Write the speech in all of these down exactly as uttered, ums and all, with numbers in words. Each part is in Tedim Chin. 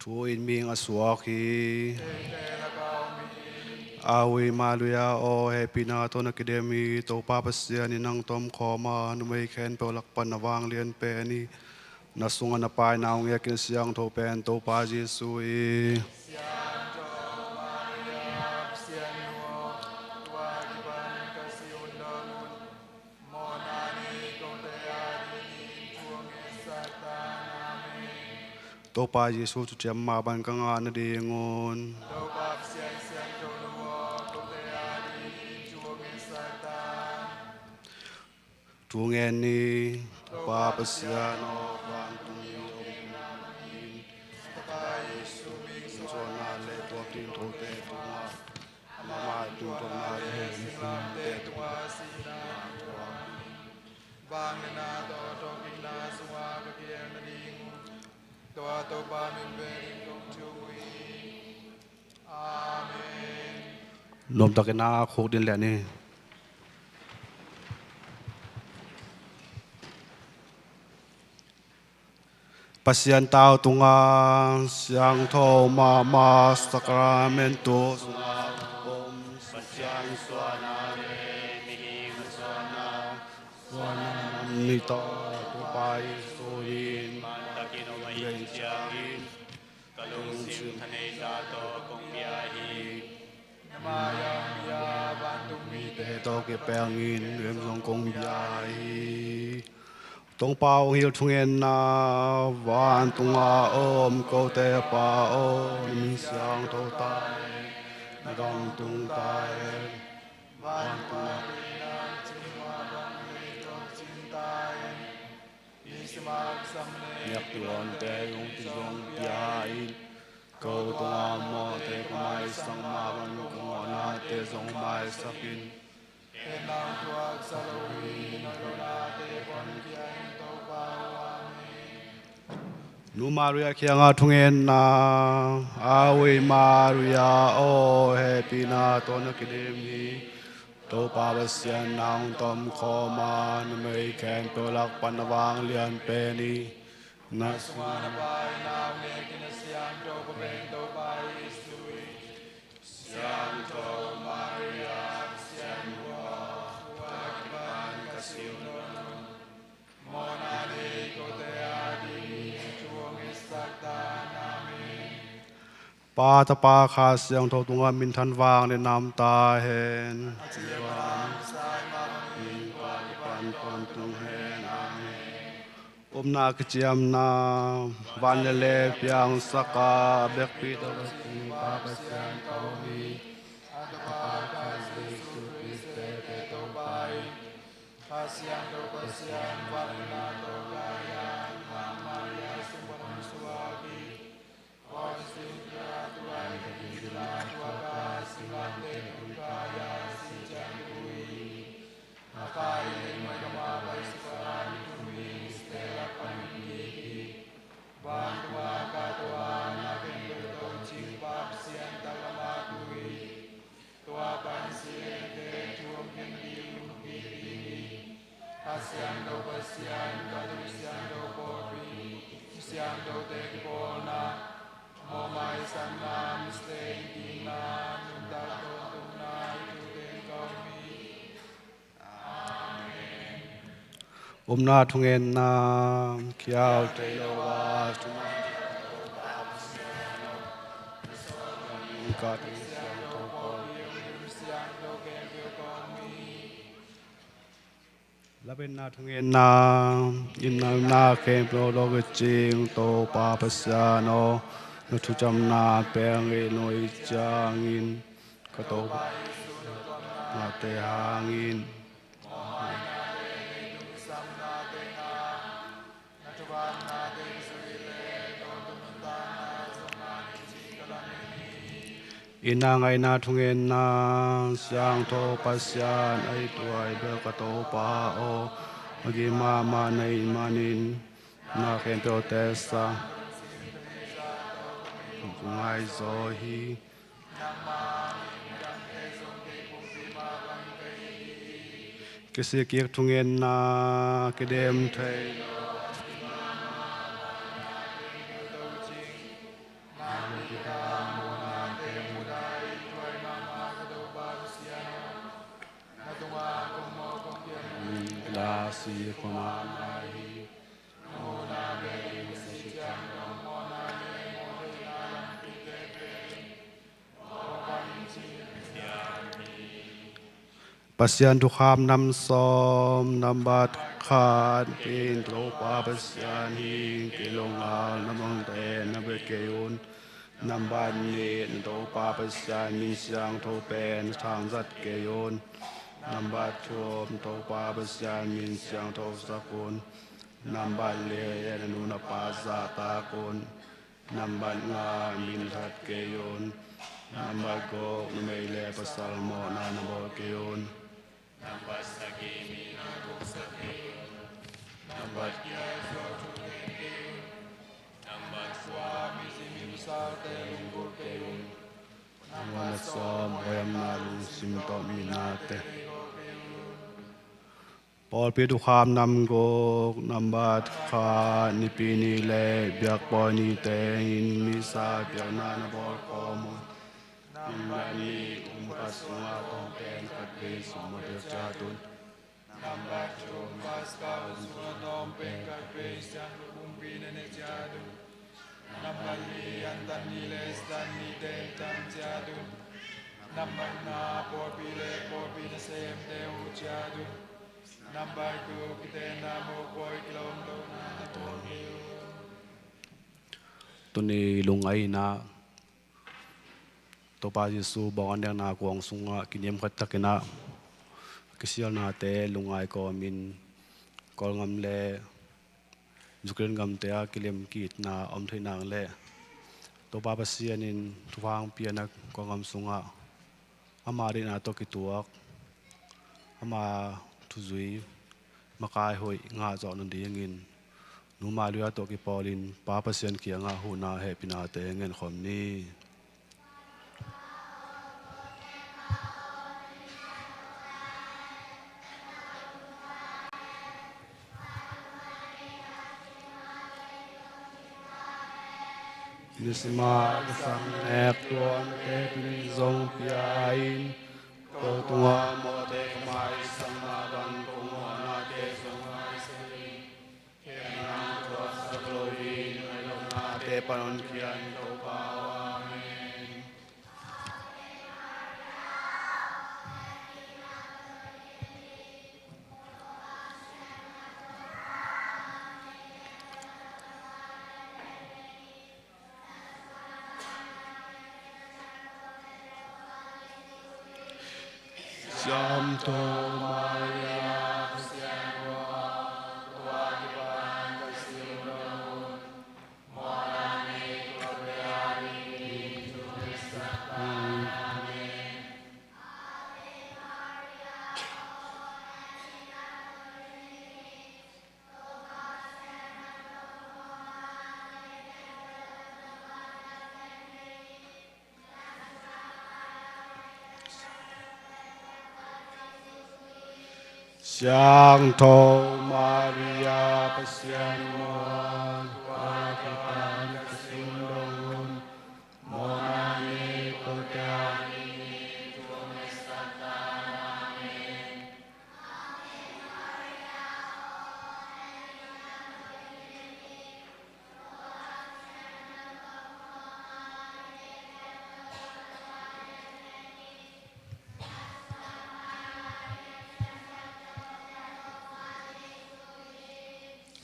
Tu-in mihing a suak hi. Ave Maria aw, hehpihna tawh na kidem hi, Topa Pasian in nang tom khawm a, numei khempeuh lak pan na vanglian pen hi. Na sungah na Pa in a hong ngekin a siangtho pen Topa Jesu hi. Topa Jesu thuciam mah bang ka ngah nadingun. Thu ngen ni. Topa Pasian aw, vantungmi aw, Topa Jesu mihing suahna le tuak ding thote tungah amah tungtawna le silamte tungah sihna tuak in. Vangliatna tawh thawhkikna sungah ka kiam nadingun. Tua Topa min pen in kong thum uh hi. Amen. Nuamtakin a khuk din lian ni. Pasian tau tungah siangtho mahmah sakramentu sungah om Pasian suahna le mihing suahna, suahna nam ni tawh Topa Jesu in mantakin om ahih ciangin ka lungsim thaneina tawh kong bia hi. Namaya bia vantungmite tawh kipelngin nuam zong kong bia hi. Tongpa hong hilh thungetna. Vantungah om kote Pa aw, na min siangtho ta hen, na gam tung ta hen. Vantungah na cin mah bang leitung cin ta hen. Niakpih huante hong pia zong pia in. Ko tungah mawhte ka maisak mah bangin ka mawhnate zong maisak in. Hehna hong tuaksak lo hi, na lohnate phuankhia in Topa aw. Amen. Nu Maria kiangah thungetna. Ave Maria aw, hehpihna tawh na kidem hi. Topa Pasian nang tawh om khawm a, numei khempeuh lak pan na vanglian pen hi. Na sungah na Pa in a hong ngekin a siangtho pen Topa Jesu hi. Siangtho Maria, Pasian nu aw, tua kipan ka siun dong un. Mawhna nei kote a ding thu hong ngetsak ta hen. Amen. Pa, Tapa, Kha Siangtho tungah minthan vang le nam ta hen. A cih bang a sai mah bangin tua kipan tawntung hen. Amen. Upna kiciamna. Van le lei piangsak a, a biakpi tawh ka cing Pa Pasian ka um hi. A Tapa Kha Jesu Khrist te Topa in, Kha Siangtho Pasian, vangliatna tawh lai-a Nungak Maria sung pan hong suak hi. Tua pan silente thu hong khen ding hong kik ding hi. Kha Siangtho Pasian, Catholic Siangtho Pawlpi, Siangthote kipawlna, mawhmaisakna, mite innkinna, nuntak tawntungna, hih thute in ka um hi. Amen. Upna thungetna. Khial thei lo a, thuman Lapenna thungetna. Inn nuntak khempeuh tawh kicing Topa Pasian aw, na thuciamna peng in hong hih ciangin ka Topa Jesu na tuamnate hangin Inn a ngaihna thungetna. Siangtho Pasian, a it huai bel ka Topa aw, a gim mahmah na hih manin na khempeuhte sang ngaihzaw hi. Kisik kik thungetna. Kidem thei lo a, kidem thei lo a, kidem thei lo a, si khua mah hi. Pasian thukham nam sawm. Nambat khat, Pen Topa Pasian hi, kei lo ngal na mangte na bia kei un. Nambat nih, Topa Pasian min siangtho pen thangzat kei un. Nambat thum, Topa Pasian min siangtho sak un. Nambat li, na nu na pa zahtak un. Nambat nga, min that kei un. Nambat guk, numei le pasal mawhna na bawl kei un. Nambat sagih, mi na guksak kei un. Nambat giat, suak thu gen kei un. Nambat kua, mizim mipilsalte lunggulh kei un. Nambat sawm, hoihamna lungsim tawh mi nate. Pawlpi thukham nam guk. Nambat khat, Nipi ni le biakpawi nite in misa biakna na bawl kawm un. Nambat nih, kum khat sungah tawmpen khat vei sum mawh deuh ciat un. Nambat thum, Paska hun sungah tawmpen khat vei siangtho pumpi na ne ciat un. Nambat li, antan ni le sisan nite in tan ciat un. Nambat nga, pawlpi le pawlpi nasemte huh ciat un. Nambat guk, kitenna mopawi kilawm lohna na bawl kei un. Tuni lungngaihna Topa Jesu bawng a nekna kuang sungah kiniamkhat takin ah kisialnate lungngai kawmin Kawlgam le Ukraine gamte ah kilem kitna om thei nang leh Topa Pasian in thupha hong pia na Kawlgam sungah ama deihna tawh kituak, ama thuzui makai hoih ngah zawh nadingin Nu Maria tawh kipawlin Pa Pasian kiangah huhna hehpihnate ngenkhawm ni. Nisim a ka sang nek tuamte tuni zong pia in, ko tungah mawhte ka maisak mah bang ko mawhnate zong maisak in. Kei nang thuaksak loin, na lawmnate pan hong kian, Topa aw. Amen. Siangtho Maria, Pasian mawh, tua kipan ka sim dong un. Mawhna nei kote adingin thungetsak ta in. Amen. Siangtho Maria, Pasian mawh, tua kipan ka sim dong un. Mawhna nei kote adingin thungetsak ta in. Amen.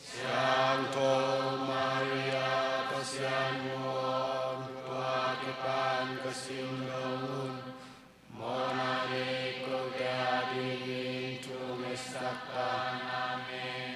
Siangtho Maria, Pasian mawh, tua kipan ka sim dong un. Mawhna nei kote adingin thungetsak ta in. Amen.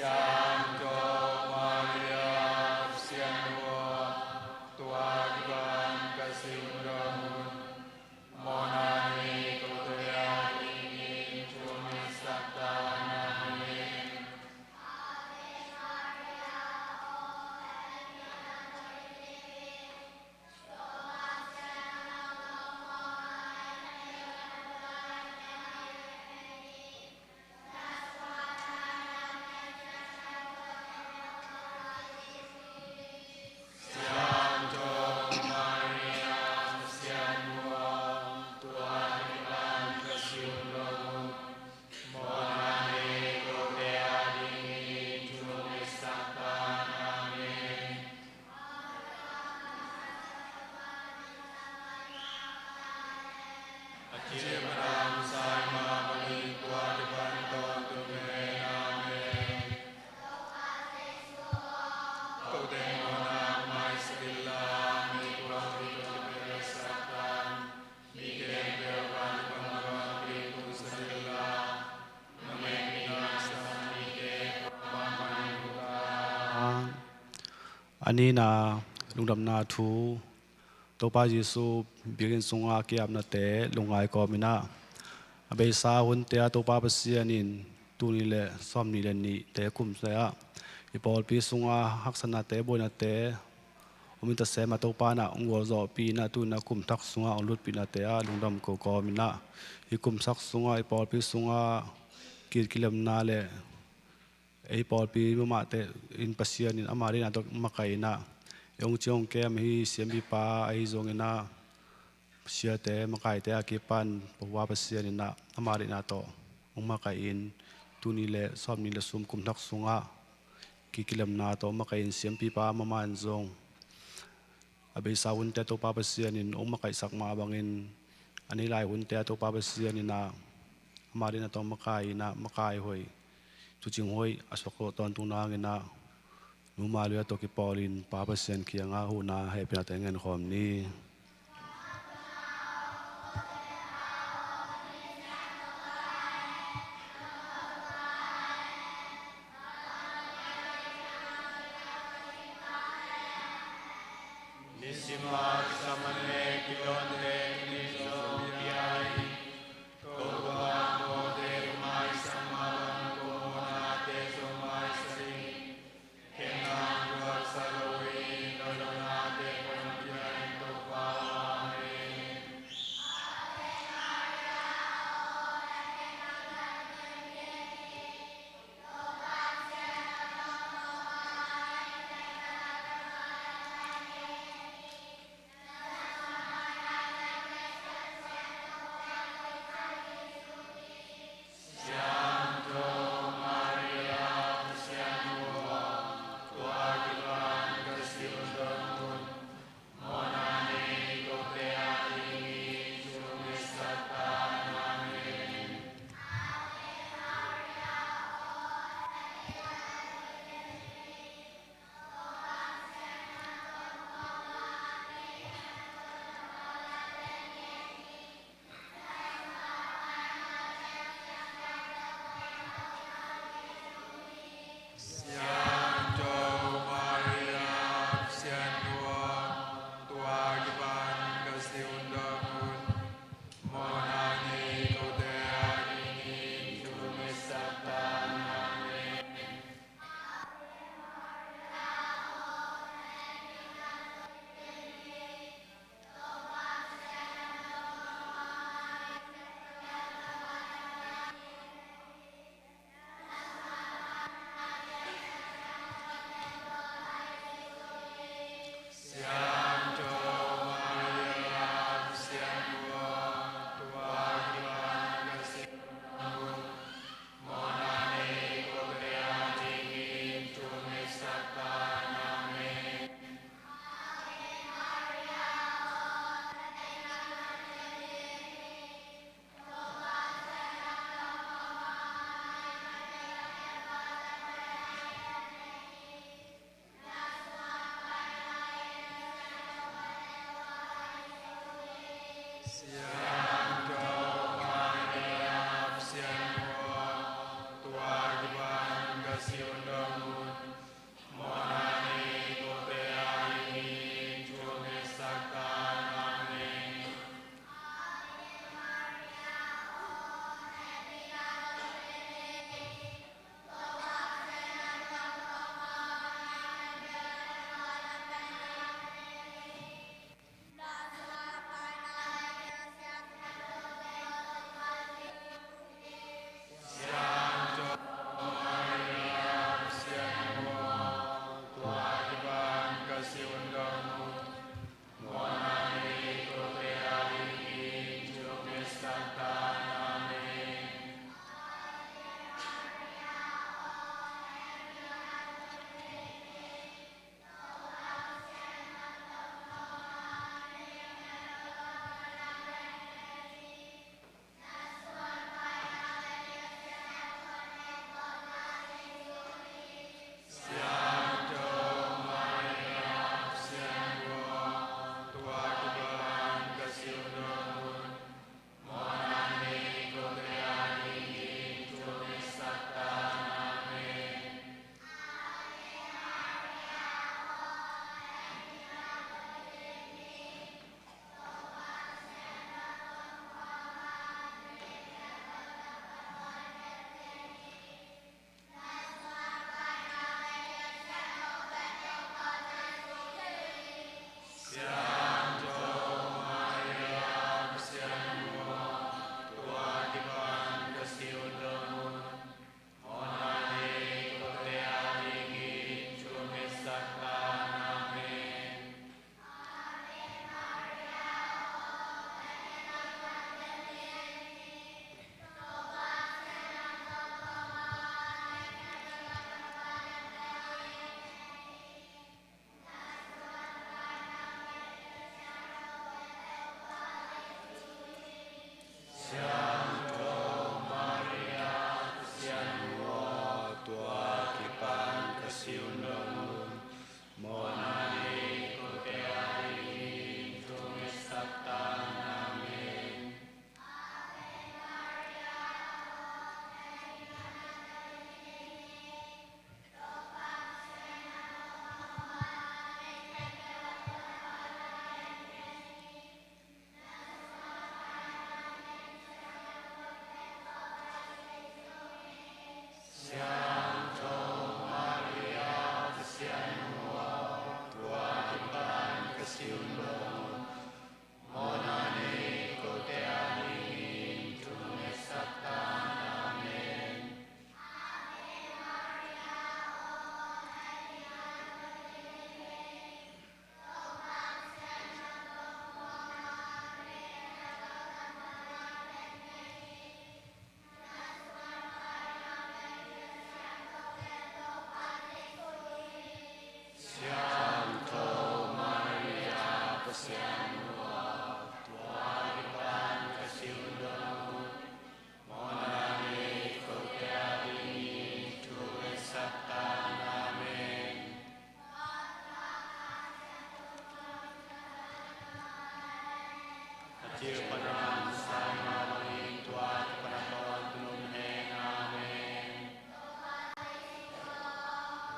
Siangtho Maria, Pasian' Mawh, tua kipan ka si un dong un. Mawhna nei kote adingin thum hong hisak tan. Amen. A nihna lungdamna thu. Topa Jesu biakinn sunga ki-apnate lungngai kawm in ah, a beisa hunte ah Topa Pasian in tul nih le sawmnih le nihte kumte ah i pawlpi sunga haksatnate, buainate, hong mi tasem a Topa in ah hong gualzawhpih in ah, tu in ah kum thak sunga hong lutpihnate ah lungdam ko kawm in ah, i kum thak sunga i pawlpi sunga ki-it kilemna le ei pawlpi mahmahte in Pasian in ama deihna tawh makaih in ah, ei hong ciang hong kem ahi siampipa ahi zongin ah, siate makaite a kipan Topa Pasian in ah ama deihna tawh hong makaih in, tul nih le sawmnih le thum kum thak sungah ki-it kilemna tawh makaih in, siampipa mahmah in zong a beisa hunte ah Topa Pasian in hong makaihsak mah bangin, a nei lai hunte ah Topa Pasian in ah ama deihna tawh makaih in ah, makaih hoih, tuucing hoih a suak tawntung nangin ah, Nu Maria tawh kipawlin Pa Pasian kiangah huhna hehpihnate ngen khawm ni. si un dong un. Mawhna nei kote adingin thu hong ngetsak ta in. Amen. Siangtho Maria, Pasian nu aw, tua kipan ka si un dong un. Mawhna nei kote adingin thu ngetsak ta in. Amen. Siangtho Maria, Pasian nu aw, tua kipan ka si un dong un. Mawhna nei kote adingin thu hong ngetsak ta in. Amen. A cil pan a hong sang ma bangin tua kipan a tawntung om hen. Amen.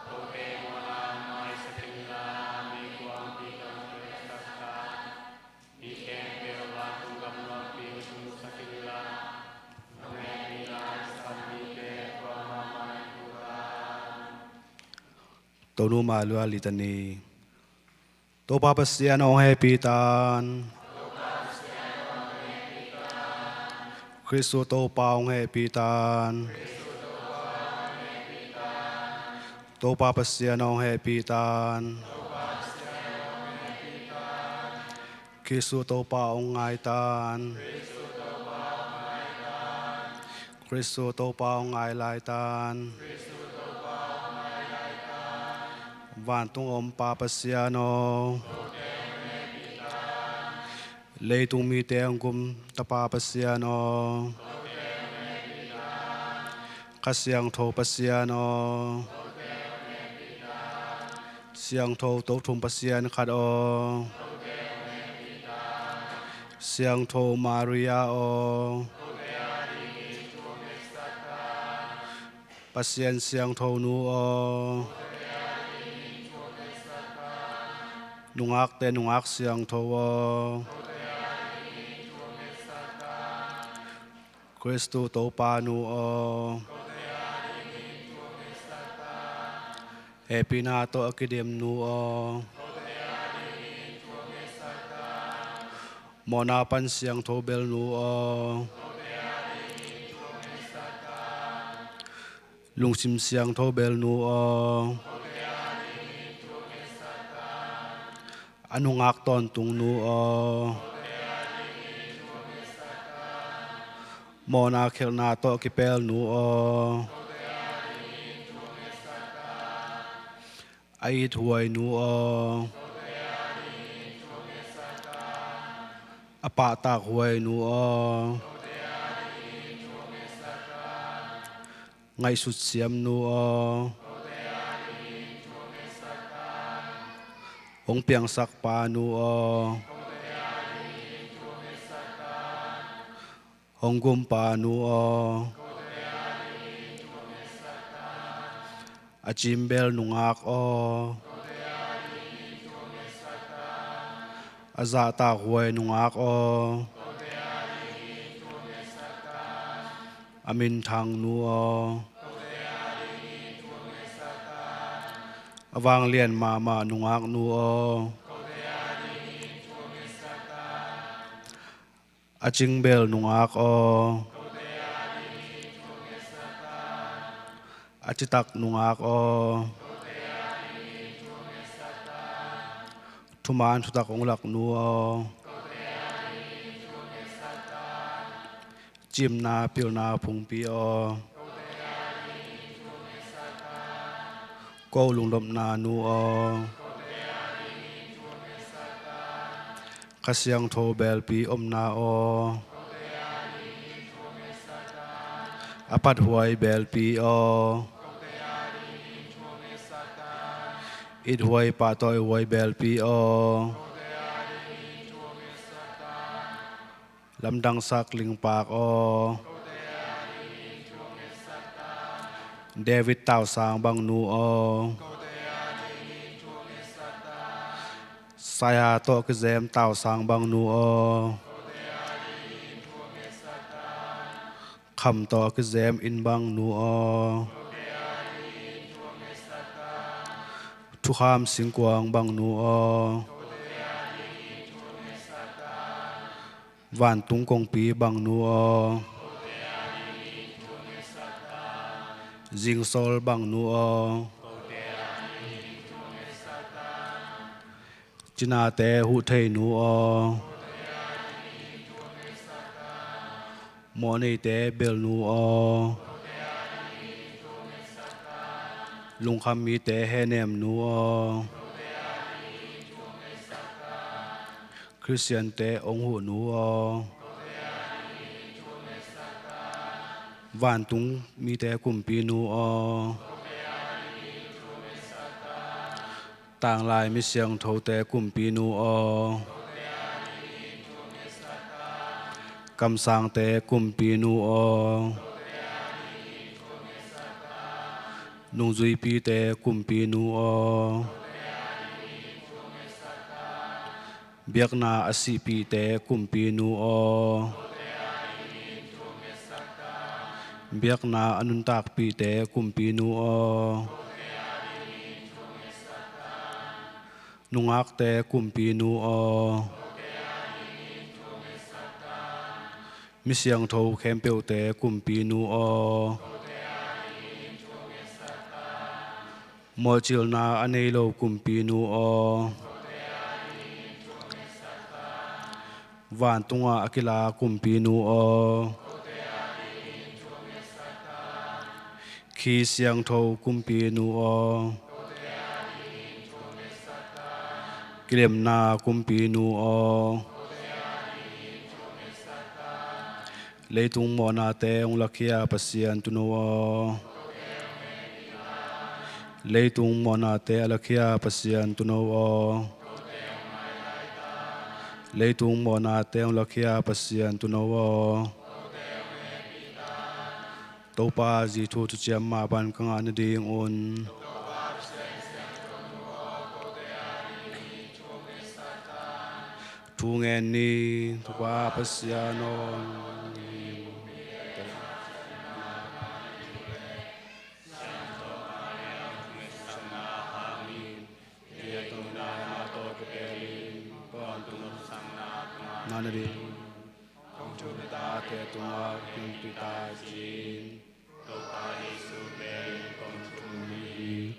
Kote mawhna maisak inla, meikuangpi tawh hong piangsak ta in. Mi khempeuh vantung gam nuampi hong tungsak inla, nong hehpihna a samte kuamah mah in pu ta in. Tonu Maria Litany. Topa Pasian hong hehpih ta in. Khristu Topa hong hehpih ta in. Topa Pasian hong hehpih ta in. Khristu Topa hong ngai ta in. Khristu Topa hong ngai lai ta in. Vantung a om Pa Pasian aw, leitung mite hong kum Tapa Pasian aw, Kha Siangtho Pasian aw, Siangtho Tothum Pasian khat aw, Siangtho Maria aw, Pasian Siangtho nu aw, nungakte nungak siangtho aw, Khristu Topa nu aw, hehpihna tawh a kidim nu aw, mawhna pan siangtho bel nu aw, lungsim siangtho bel nu aw, a nungak tawntung nu aw, mawhna khialhna tawh kipel nu aw, a ithuai nu aw, a pahtak huai nu aw, ngaihsut siam nu aw, hong piangsak pa nu aw, hong gumpa nu aw, a cimbel nungak aw, a zahtak huai nungak aw, a minthang nu aw, a vanglian mahmah nungak nu aw, a cingbel nungak aw, a citak nungak aw, thuman thutak hong lak nu aw, cimna pilna phungpi aw, ko lungdopna nu aw, Kha Siangtho belpi omna aw, a phathuai belpi aw, Ithuai pahtawi huai belpi aw, lamdangsak lingpak aw, David tausang bangnu aw, saia tawh kizem tausang bangnu aw, kham tawh kizem inn bangnu aw, thukham singkuang bangnu aw, vantung kongpi bangnu aw, zingsol bangnu aw, cinate huhtheinu aw, mawhneite belnu aw, lungkham mite hehnemnu aw, Khristiante ong huhnu aw, vantung mite kumpinu aw, tanglai misiangthote kumpinu aw, kamsangte kumpinu aw, nungzuipite kumpinu aw, biakna a sihpihte kumpinu aw, biakna a nuntakpihte kumpinu aw, nungakte kumpinu aw, misiangtho khempeuhte kumpinu aw, mawhcilna a nei lo kumpinu aw, vantungah a kila kumpinu aw, khi siangtho kumpinu aw, kilemna kumpinu aw, leitung mawhnate hong lakhia Pasian tuuno aw, leitung mawhnate a lakhia Pasian tuuno aw, leitung mawhnate hong lakhia Pasian tuuno aw, Topa Jesu thuciam mah bang ka ngah nadingun. Thu ngen ni. Topa Pasian aw, na na ding. Kong thu bia tate tungah kong tuita cin. Topa Jesu pen kong thum hi.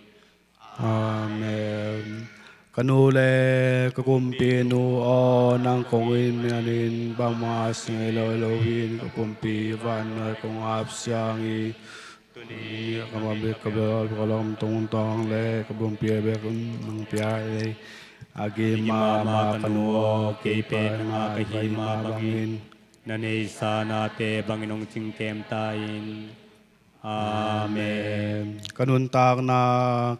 Amen. Ka nu le ka kumpinu aw, nang kong in mianin bangmah sing ei lo ei lo hin ka pumpi van nuai kong ap siang hi. Tuni ka mabik ka bel ka lom tungtawng le ka pumpi a bek nang pia ei. A gim mahmah ka nu aw, kei pen nang ka hih mah bangin na neihsa nate bangin hong cingkem ta in. Amen. Ka nuntakna,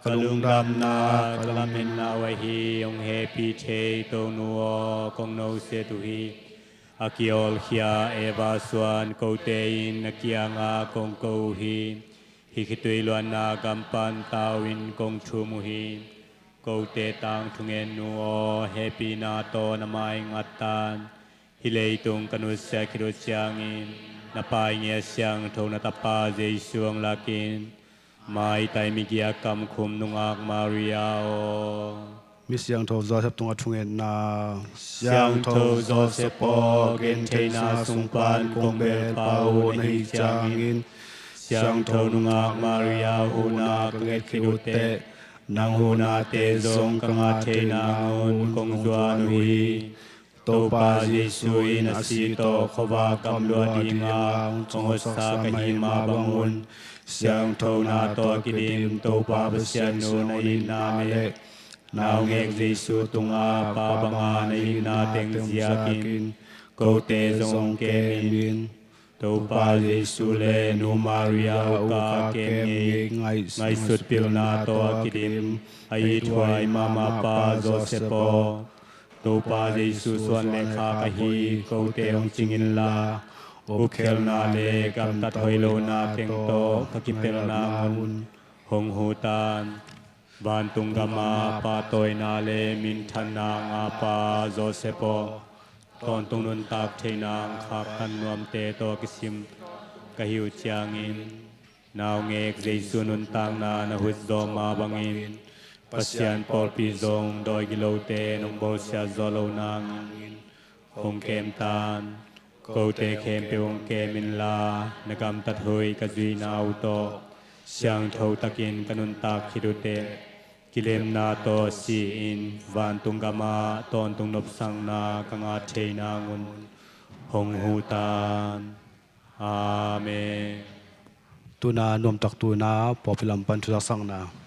ka lungdamna, ka lametna uh ahi hong hehpih thei Tonu aw, kong no siat uh hi. A kiawlkhia Eva suan kote in na kiangah kong ko uh hi. Hih khitui luanna gam pan tau in kong thum uh hi. Kote tang thungen nu aw, hehpihna tawh na mai ngat tan. Hih leitung ka nusia khit uh ciangin na pai ngiat siangtho na tapa Jesu hong lakin maitai migiak kamkhum nungak Maria aw. Mi siangtho Joseph tungah thungetna. Siangtho Joseph aw, gentheihna sung pan kong belpa uh na hih ciangin siangtho nungak Maria huhna ka nget khit uh teh nang huhnate zong ka ngah theih nangun kong zuan uh hi. Topa Jesu in a si tawh khuavak a luah dingah hong hawlsaksa ka hih mah bangun siangthona tawh a kidim Topa Pasian nu na itna le naungek Jesu tungah pa banga na itna teng ziakin kote zong kem in. Topa Jesu le Nu Maria ukah kem ngei, ngaihsut pilna tawh a kidim a ithuai mahmah pa Joseph aw, Topa Jesu suan le khak ahi kote hong cing inla, upkhialhna le gamtat hoih lohna teng tawh ka kipelh nangun hong hu tan. Vantung gama pahtawina le minthanna ngahpa Joseph aw, tawntung nuntak theihna hong khaktan nuamte tawh kisim ka hi uh ciangin, naungek Jesu nuntakna na hut zawh mah bangin Pasian pawlpi zong dawi gilote nong bawlsiat zawh loh nangin hong kem tan. Kote khempeuh hong kem inla, na gamtat hoih ka zuihna uh tawh siangtho takin ka nuntak khit uh teh, kilemna tawh si-in vantung gamah tawntung nopsakna ka ngah thei nangun hong hu tan. Amen. Tuna nuamtak tuna pawlpi lam pan thuzaksakna.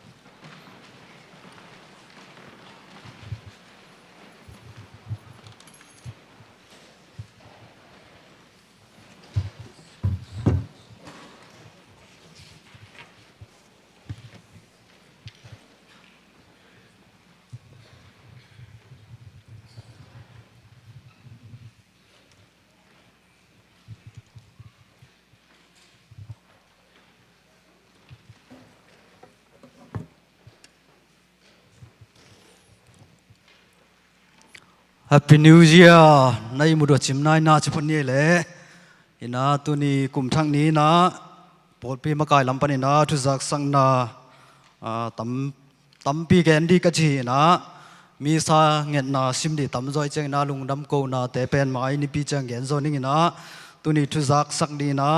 Happy New Year. Na ihmut uh a cim nai na ci phot ni ei leh. Ina tuni kum thak ni ina pawlpi makai lam pan ina thuzaksakna, ah, tam tampi gen dih ka ci hi ina, misa ngetna sim dih tamzaw i ciang ina lungdam konate pen mai nipi ciang gen zaw ning ina, tuni thuzaksak dih ina,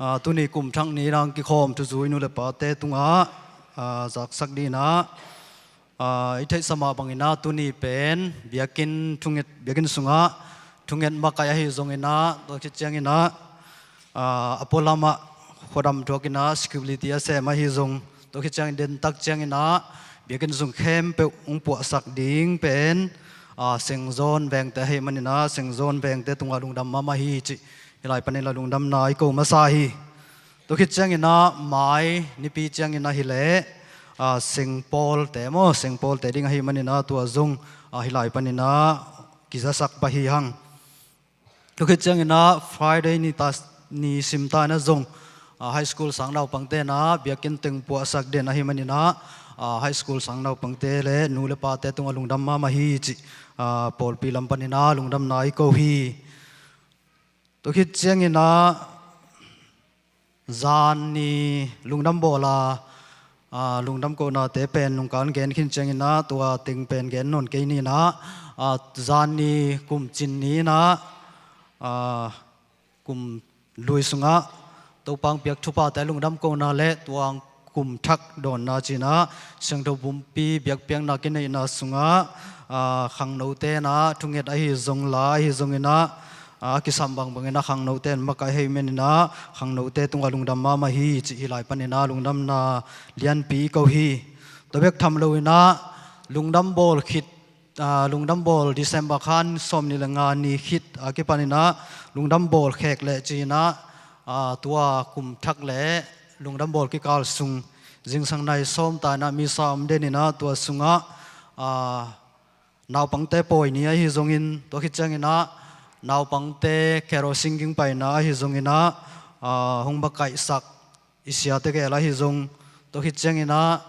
ah, tuni kum thak ni ina kikhawm thuzui nu le pate tungah, ah, zaksak dih ina, ah, i theihsa mah bang ina tuni pen biakinn thunget, biakinn sungah thunget makaih ahi zong ina, tua khit ciang ina, ah, a pualamah khuadam thuak ina security a sem ahi zong, tua khit ciang dentak ciang ina biakinn sung khempeuh hong puahsak ding pen, ah, Sengzawn Vengte ahi man ina, Sengzawn Vengte tungah lungdam mahmah hi cih hih lai pan ina lungdamna i ko masa hi. Tua khit ciang ina mai nipi ciang ina hi leh, ah, Sengpawlte maw, Sengpawlte ding ahi man ina tua zong, ah, hih lai pan ina kizasak pah hi hang. Tua khit ciang ina Friday ni ta, ni sim ta ina zong, ah, high school sang naupangte ina biakinn teng puahsak den ahi man ina, ah, high school sang naupangte le nu le pate tungah lungdam mahmah hi cih, ah, pawlpi lam pan ina lungdamna i ko hi. Tua khit ciang ina zan ni lungdam bawl a, ah, lungdam konate pen nungkan gen khin ciang ina tua teng pen gen nawn kei ni ina, ah, zan ni kum cin ni ina, ah, kum lui sungah Topa hong piak thuphate lungdam kona le tua kum thak dawnna ci ina siangtho pumpi biakpiakna kineihna sungah, ah, khangnote ina thunget ahi zong la ahi zong ina, ah, kisam bangbang ina khangnote in makaih ahi man ina khangnote tungah lungdam mahmah hi cih hih lai pan ina lungdamna lianpi i ko hi. Tua bek tham lo ina lungdam bawl khit, ah, lungdam bawl December kha sawm ni le nga ni khit a kipan ina lungdam bawl khek leh ci ina, ah, tua kum thak le lungdam bawl kikal sung zingsang nai sawm ta ina misa om den ina tua sungah, ah, naupangte pawi ni ahi zongin tua khit ciang ina naupangte carol singing paina ahi zong ina, ah, hong makaihsak i siate gel ahi zong, tua khit ciang ina,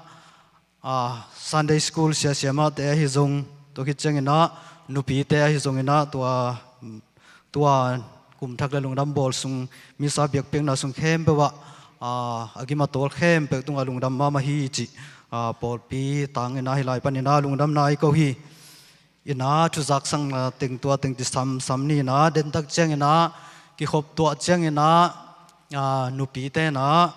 ah, Sunday school sia siamahte ahi zong, tua khit ciang ina nupite ahi zong ina tua, tua kum thak le lungdam bawl sung misa biakpiakna sung khempeuh ah, ah, a gim a tawl khempeuh tungah lungdam mahmah hi cih, ah, pawlpi tang ina hih lai pan ina lungdamna i ko hi. Ina thuzaksakna teng tua teng ci samsam ni ina dentak ciang ina kikhop tuah ciang ina, ah, nupite ina,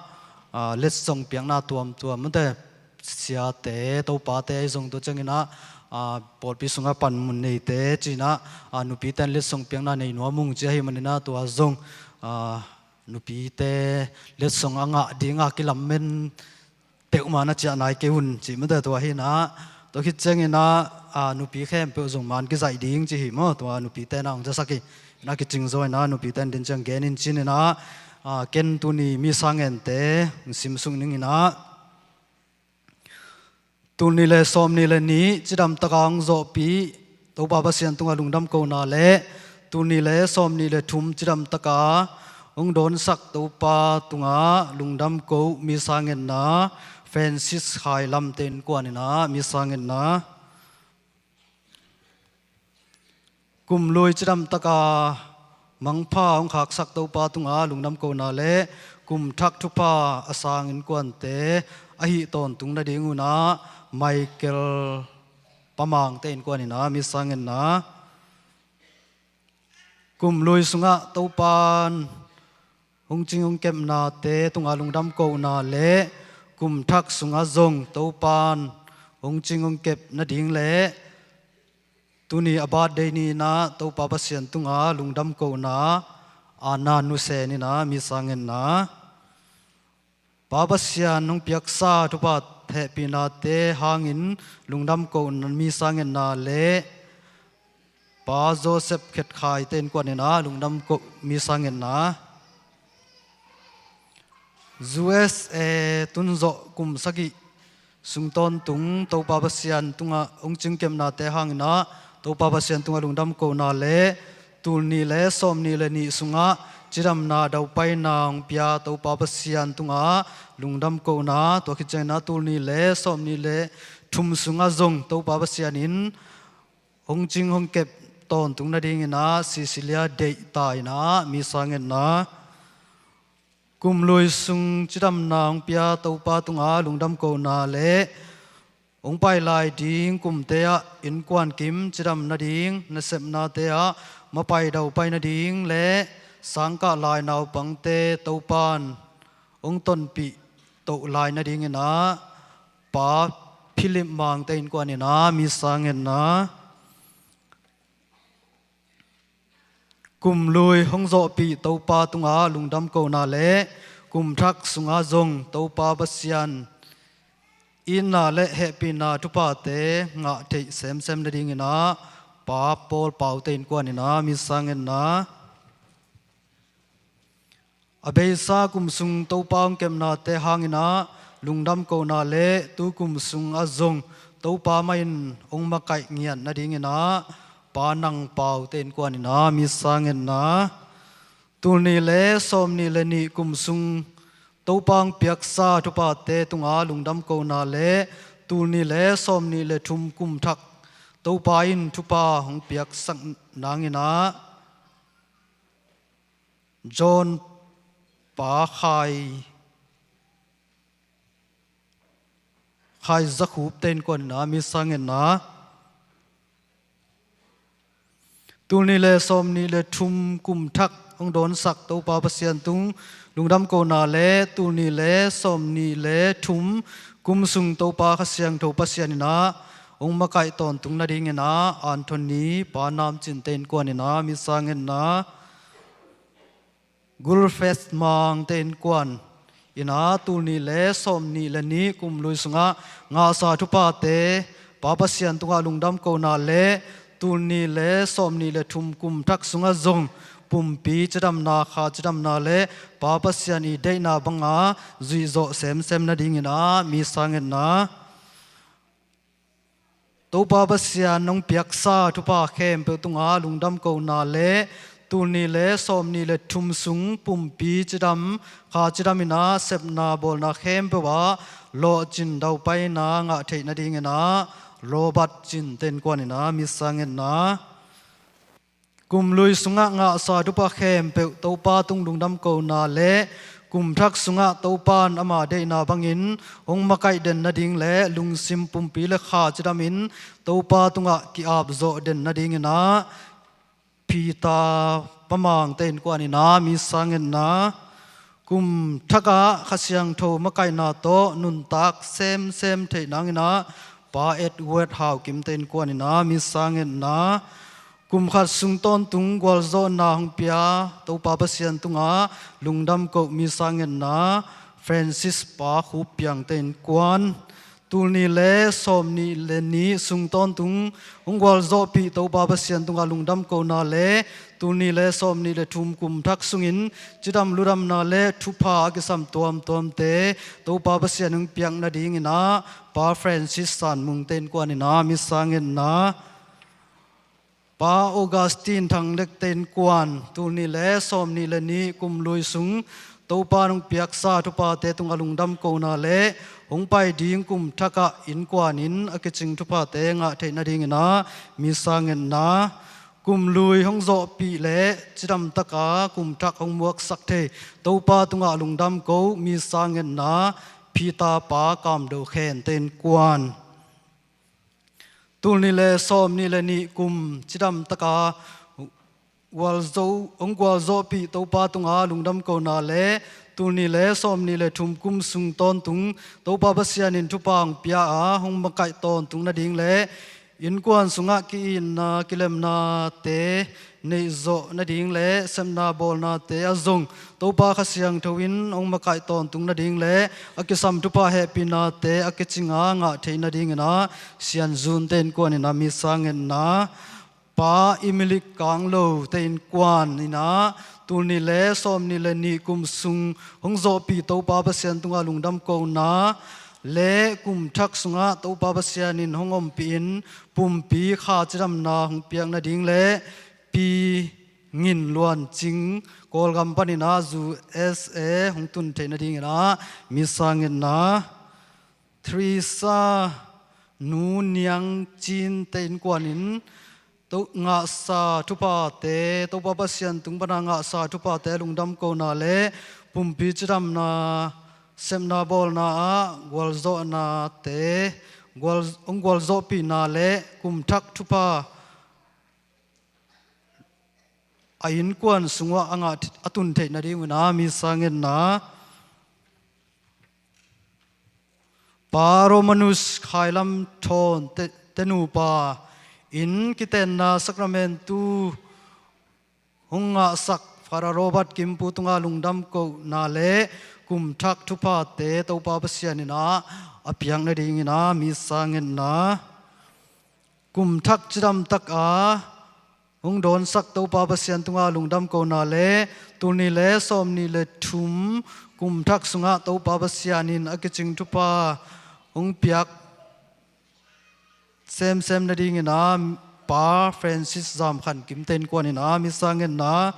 ah, letsong piakna tuamtuam mate siate topate ahi zong tua ciang ina, ah, pawlpi sungah panmun neite ci ina, ah, nupite in letsong piakna nei nuam ung ci ahi man ina tua zong, ah, nupite letsong a ngah dinga kilamen peuhmah na ciah nai kei un cih mate tua hi ina, tua khit ciang ina, a, nupi khempeuh zong man kizaih ding ci hi maw, tua nupite na hong zasak hi. Ina kicing zaw ina nupite in din ciang gen in cin ina, a, ken tuni misa ngente hong simsuk ning ina. Tul nih le sawm nih le nih cidam taka hong zawhpih Topa Pasian tungah lungdam kohna le tul nih le sawm nih le thum cidam taka hong dawnsak Topa tungah lungdam koh misa ngetna Francis Khai Lamte innkuan ina misa ngetna. Kum lui cidam taka mangpha hong khaksak Topa tungah lungdam kohna le kum thak thupha a sang innkuante ahi tawntung nading unah Michael Pamangte innkuan ina misa ngetna. Kum lui sungah Topan hong cing hong kepnate tungah lungdam kohna le kum thak sungah zong Topan hong cing hong kep nading le tuni a birthday ni ina Topa Pasian tungah lungdam kohna Anna Nusen ina misa ngetna. Pa Pasian hong piaksa thupha hehpihnate hangin lungdam kohna misa ngetna le Pa Joseph Khetkhaite innkuan ina lungdam koh misa ngetna. U S A tunzawh kum sagih sung tawntung Topa Pasian tungah hong cing kepnate hang ina Topa Pasian tungah lungdam kohna le tul nih le sawm nih le nih sungah cidamna daupaina hong pia Topa Pasian tungah lungdam kohna, tua khit ciang ina tul nih le sawm nih le thum sungah zong Topa Pasian in hong cing hong kep tawntung nading ina Cecilia deihta ina misa ngetna. Kum lui sung cidamna hong pia Topa tungah lungdam kohna le hong pai lai ding kumte ah innkuan kim cidam nading nasepnate ah mapai daupai nading le sangkah lai naupangte Topan hong tonpih toh lai nading ina Pa Philip Mangte innkuan ina misa ngetna. Kum lui hong zawhpih Topa tungah lungdam kohna le kum thak sungah zong Topa Pasian itna le hehpihna thuphate ngah theih semsem nading ina Pa Paul Paute innkuan ina misa ngetna. A beisa kum sung Topa hong kepnate hang ina lungdam kohna le tu kum sungah zong Topa mah in hong makaih ngiat nading ina Pa Nang Paute innkuan ina misa ngetna. Tul nih le sawm nih le nih kum sung Topa hong piaksa thuphate tungah lungdam kohna le tul nih le sawm nih le thum kum thak Topa in thupha hong piaksak nang ina John Pa Khai, Khai Za Khupte innkuan ina misa ngetna. Tul nih le sawm nih le thum kum thak hong dawnsak Topa Pasian tung lungdam kohna le tul nih le sawm nih le thum kum sung Topa Kha Siangtho Pasian ina hong makaih tawntung nading ina Anthony Pa Nam Cinte innkuan ina misa ngetna. Gulfes Mangte innkuan ina tul nih le sawm nih le nih kum lui sungah ngahsa thuphate Pa Pasian tungah lungdam kohna le tul nih le sawm nih le thum kum thak sungah zong pumpi cidamna, kha cidamna le Pa Pasian i deihna banga zuihzawh semsem nading ina misa ngetna. Topa Pasian hong piaksa thupha khempeuh tungah lungdam kohna le tul nih le sawm nih le thum sung pumpi cidam, kha cidam ina sepna bawlna khempeuh ah lawhcin daupaina ngah theih nading ina Robert Cinte innkuan ina misa ngetna. Kum lui sungah ngahsa thupha khempeuh Topa tung lungdam kohna le kum thak sungah Topa in ama deihna bangin hong makaih den nading le lungsim pumpi le kha cidamin Topa tungah ki-apzawh den nading ina Peter Pa Mangte innkuan ina misa ngetna. Kum thakah Kha Siangtho makaihna tawh nuntak semsem theih nang ina Pa Edward Hau Kimte innkuan ina misa ngetna. Kum khat sung tawntung gualzawhna hong pia Topa Pasian tungah lungdam koh misa ngetna Francis Pa Khup Piangte innkuan. Tulni le sawmnih le nih sung tawntung hong gualzawhpih Topa Pasian tungah lungdam kohna le tulni le sawmnih le thum kum thak sungin cidam ludamna le thupha a kisam tuamtuamte Topa Pasian hong piak nadingin ah Pa Francis San Mung te innkuan in ah misa ngetna, Pa Augustine Thang Lek te innkuan, tulni le sawmnih le nih kum lui sung Topa in hong piaksa thuphate tungah lungdam kohna le hong pai ding kum thakah innkuan in a kicing thuphate ngah theih nadingin ah misa ngetna, kum lui hong zawhpih le cidamtaka kum thak hong muaksak thei Topa tungah lungdam ko misa ngetna, Peter Pa Kam Do Khen te innkuan. Tulni le sawmnih le nih kum cidamtaka gualzo, hong gualzawhpih Topa tungah lungdam kohna le tulni le sawmnih le thum kum sung tawntung Topa Pasian in thupha hong pia a hong makaih tawntung nading le innkuan sungah ki-itna kilemnate neihzawh nading le sepna bawlnate a zong Topa Kha Siangtho in hong makaih tawntung nading le a kisam thupha hehpihnate a kicinga ngah theih nadingin ah Sian Zun te innkuan in ah misa ngetna, Pa Imilik Kang Lo te innkuan in ah tulni le sawmnih le nih kum sung hong zawhpih Topa Pasian tungah lungdam kohna le kum thak sungah Topa Pasian in hong ompih in pumpi kha cidamna hong piak nading le Pi Ngin Luan Cing Kawlgam panin ah U S A hong tun theih nadingin ah misa ngetna, Theresa Nu Niang Cin te innkuan in to ngahsa thuphate, Topa Pasian tung pana ngahsa thuphate lungdam kohna le pumpi cidamna sepna bawlna ah gualzawhnate gual, hong gualzawhpihna le kum thak thupha a innkuan sungah a ngah a tun theih nadingun ah misa ngetna, Pa Romanus Khai Lam Thawn te, te nupa in kitenna sakramentu hong ngahsak Father Robert Kimpu tungah lungdam kohna le kum thak thuphate Topa Pasian in ah a piak nadingin ah misa ngetna, kum thak cidamtaka hong dawnsak Topa Pasian tungah lungdam kohna le tulni le sawmnih le thum kum thak sungah Topa Pasian in a kicing thupha hong piak semsem nadingin ah Pa Francis Zam Khan Kim te innkuan in ah misa ngetna,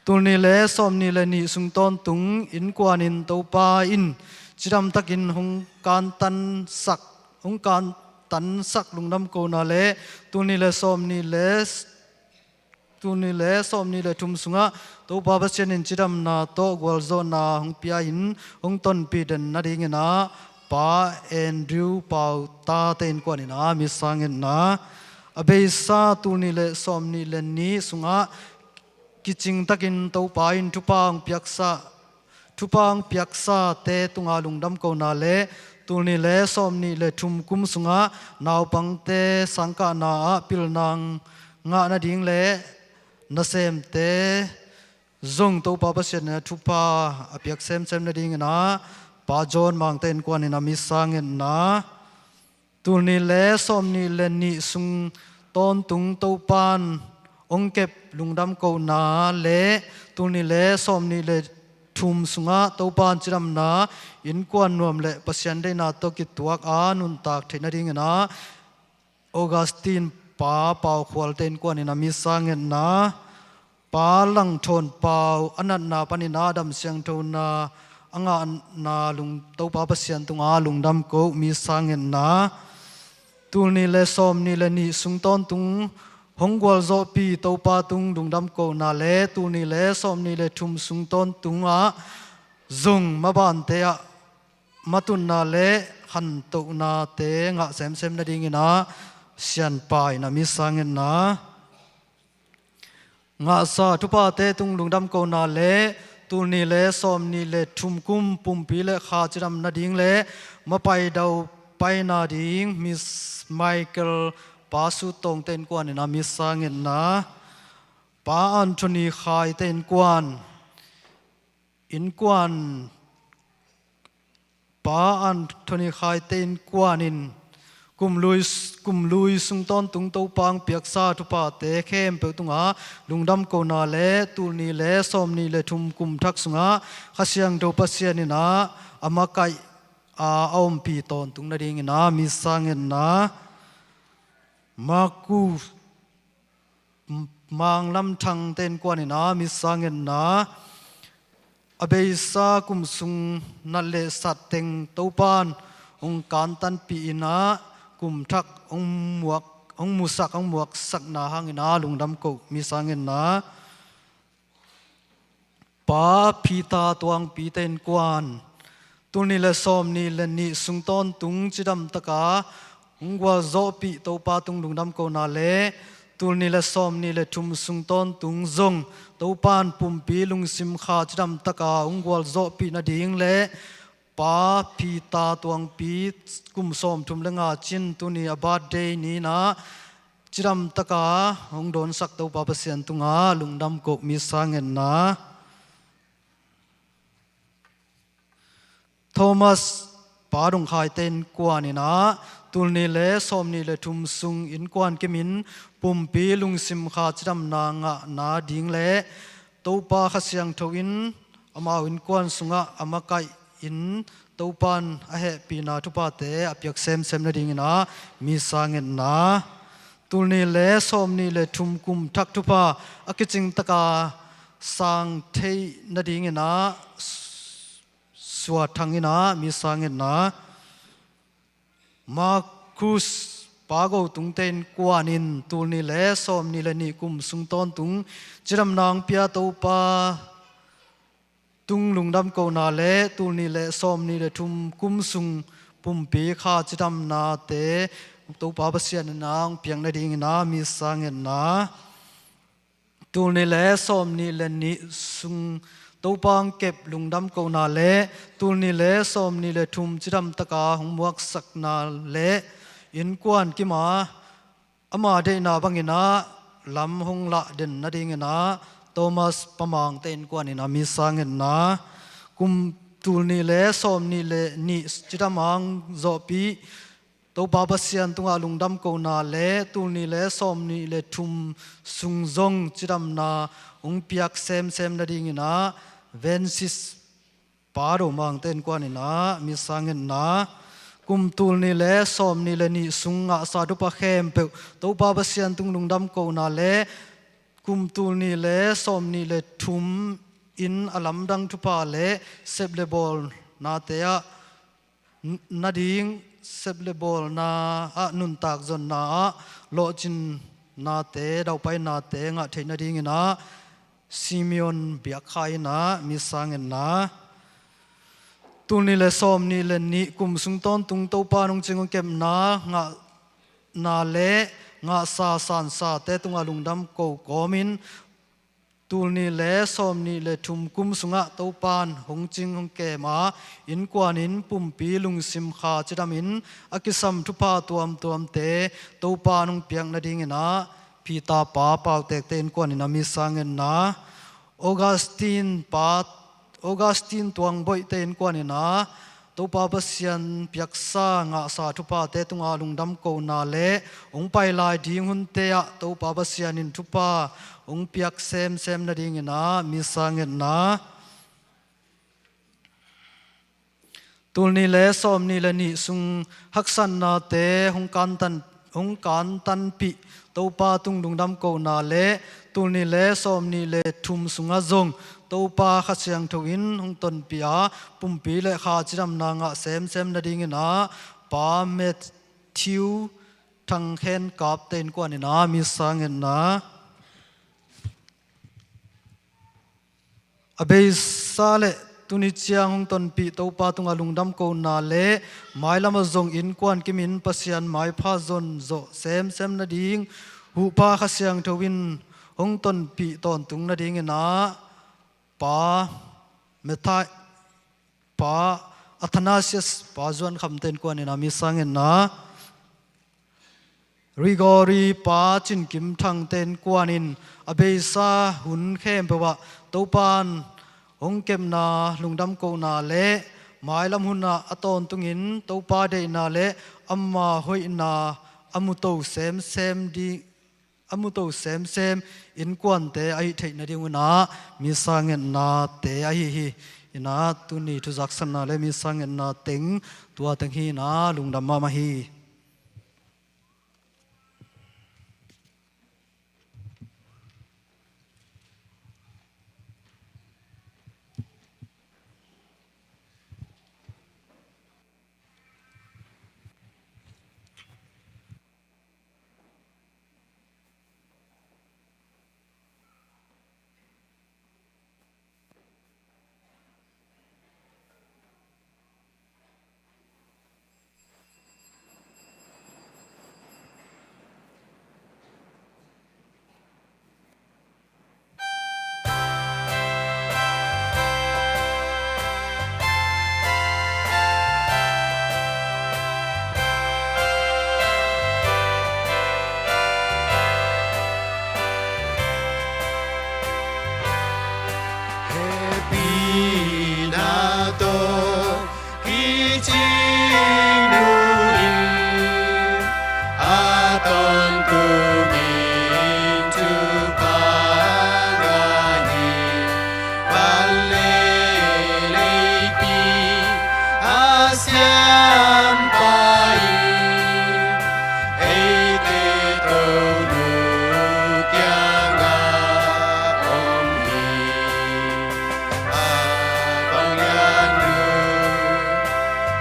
tulni le sawmnih le nih sung tawntung innkuan in Topa in cidamtakin hong kantansak, hong kantansak lungdam kohna le tulni le sawmnih le tulni le sawmnih le thum sungah Topa Pasian in cidamna tawh gualzawhna hong pia in hong tonpih den nadingin ah Pa Andrew Pau ta te innkuan in ah misa ngetna, a beisa tulni le sawmnih le nih sungah kicingtakin Topa in thupha hong piaksa thupha hong piaksate tungah lungdam kohna le tulni le sawmnih le thum kum sungah naupangte sangkahna ah pilna ngah nading le nasemte zong Topa Pasian in ah thupha a piak semsem nadingin ah Pa John Mang te innkuan in ah misa ngetna, tulni le sawmnih le nih sung tawntung Topan hong kep lungdam kohna le tulni le sawmnih le thum sungah Topan cidamna innkuan nuam le Pasian deihna tawh kituak a nuntak theih nadingin ah Augustine Pa Pau Khual te innkuan in ah misa ngetna, Pa Lang Thawn Pau a natna panin ah dam siangthona a ngahna lung Topa Pasian tungah lungdam ko misa ngetna, tulni le sawmnih le nih sung tawntung hong gualzawhpih Topa tung lungdam kohna le tulni le sawmnih le thum sung tawntungah zong mabante ah matutna le khantohnate ngah semsem nadingin ah Sian Pa in ah misa ngetna, ngahsa thuphate tung lungdam kohna le tulni le sawmnih le thum kum pumpi le kha cidam nading le mapai daupai nading Miss Michael Pa Su Tawng te innkuan in ah misa ngetna, Pa Anthony Khai te innkuan, innkuan Pa Anthony Khai te innkuan in kum lui, kum lui sung tawntung Topa hong piaksa thuphate khempeuh tungah lungdam kohna le tulnih le sawmnih le thum kum thak sungah Kha Siangtho Pasian in ah a makaih a, a ompih tawntung nadingin ah misa ngetna. Maku Mang Lam Thang te innkuan in ah misa ngetna. A beisa kum sung nat le sat teng Topa in hong kantanpih in ah kum thak hong muak, hong musak, hong muaksakna hangin ah lungdam koh misa ngetna. Pa Peter Tuangpi te innkuan, tulnih le sawmnih le nih sung tawntung cidamtaka hong gualzawhpih Topa tung lungdam kohna le tulnih le sawmnih le thum sung tawntung zong Topa in pumpi lungsim kha cidamtaka hong gualzawhpih nading le Pa Peter Tuangpi kum sawmthum le nga cin tuni a birthday ni-in ah cidamtaka hong dawnsak Topa Pasian tungah lungdam koh misa ngetna. Thomas Pa Dong Khai te innkuan in ah tulnih le sawmnih le thum sung innkuan kimin pumpi lungsim kha cidamna ngahna ding le Topa Kha Siangtho in amau innkuan sungah a makaih in Topa in a hehpihna thuphate a piak semsem nadingin ah misa ngetna. Tulnih le sawmnih le thum kum thak thupha a kicingtaka sang theih nadingin ah Suat Thang in ah misa ngetna. Marcus Pa Go Tung te innkuan in tulnih le sawmnih le nih kum sung tawntung cidamna hong pia Topa tung lungdam kohna le tulnih le sawmnih le thum kum sung pumpi kha cidamnate Topa Pasian in ah hong piak nadingin ah misa ngetna. Tulnih le sawmnih le nih sung Topa hong kep lungdam kohna le tulnih le sawmnih le thum cidamtaka hong muaksakna le innkuan kim a ama deihna bangin ah lam hong lah den nadingin ah Thomas Pa Mang te innkuan in ah misa ngetna. Kum tulnih le sawmnih le nih cidam hong zawhpih Topa Pasian tungah lungdam kohna le tulnih le sawmnih le thum sung zong cidamna hong piak semsem nadingin ah Vensis Pa Do Mang te innkuan in ah misa ngetna. Kum tulnih le sawmnih le nih sung ngahsa thupha khempeuh Topa Pasian tung lungdam kohna le kum tulnih le sawmnih le thum in a lamdang thupha le sep le bawl nate ah nading sep le bawlna ah nuntak zonna ah lawhcinnate, dauhpainate ngah theih nadingin ah Simeon Biak Khai in ah misa ngetna. Tulnih le sawmnih le nih kum sung tawntung Topa in hong cing hong kepna ngahna le ngahsa sansate tungah lungdam ko kawmin tulnih le sawmnih le thum kum sungah Topa in hong cing hong kem a innkuan in pumpi lungsim kha cidamin a kisam thupha tuamtuamte Topa in hong piak nadingin ah Peter Pa Pau Tek te innkuan in ah misa ngetna. Augustine Pa, Augustine Tuang Boih te innkuan in ah Topa Pasian piaksa ngahsa thuphate tungah lungdam kohna le hong pai lai ding hunte ah Topa Pasian in thupha hong piak semsem nadingin ah misa ngetna. Tulnih le sawmnih le nih sung haksatnate hong kantan, hong kantanpih Topa tung lungdam kohna le tulnih le sawmnih le thum sungah zong Topa Kha Siangtho in hong tonpih a pumpi le kha cidamna ngah semsem nadingin ah Pa Matthew Thang Khen Kap te innkuan in ah misa ngetna. A beisa le tuni ciang hong tonpih Topa tungah lungdam kohna le mailamah zong innkuan kimin Pasian maipha zon zawh semsem nading huhpha Kha Siangtho in hong tonpih tawntung nadingin ah Pa Methai, Pa Athanasius, Pa Zuan Kham te innkuan in ah misa ngetna. Gregory Pa Cin Kim Thang te innkuan in a beisa hun khempeuh ah Topa in hong kepna lungdam kohna le mailam hunah a tawntungin Topa deihna le ama hoihna a mu to semsem ding, a mu to semsem innkuante ahi theih nadingun ah misa ngetnate ahi hi. Inah tuni thuzaksakna le misa ngetna teng tua teng hi inah lungdam mahmah hi. Hehpihna tawh kicing nuh in, a tawntungin thupha ngah hi. Van le leipi a siampa in, eite Tonu kiangah om hi. A vangliannu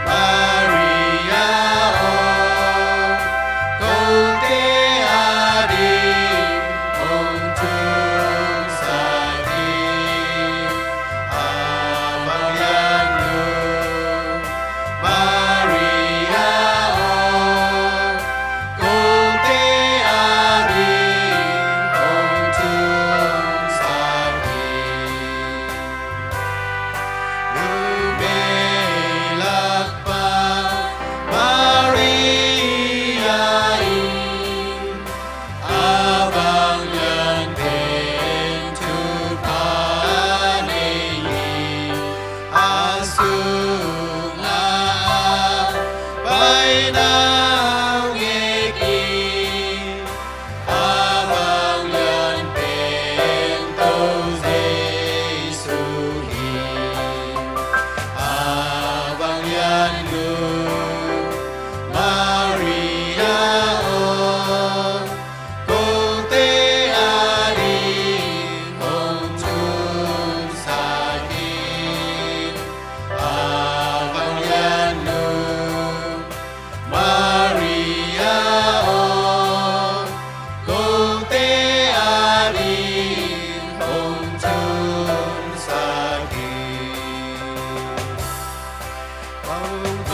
Maria aw, kote ading hong thumsak in. A vangliannu Maria aw, kote ading hong thumsak in. Numei lakpa Maria in, a vanglian pen thupha nei hi. A sungah a paina hong ek hi. A vanglian pen Topa Jesu hi. A vangliannu Maria aw, kote ading hong thumsak in. A vangliannu Maria aw, kote ading hong thumsak in.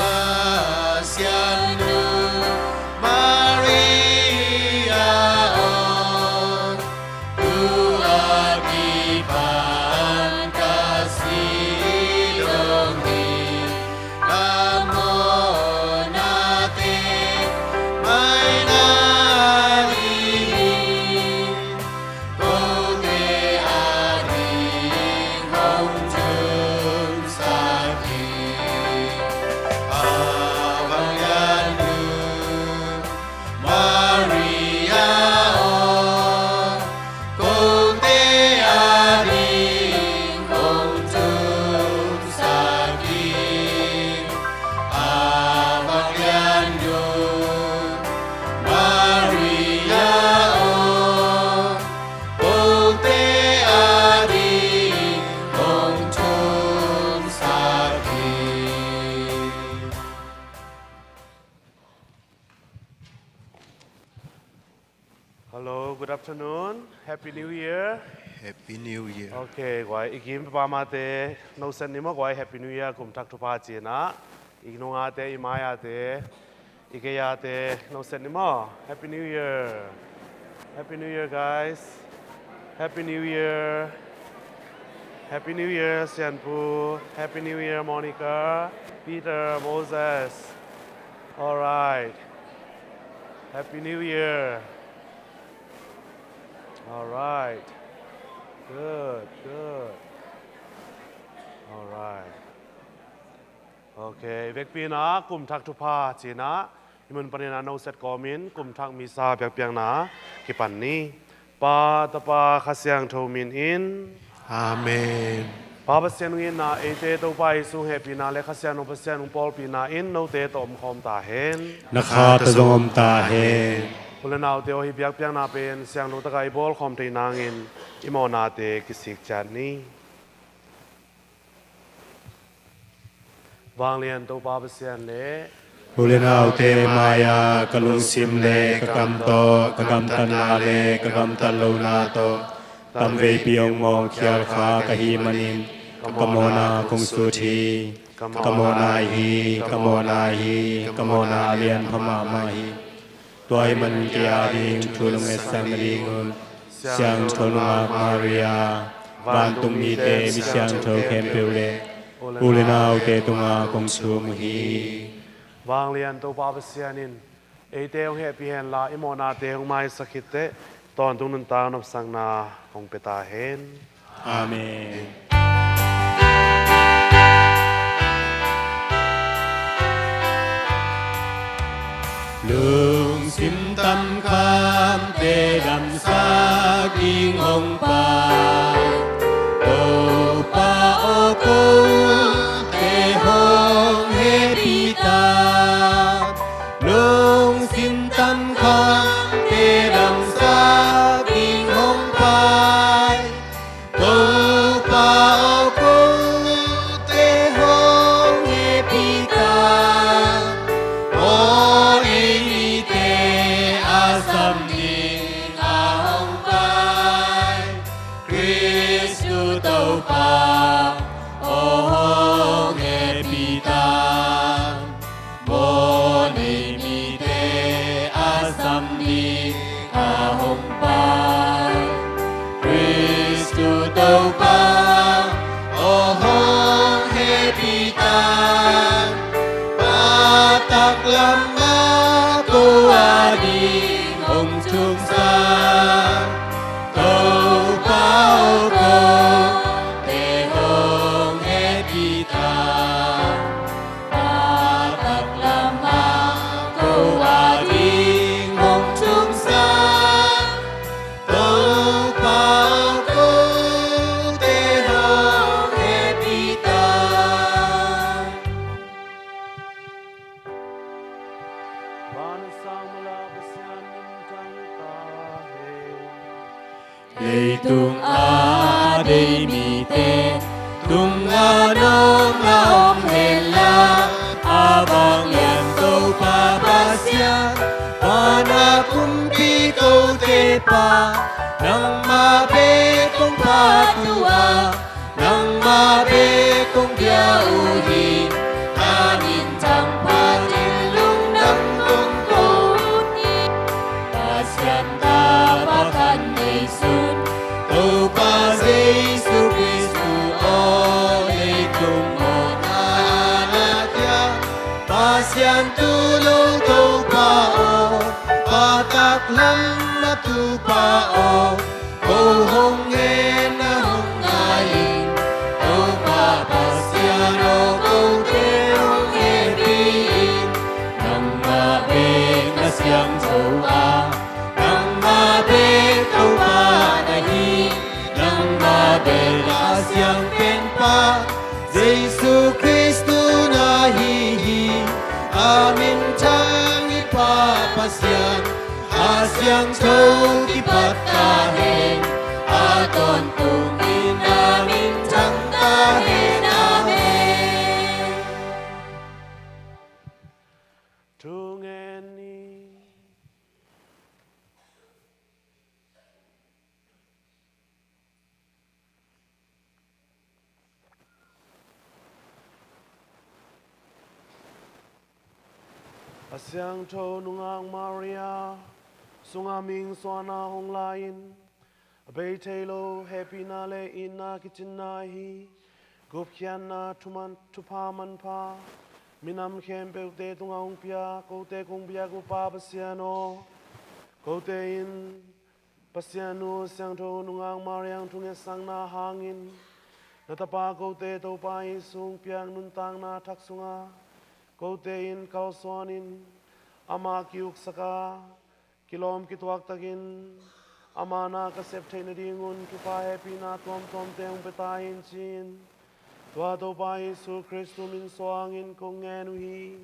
Pasian nu Maria aw, tua kipan ka si dong hi. Ka mawhnate mai na ding hi. Kote ading hong thumsak hi. A vangliannu Maria aw, kote ading hong thumsak hi. A vangliannu Maria aw, kote ading hong thumsak hi. Hello, good afternoon. Happy New Year. Happy New Year. Okay, guai, i gim pamate, no sen ni maw, guai, Happy New Year, kum thak thupha ci-in ah, i nungate, i maiate, i geiate, no sen ni maw. Happy New Year. Happy New Year, guys. Happy New Year. Happy New Year, Sianpu. Happy New Year, Monica, Peter, Moses. All right. Happy New Year. All right. Good, good. All right. Ok, vekpi-in ah kum thak thupha ci-in ah hih mun panin ah no set kawmin kum thak misa biakpiakna kipan ni. Pa, Tapa, Kha Siangtho min in. Amen. Pa Pasian hong itna, eite Topa Jesu hong hehpihna le Kha Siangtho Pasian hong pawlpihna in note tawh omkhawm ta hen. Na kha tawh zong om ta hen. U le naute aw, hih biakpiakna pen siangtho takah i bawlkhawm theih nangin i mawhnate kisik ciat ni. Vanglian Topa Pasian le u le naute mai-ah ka lungsim le ka kam tawh, ka gamtatna le ka gamtat lohna tawh, tamveipi hong mawhkhial kha ka hih manin ka mawhna kong sut hi. Ka mawhna hi, ka mawhna hi, ka mawhna a lianpha mahmah hi. Tua ahih manin kei ading thu lungngetsak nadingun Siangtho Nungak Maria, vantung mite, mi siangtho khempeuh le u le naute tungah kong sum uh hi. Vanglian Topa Pasian in eite hong hehpih henla, i mawhnate hong maisak khit teh tawntung nuntak nopsakna hong pia ta hen. Amen. Lungsim tamkhamte damsak ding hong pai Topa aw, kote hong hehpih ta. Lungsim tamkhamte damsak ding hong pai Topa aw, kote hong hehpih ta. Aw, ei mite a sam ding a hong pai Khristu Topa aw, hong hehpih ta. Mawhnei mite a sam ding a hong pai Khristu Topa aw, hong hehpih ta. Pa taklam ah ko ading hong thumsak Topa aw, kote hong hehpih ta. Pa taklam ah ko ading hong thumsak Topa aw, kote hong hehpih ta. Van a sang mala Pasian minthan ta hen. Leitung a dei mite tungah nopna om henla, a vanglian Topa Pasian, van a kumpi kote Pa, nangmah bek kong phat uh a, nangmah bek kong bia uh hi. Na minthang phatin lungdam kong ko uh hi. Pasian tapa khat neisun Topa Jesu Khristu aw, leitung mawhna a na khia Pasian tu lo Topa aw, Pa taklam a Topa aw, ko hong ngen na hong ngai in. Topa Pasian aw, kote hong hehpih in. Nangmah bek na siangtho a, nangmah bek Topa na hi. Nangmah bek a siangpenpa Jesu Khristu na hi hi. A minthang i Pa Pasian, a siangtho kipat ta hen. A tawntungin na minthang ta hen. Amen. Thu ngen ni. A siangtho nungak Maria, sungah mihing suahna hong la-in, a bei thei lo hehpihna le itna kicinna hi. Gupkhiatna thuman, thupha manpha minam khempeuhte tungah hong pia, kote kong biak uh Pa Pasian aw, kote in Pasian nu siangtho nungak Maria' thungetsakna hangin Na Tapa kote Topa Jesu hong piak nuntakna thak sungah kote in kalsuanin amah ki-uksak a, kilawm kituaktakin ama na ka sep theih nadingun kipha hehpihna tuamtuamte hong pia ta in ci-in, tua Topa Jesu Khristu min suangin kong ngen uh hi.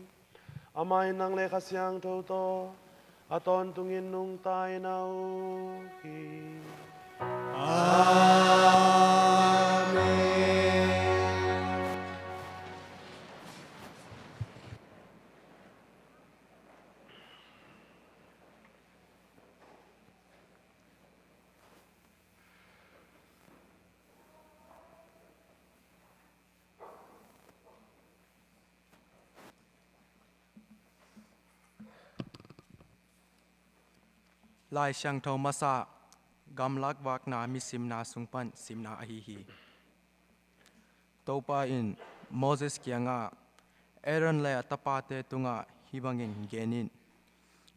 Amah in nang le Kha Siangtho tawh a tawntungin nungta in a uk hi. Amen. Lai Siangtho masa, Gamlak Vakna misimna sung pan simna ahi hi. Topa in Moses kiangah, Aaron le a tapate tungah hih bangin gen in: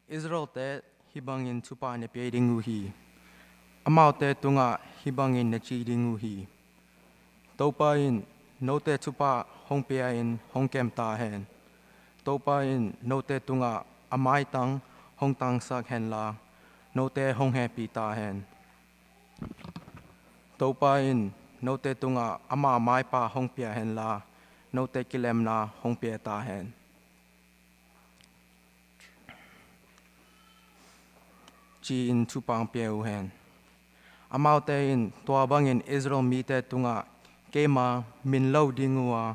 Israelte hih bangin thupha na pia ding uh hi. Amaute tungah hih bangin na ci ding uh hi: Topa in note thupha hong pia-in hong kem ta hen. Topa in note tungah a maitang hong tangsak henla, note hong hehpih ta hen. Topa in note tungah ama maipa hong pia henla, note kilemna hong pia ta hen, ci-in thupha hong pia uh hen. Amaute in tua bangin Israel mite tungah keima min lo ding uh a,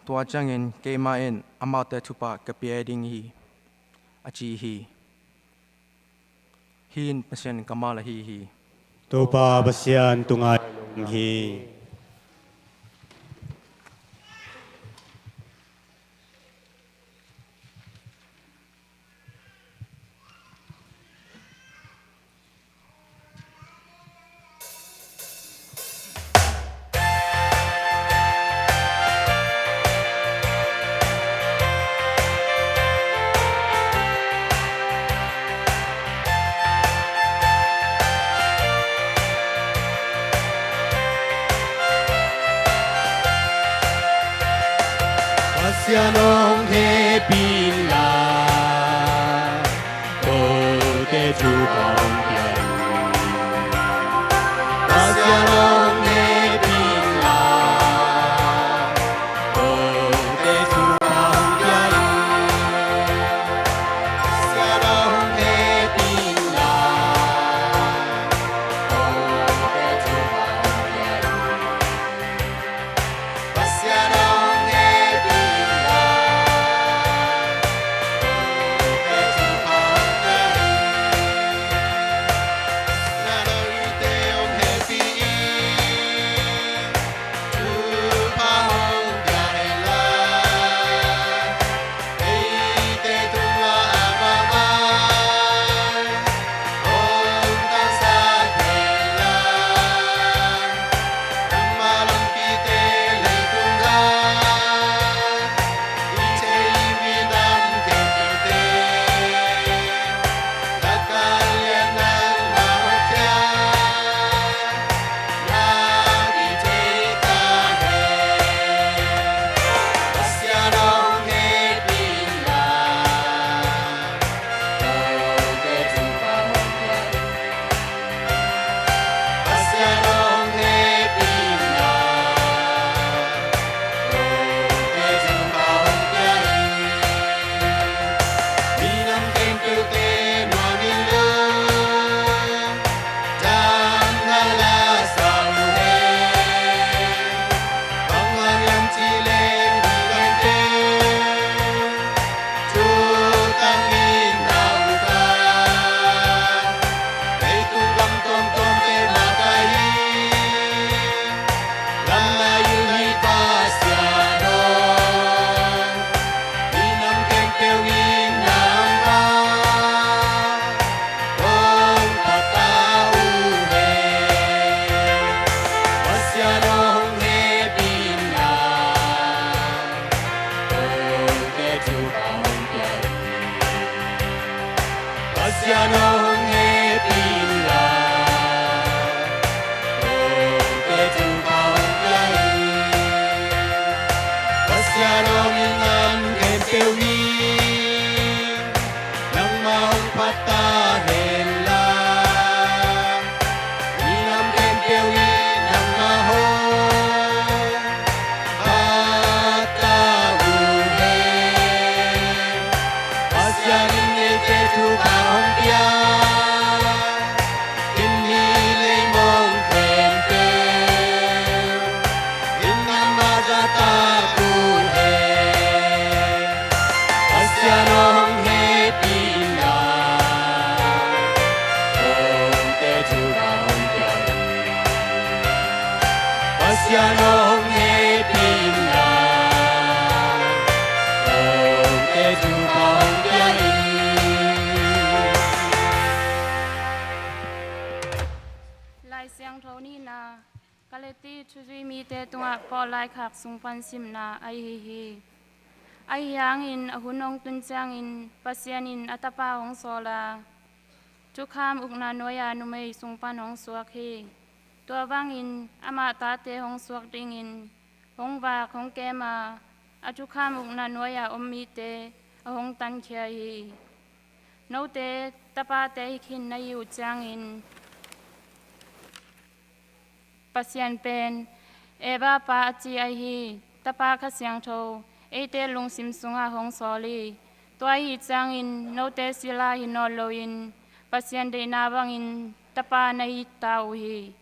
tua ciangin keimah in amaute thupha ka pia ding hi, a ci hi. Hih in Pasian kammal ahi hi. Topa Pasian tungah lung hi. Pasian hong hehpih in la, kote thupha hong pia in. Pasian hong hehpih in la, kote thupha hong pia in. Pasian hong hehpih in la, kote thupha hong pia in. Pasian hong hehpih in la, kote thupha hong pia in. Pasian hong hehpih in, thupha hong pia in la, eite tungah a mangngilh hong tangsak in la, nangma lampite leitung gam, i thei i minam khempeuhte, na kallian nangma hotkhiat na kithei ta hen. Pasian hong hehpih in la, kote thupha hong pia in. Pasian hong hehpih in la, kote thupha hong pia in. Minam khempeuhte nuam in la, damna la sa uh hen. Bang hang hiam cih leh hih gam khempeuh thutang in na uk a, leitung gam tuamtuamte makaih in, lamlai uh hi Pasian aw, minam khempeuh in nangmah hong phat ta uh hen. Pasian hong hehpih in la, kote thupha hong pia in. Pasian hong hehpih in la, kote thupha hong pia in. Galati thuzui mite tungah Paul laikhak sung pan simna ahi hi. Ahi hangin a hun hong tun ciangin Pasian in a Tapa hong sawl a, thukham ukna nuai-a numei sung pan hong suak hi. Tua bangin amah tate hong suak dingin hong vak hong kem a, a thukham ukna nuai-a om mite a hong tankhia hi. Note tapate hi khin na hi uh ciangin Pasian pen Abba Pa a ci ahi hi. Tapa Kha Siangtho eite lungsim sungah hong sawl hi. Tua ahi ciangin note sila hi nawn loin Pasian deihna bangin tapa na hi ta uh hi.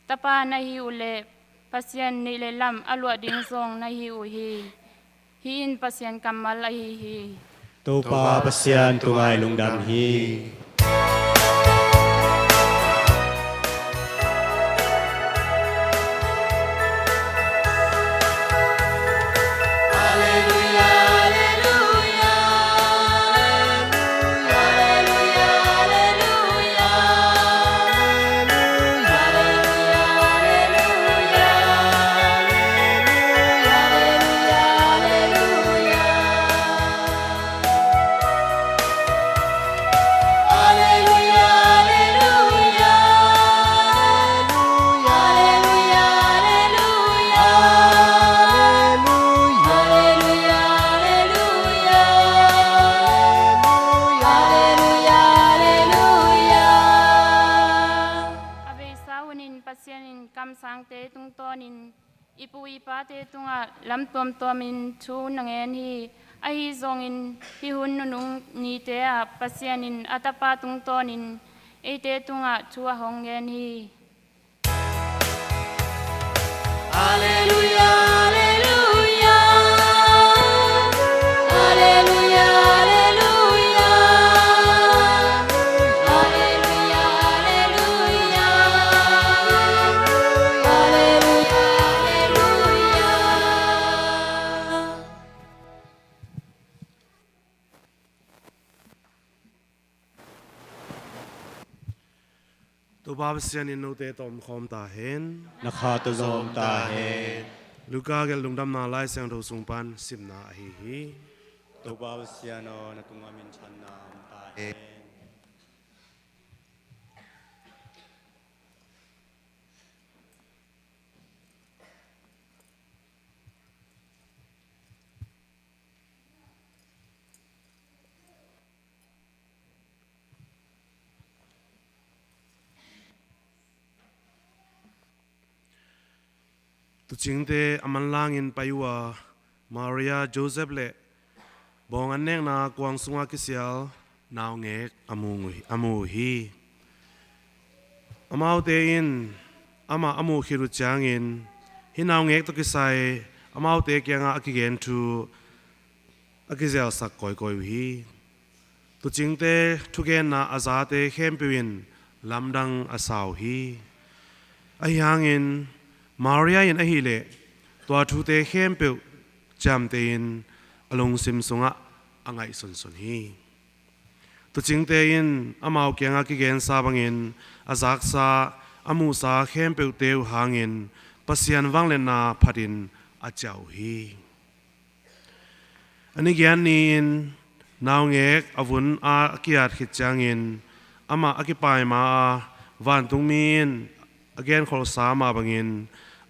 Tapa na hi uh leh Pasian neih le lamh a luah ding zong na hi uh hi. Hih in Pasian kammal ahi hi. Topa Pasian tungah i lungdam hi. A beisa hunin Pasian in kamsangte tungtawnin i pu i pate tungah lam tuamtuamin thu na ngen hi. Ahi zongin hih hun nunung nite ah Pasian in a Tapa tungtawnin eite tungah thu a hong ngen hi. Alleluia, alleluia. Alleluia, alleluia. Alleluia, alleluia. Alleluia, alleluia. Topa Pasian in note tawh om khawm ta hen. Na kha tawh zong om ta hen. Luka gelh Lungdamna Lai Siangtho sung pan simna ahi hi. Topa Pasian aw, na tungah minthanna om ta hen. Tuucingte a manlangin pai uh a, Maria, Joseph le bawng an nekna kuang sungah kisial naungek a mu, a mu uh hi. Amaute in amah a muh khit uh ciangin hih naungek tawh kisai amaute kiangah a kigen thu a kizelsak kawikawi uh hi. Tuucingte thugenna a zate khempeuh in lamdang a sa uh hi. Ahi hangin Maria in ahileh tua thute khempeuh ciamteh in a lungsim sungah a ngaihsunsun hi. Tuucingte in amau kiangah kigensa bangin a zaksa a muhsa khempeuhte uh hangin Pasian vangliatna phatin a ciah uh hi. A ni giat ni-in naungek a vun a a ki-at khit ciangin amah a kipai ma-a vantungmi in a genkholhsa mah bangin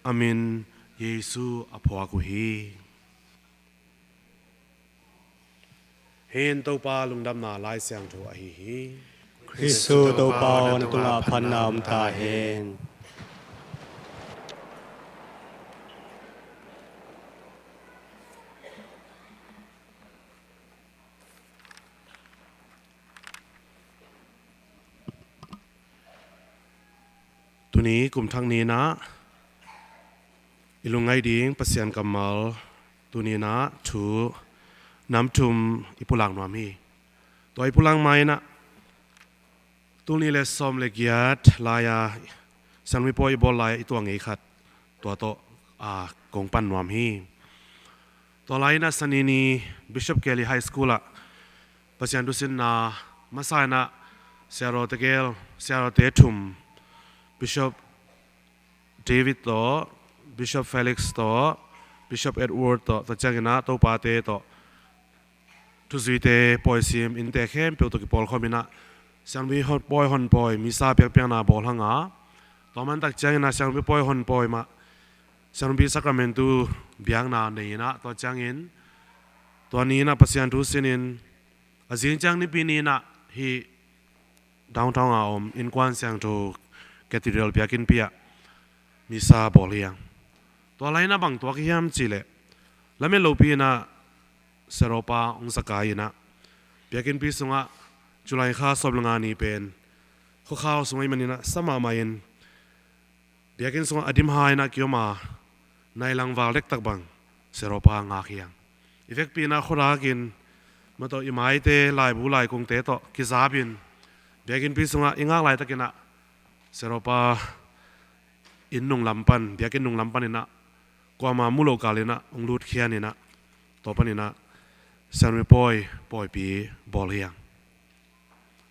a min Jesu a phuak uh hi. Hih in Topa Lungdamna Lai Siangtho ahi hi. Khristu Topa aw, na tungah phatna om ta hen. Tuni kum thak ni-in ah i lungngaih ding Pasian kammal tuni-in ah thu nam thum i pulak nuam hi. Tua i pulak ma-in ah tul nih le sawm le giat lai-a Sangmi Pawi i bawl lai-a i tuak ngei khat tua tawh, aa, kong pan nuam hi. Tua lai-in ah Sani ni Bishop Kelly High School ah Pasian thusinna masa-in ah siarawte gel, siarawte thum, Bishop David tawh, Bishop Felix tawh, Bishop Edward tawh, tua ciangin ah topate tawh thuzuite pawisim innte khempeuh tawh kipawlkhawm in ah siangpi hon pawi, hon pawi, misa piakpiakna bawl hang a, tua man tak ciangin ah siangpi pawi, hon pawi mah, siangpi sakramentu biakna nei in ah, tua ciangin tua ni in ah Pasian thu sin in a zing ciang Nipi ni in ah hih downtown a om Innkuan Siangtho Cathedral biakinnpi ah misa bawl hi hang. Tua lai in ah bang tuak hiam cih leh, lamet lopi in ah Siaropa hong zakai in ah, biakinnpi sungah July kha sawm le nga ni pen khuakhau sung ahih manin ah sa mahmah in, biakinn sungah a dimha in ah kiom a, nai lang val dektak bang Siaropa ngak hi hang. I vekpi in ah khuadak in, mah tawh i maite, laibu laikungte tawh kizap in, biakinnpi sungah i ngak laitakin ah Siaropa inn nunglam pan, biakinn nunglam pan in ah kuamah mu loh kal in ah hong lutkhia in ah, tua pan in ah siangpi pawi pawipi bawl hi hang.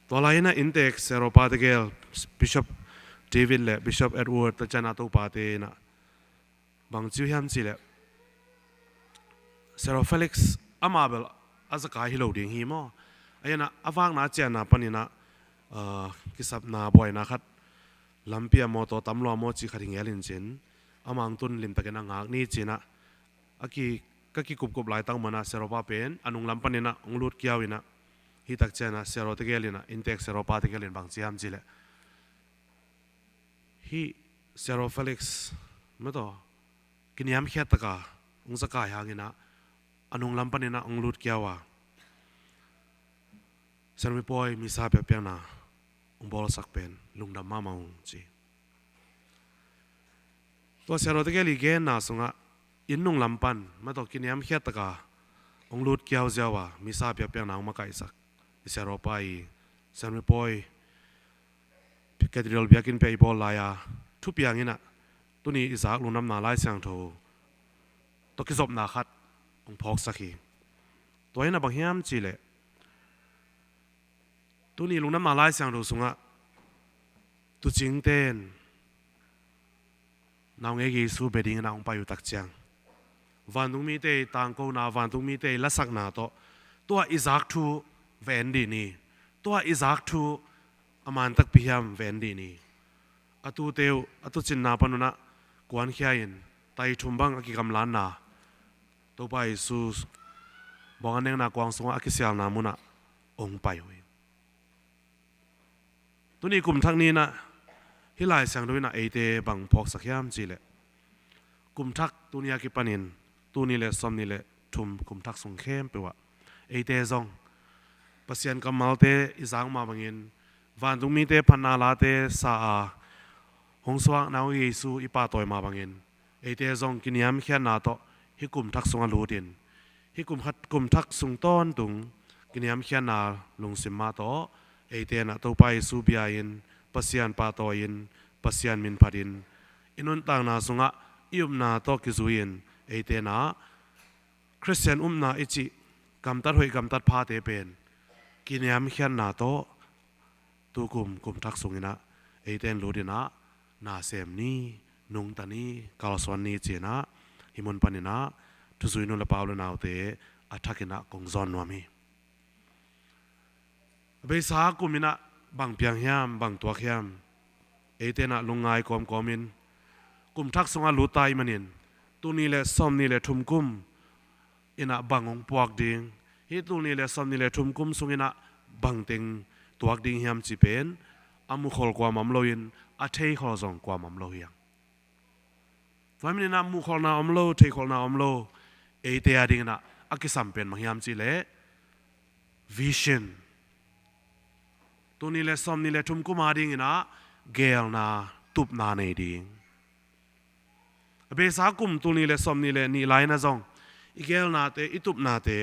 Tua lai in ah inntek Siaropa tegel, Bishop David le Bishop Edward, tua ciang ah topate in ah bang ci uh hiam cih leh, Siaro Felix amah bel a zakai hi lo ding hi maw? Ahih hang a vakna ciahna panin ah, ah, kisapna buaina khat, lampi ah mawtaw tam lua maw cih khat hi ngel in cin, amah hong tun limtakin a ngak ni ci-in ah, a ki, ka kikupkup laitak man ah Siaropa pen a nunglam panin ah hong lut kiau in ah, hih tak ciang ah Siaro tegel in ah, inntek Siaropa tegel in bang ci hiam cih leh, hih Siaro Felix mah tawh kiniamkhiat takin hong zakai hangin ah a nunglam panin ah hong lut kiau a, siangpi pawi misa piakpiakna hong bawlsak pen lungdam mahmah ung ci. Tua Siaro tegel i genna sungah inn nunglam pan mah tawh kiniamkhiat takin hong lut kiau ziau a misa piakpiakna hong makaihsak i Siaropa i siangpi pawi Cathedral biakinnpi ah i bawl lai-a thupiang in ah, tuni i zak lungdamna Lai Siangtho tawh kizopna khat hong phawksak hi. Tua in ah bang hiam cih leh, tuni lungdamna Lai Siangtho sungah tuucingte in naungek Jesu bia dingin ah hong pai uh tak ciang, vantungmite i tangkona, vantungmite i lasakna tawh, tua i zak thu va en dih ni, tua i zak thu a man takpi hiam va en dih ni. A tuute uh a tuucinna pan un ah kuankhia in, tai thum bang a kigamlatna, Topa Jesu bawng an nekna kuang sungah a kisialna mun ah hong pai uh hi. Tuni kum thak ni in ah hih Lai Siangtho in ah eite bang phawksak hiam cih leh, kum thak tuni a kipanin, tul nih le sawmnih le thum kum thak sung khempeuh ah eite zong Pasian kammalte i zak mah bangin, vantungmite phatna late sa a hong suak naungek Jesu i pahtawi mah bangin, eite zong kiniamkhiatna tawh hih kum thak sungah lut in, hih kum khat, kum thak sung tawntung kiniamkhiatna lungsim mah tawh eite in ah Topa Jesu bia in, Pasian pahtawi in, Pasian min phat in, i nuntakna sungah i upna tawh kizui in, eite in ah Khristian upna i cih gamtat hoih gamtat phate pen kiniamkhiatna tawh tukum kum thak sungin ah eite in lut in ah na sem ni, nungta ni, kalsuan ni ci-in ah hih mun panin ah thuzui nu le pa u le naute a thakin ah kong zawn nuam hi. A beisa kum in ah bang piang hiam, bang tuak hiam, eite in ah lungngai kawmkawm in, kum thak sungah lut ta ahih manin, tul nih le sawmnih le thum kum in ah bang hong puak ding, hih tul nih le sawmnih le thum kum sungin ah bangteng tuak ding hiam cih pen a mukhol kuamah om lo in, a theikhol zong kuamah om lo hi hang. Tua ahih manin ah muhkholhna om lo, theikholhna om lo, eite a dingin ah a kisam pen bang hiam cih leh, vision. Tul nih le sawmnih le thum kum a dingin ah geelna, tupna nei ding. A beisa kum tul nih le sawmnih le nih lai-in ah zong i geelnate, i tupnate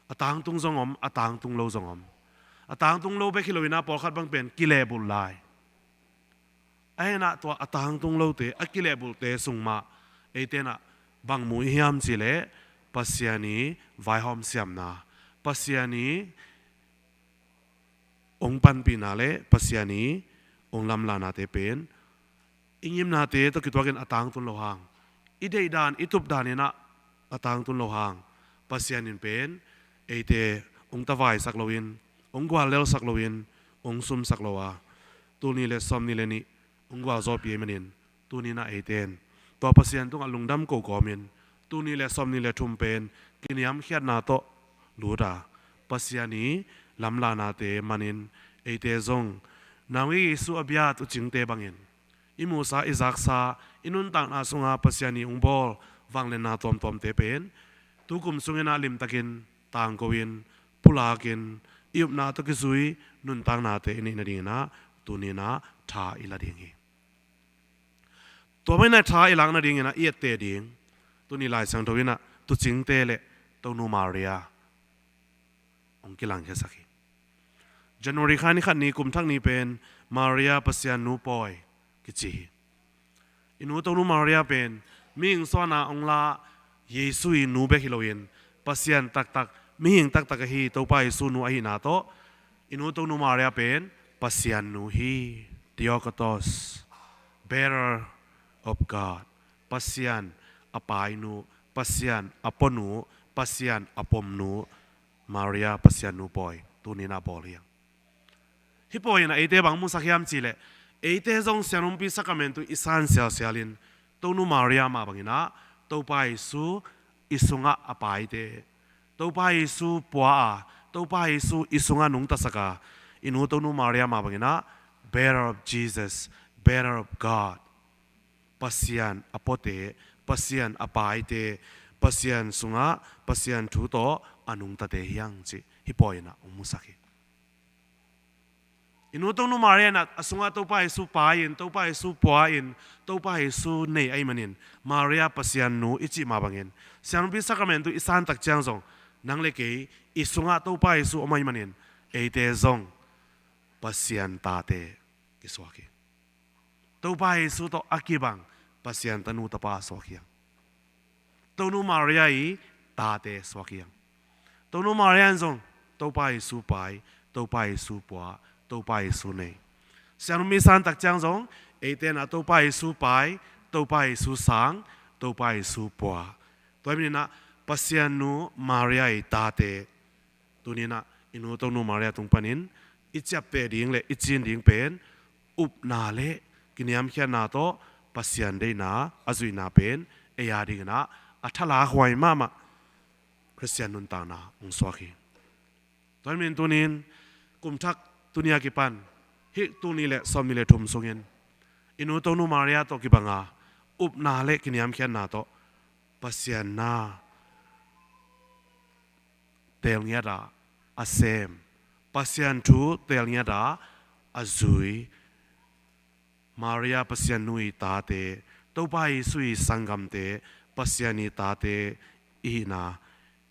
a tangtung zong om, a tangtung lo zong om. A tangtung lo bek hi lo-in ah pawlkhat bang pen kilehbulh lai. Ahih hangin ah tua a tangtung lote, a kilehbulhte sung mah eite in ah bang mu i hiam cih leh, Pasian i vaihawm siamna, Pasian i hong panpihna le Pasian i hong lamlahnate pen i ngimnate tawh kituakin a tangtun lo hang, i deihdan i tupdan inah a tangtun lo hang, Pasian in pen eite hong tavaisak loin, hong guallelsak loin, hong sumsak lo a, tul nih le sawm nih le nih hong gualzawhpih ahih manin, tuni inah eite in tua Pasian tungah lungdam ko kawmin, tul nih le sawm nih le thum pen kiniamkhiatna tawh lut a, Pasian i lamlahnate manin eite zong Nang Jesu a biat uh cingte bangin i muhsa, i zaksa, i nuntakna sunga Pasian i hong bawl vangliatna tuamtuamte pen tukum sungin ah limtakin tangko-in, pulakin, i upna tawh kizui nuntaknate i neih nadingin ah tuni inah tha i la ding hi. Tua mah inah tha i lak nadingin ah i etteh ding, tuni Lai Siangtho inah tuucingte le Tonu Maria hong kilangkhiasak hi. January kha ni khat ni, kum thak ni pen Maria Pasian nu pawi kici hi. I nu Tonu Maria pen mihing suahna hong la Jesu i nu bek hi loin, Pasian taktak, mihing taktak ahi Topa Jesu nu ahihna tawh, i nu Tonu Maria pen Pasian nu hi. Theotokos, bearer of God, Pasian a painu, Pasian a puanu, Pasian a pomnu, Maria Pasian nu pawi tuni inah bawl hi hang. Hih pawi inah eite bang musak hiam cihleh, eite zong Siangthopi Sakramentu i san sialsialin, Tonu Maria mah bangin ah Topa Jesu i sungah a paite, Topa Jesu pua a, Topa Jesu i sungah nungtasak a, i nu Tonu Maria mah bangin ah bearer of Jesus, bearer of God, Pasian a puate, Pasian a paite, Pasian sungah Pasian thu tawh a nungtate hi hang cih hih pawi inah hong musak hi. I nu Tonu Maria inah a sungah Topa Jesu pai-in, Topa Jesu pua-in, Topa Jesu nei ahih manin Maria Pasian nu i cih mah bangin, Siangthopi Sakramentu i san tak ciang zong nang le kei i sungah Topa Jesu om ahih manin eite zong Pasian tate kisuak hi. Topa Jesu tawh a kibang Pasian tanu tapa suak hi hang. Tonu Maria i tate suak hi hang. Tonu Maria in zong Topa Jesu pai, Topa Jesu pua, Topa Jesu nei. Siangthopi san tak ciang zong eite in ah Topa Jesu pai, Topa Jesu sang, Topa Jesu pua. Tua ahih manin ah Pasian nu Maria i tate, tuni inah i nu Tonu Maria tung panin i ciapteh ding le i cin ding pen upna le kiniamkhiatna tawh Pasian deihna a zuihna pen ei a dingin ah a thalakhuai mahmah Khristian nuntakna hong suak hi. Tua ahih manin tuni in kum thak tuni a kipan hih tul nih le sawm nih le thum sungin i nu Tonu Maria tawh kibang a upna le kiniamkhiatna tawh Pasian na teel ngiat a a sem, Pasian thu teel ngiat a a zui Maria Pasian nu i tate, Topa Jesu i sanggamte, Pasian i tate i hihna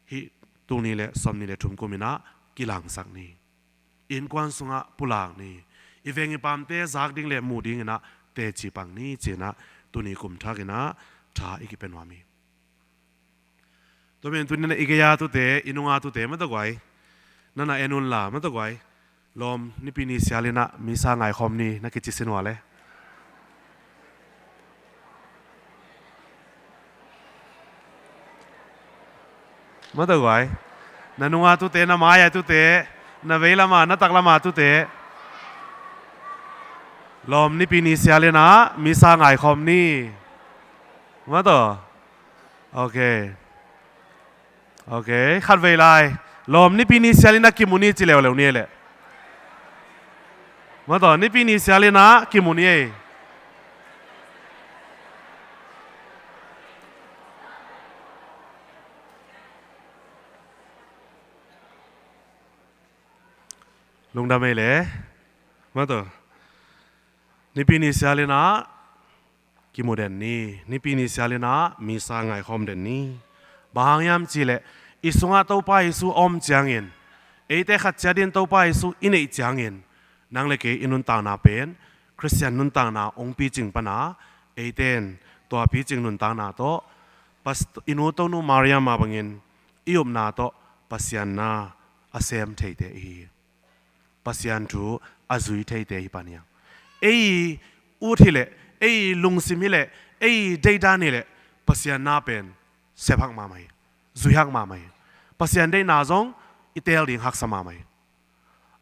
hih tul nih le sawm nih le thum kum in ah kilangsak ni. Innkuan sungah pulak ni. I veng i paamte zak ding le muh dingin ah teci pak ni ci-in ah tuni kum thak in ah tha i kipia nuam hi. Tua pen tuni in ah i gei a tute, i nung a tute, mah tawh guai. Na na en un la, mah tawh guai. Lawm, Nipi ni sial in ah Missa ngaikhawm ni, na kici sin ua le. Mah tawh guai. Na nung a tute, na mai a tute, na veilam a, na taklam a tute. Lawm, Nipi ni sial in ah Missa ngaikhawm ni. Mah tawh. Ok. Ok, khatvei lai. Lawm, Nipi ni sial in ah kimu ni ci leuleu ni leh. Mah tawh, Nipi ni sial in ah kimu ni ei. Lungdam ei le. Mah tawh. Nipi ni sial in ah kimu den ni, Nipi ni sial in ah Missa ngaikhawm den ni. Bang hang hiam cih leh, i sungah Topa Jesu a om ciangin, eite khat ciat in Topa Jesu i neih ciangin, nang le kei i nuntakna pen Khristian nuntakna hong picing pan a, eite in tua picing nuntakna tawh, Past-, i nu Tonu Maria mah bangin i upna tawh Pasian na a sem theite i hi. Pasian thu a zui theite hi pan hi hang. Ei ut hi leh Ei lungsim hi leh, ei deihdan hi leh, Pasian na pen sepsak mahmah hi, zuihsak mahmah hi. Pasian deihna zong i teel ding haksa mahmah hi.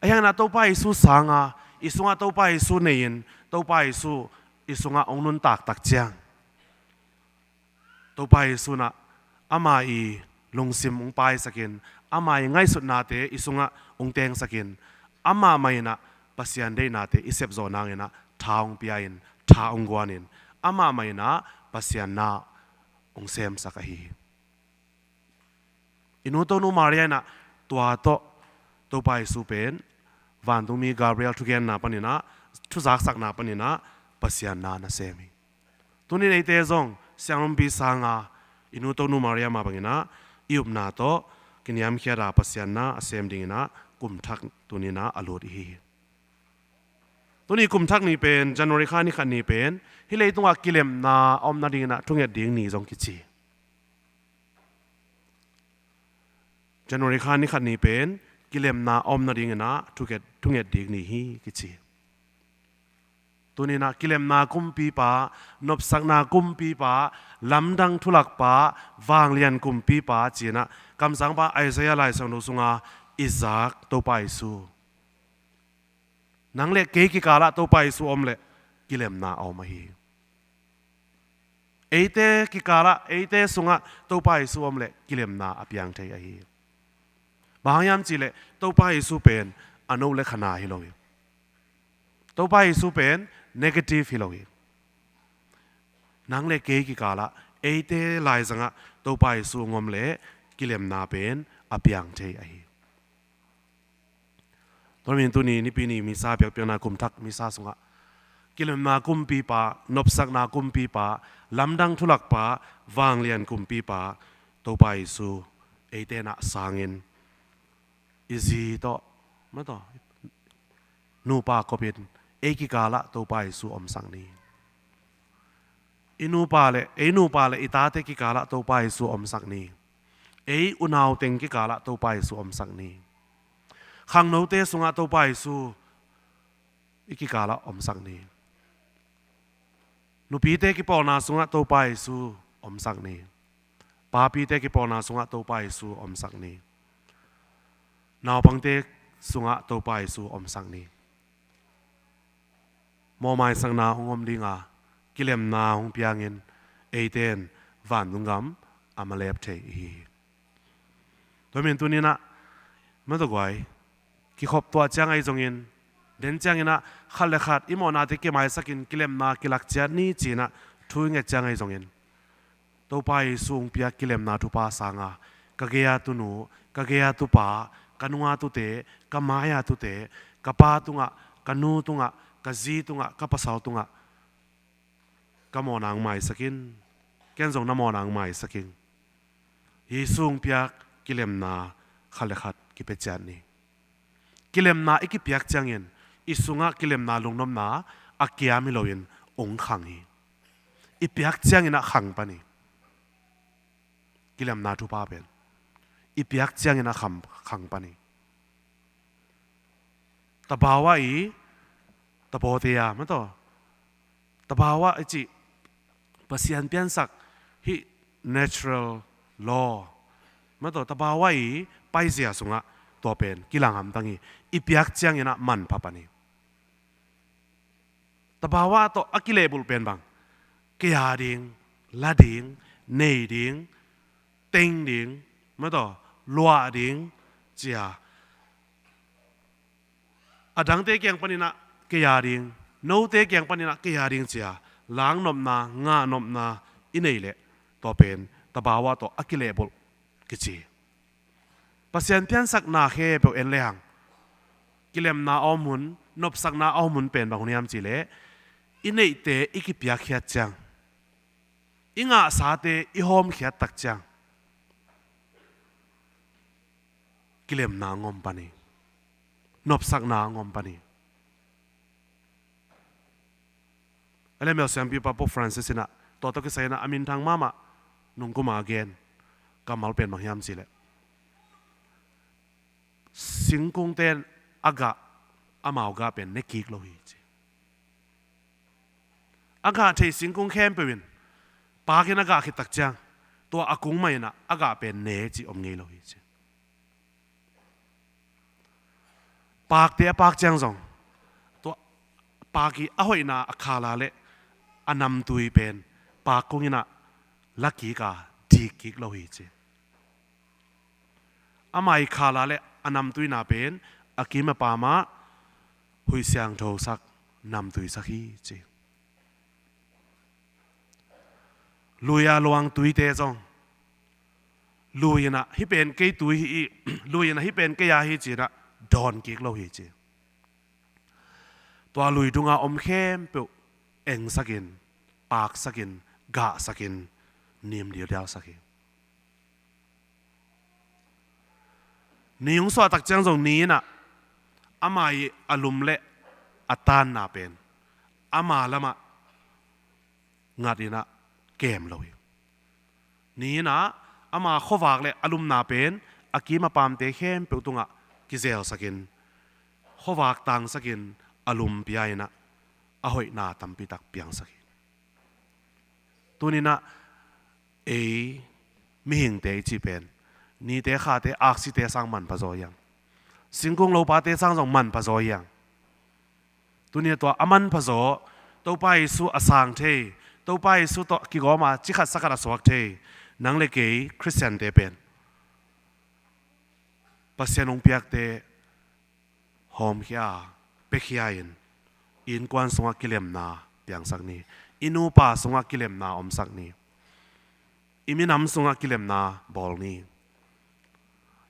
Ahi hangin ah Topa Jesu sanga i sungah Topa Jesu nei-in, Topa Jesu i sungah hong nuntak tak ciang, Topa Jesu in ah ama i lungsim hong paisakin, ama i ngaihsutnate i sungah hong tengsakin, amah mah in ah Pasian deihnate i sepzawh nangin ah tha hong pia-in, tha hong guanin, amah mah in ah Pasian na hong semsak ahi hi. I nu Tonu Maria in ah tua tawh Topa Jesu pen vantungmi Gabriel thugenna panin ah, thuzaksakna panin ah Pasian na na sem hi. Tuni-in eite zong sianglumpi sanga i nu Tonu Maria mah bangin ah i upna tawh kiniamkhiat a Pasian na a sem dingin ah kum thak tuni-in ah a lut i hi hi. Tuni kum thak ni pen, January kha ni khat ni pen, hih leitungah kilemna a om nadingin ah thunget ding ni zong kici. January kha ni khat ni pen kilemna a om nadingin ah thunget, thunget ding ni hi kici. Tuni-in ah kilemna kumpipa, nopsakna kumpipa, lamdang thulakpa, vanglian kumpipa ci-in ah kamsangpa Isaiah Lai Siangtho sunga i zak Topa Jesu. Nang le kei kikalah Topa Jesu om leh kilemna a om ahi hi. Eite kikalah, eite sungah Topa Jesu om leh kilemna a piang thei ahi hi. Bang hang hiam cih leh Topa Jesu pen a no le khana hi lo hi. Topa Jesu pen negative hi lo hi. Nang le kei kikalah eite laizangah Topa Jesu hong om leh kilemna pen a piang thei ahi hi. Tua ahih manin tuni Nipi ni misa, biakpiakna kum thak misa sungah kilemna kumpipa, nopsakna kumpipa, lamdang thulakpa, vanglian kumpipa Topa Jesu eite in ah sangin, i zi tawh, ma tawh, nupa kopin ei kikalah Topa Jesu omsak ni. I nupa le, ei nupa le i tate kikalah Topa Jesu omsak ni. Ei unau teng kikalah Topa Jesu omsak ni. Khangnote sungah Topa Jesu i kikalah omsak ni. Nupite kipawlna sungah Topa Jesu omsak ni. Papite kipawlna sungah Topa Jesu omsak ni. Naupangte sungah Topa Jesu omsak ni. Mawhmaisakna hong om dinga, kilemna hong piangin, eite in vantung gam a malep thei i hi hi. Tua ahih manin tuni-in ah, ma tawh guai, kikhop tuah ciang ahi zongin, den ciangin ah khat le khat i mawhnate kimaisakin kilemna kilak ciat ni ci-in ah thu i nget ciang ahi zongin, Topa Jesu hong piak kilemna thupha sanga ka gei-a tunu, ka gei-a tupa, ka nung-a tute, ka mai-a tute, ka pa tungah, ka nu tungah, ka zi tungah, ka pasal tungah ka mawhna hong maisak in. Ken zong na mawhna hong maisak ing. Jesu hong piak kilemna khat le khat kipia ciat ni. Kilemna i kipiak ciangin i sungah kilemna lungnopna a kiam hi loin hong khang hi. I piak ciangin ah khang pan hi. Kilemna thupha pen i piak ciangin ah khang, khang pan hi. Tabawa i, tabaw te a, ma tawh, tabawa i cih, Pasian piansak, hih natural law, ma tawh, tabawa i paizia sungah tua pen kilang hamtang hi. I piak ciangin ah manpha pan hi. Tabawa tawh a kilehbulh pen bang, kei a ding, la ding, nei ding, teng ding, ma tawh, luah ding, ci-a, a dangte kiang panin ah kei a ding, note kiang panin ah kei a ding ci-a, langnopna, ngahnopna i neih leh, tua pen tabawa tawh a kilehbulh kici. Pasian piansakna khempeuh en lehang, kilemna a om hun, nopsakna a om hun pen bang hun hiam cih leh, i neihte i kipiakkhiat ciang, i ngahsate i hawmkhiat tak ciang, kilemna hong om pan hi. Nopsakna hong om pan hi. A leh mel siampipa Pope Francis in ah, tua tawh kisai in ah a minthang mahmah, nungkum a gen kammal pen bang hiam cih leh, singkungte in a gah, amau gah pen ne kik lo hi ci. A gah thei singkung khempeuh in paak in a gah khit tak ciang, tua a kung mah in ah a gah pen ne cih om ngei lo hi ci. Paakte a paak ciang zong, tua paak i a hoihna a khala le a namtui pen paak kung in ah la kik a, dik kik lo hi ci. Ama i khala le a namtuina pen a kim a pam ah huih siangtho sak, namtui sak hi ci. Lui a luang tuite zong, lui in ah hih pen kei tui hi ih, lui in ah hih pen kei a hi ci in ah dawn kik lo hi ci. Tua lui dung a om khempeuh engsak in, paaksak in, gahsak in, nim dildialsak hi. Ni hong suah tak ciang zong ni in ah ama i a lum le a taanna pen ama lam ah ngat in ah kem lo hi. Ni in ah ama khuavak le a lumna pen a kim a pamte khempeuh tungah kizelsak in, khuavak tangsak in, a lum pia in ah a hoihna tampi tak piangsak hi. Tuni in ah ei mihingte i cih pen nite khate aksite sang manpha zaw hi hang. Singkung lopate sang zong manpha zaw hi hang. Tuni a tua a manpha zaw, Topa Jesu a sang thei, Topa Jesu tawh kigawm a cikhat sakhat a suak thei nang le kei Khristiante pen Pasian hong piakte hawmkhia, piakhia in, i innkuan sungah kilemna piangsak ni. I nupa sungah kilemna omsak ni. I minam sungah kilemna bawl ni.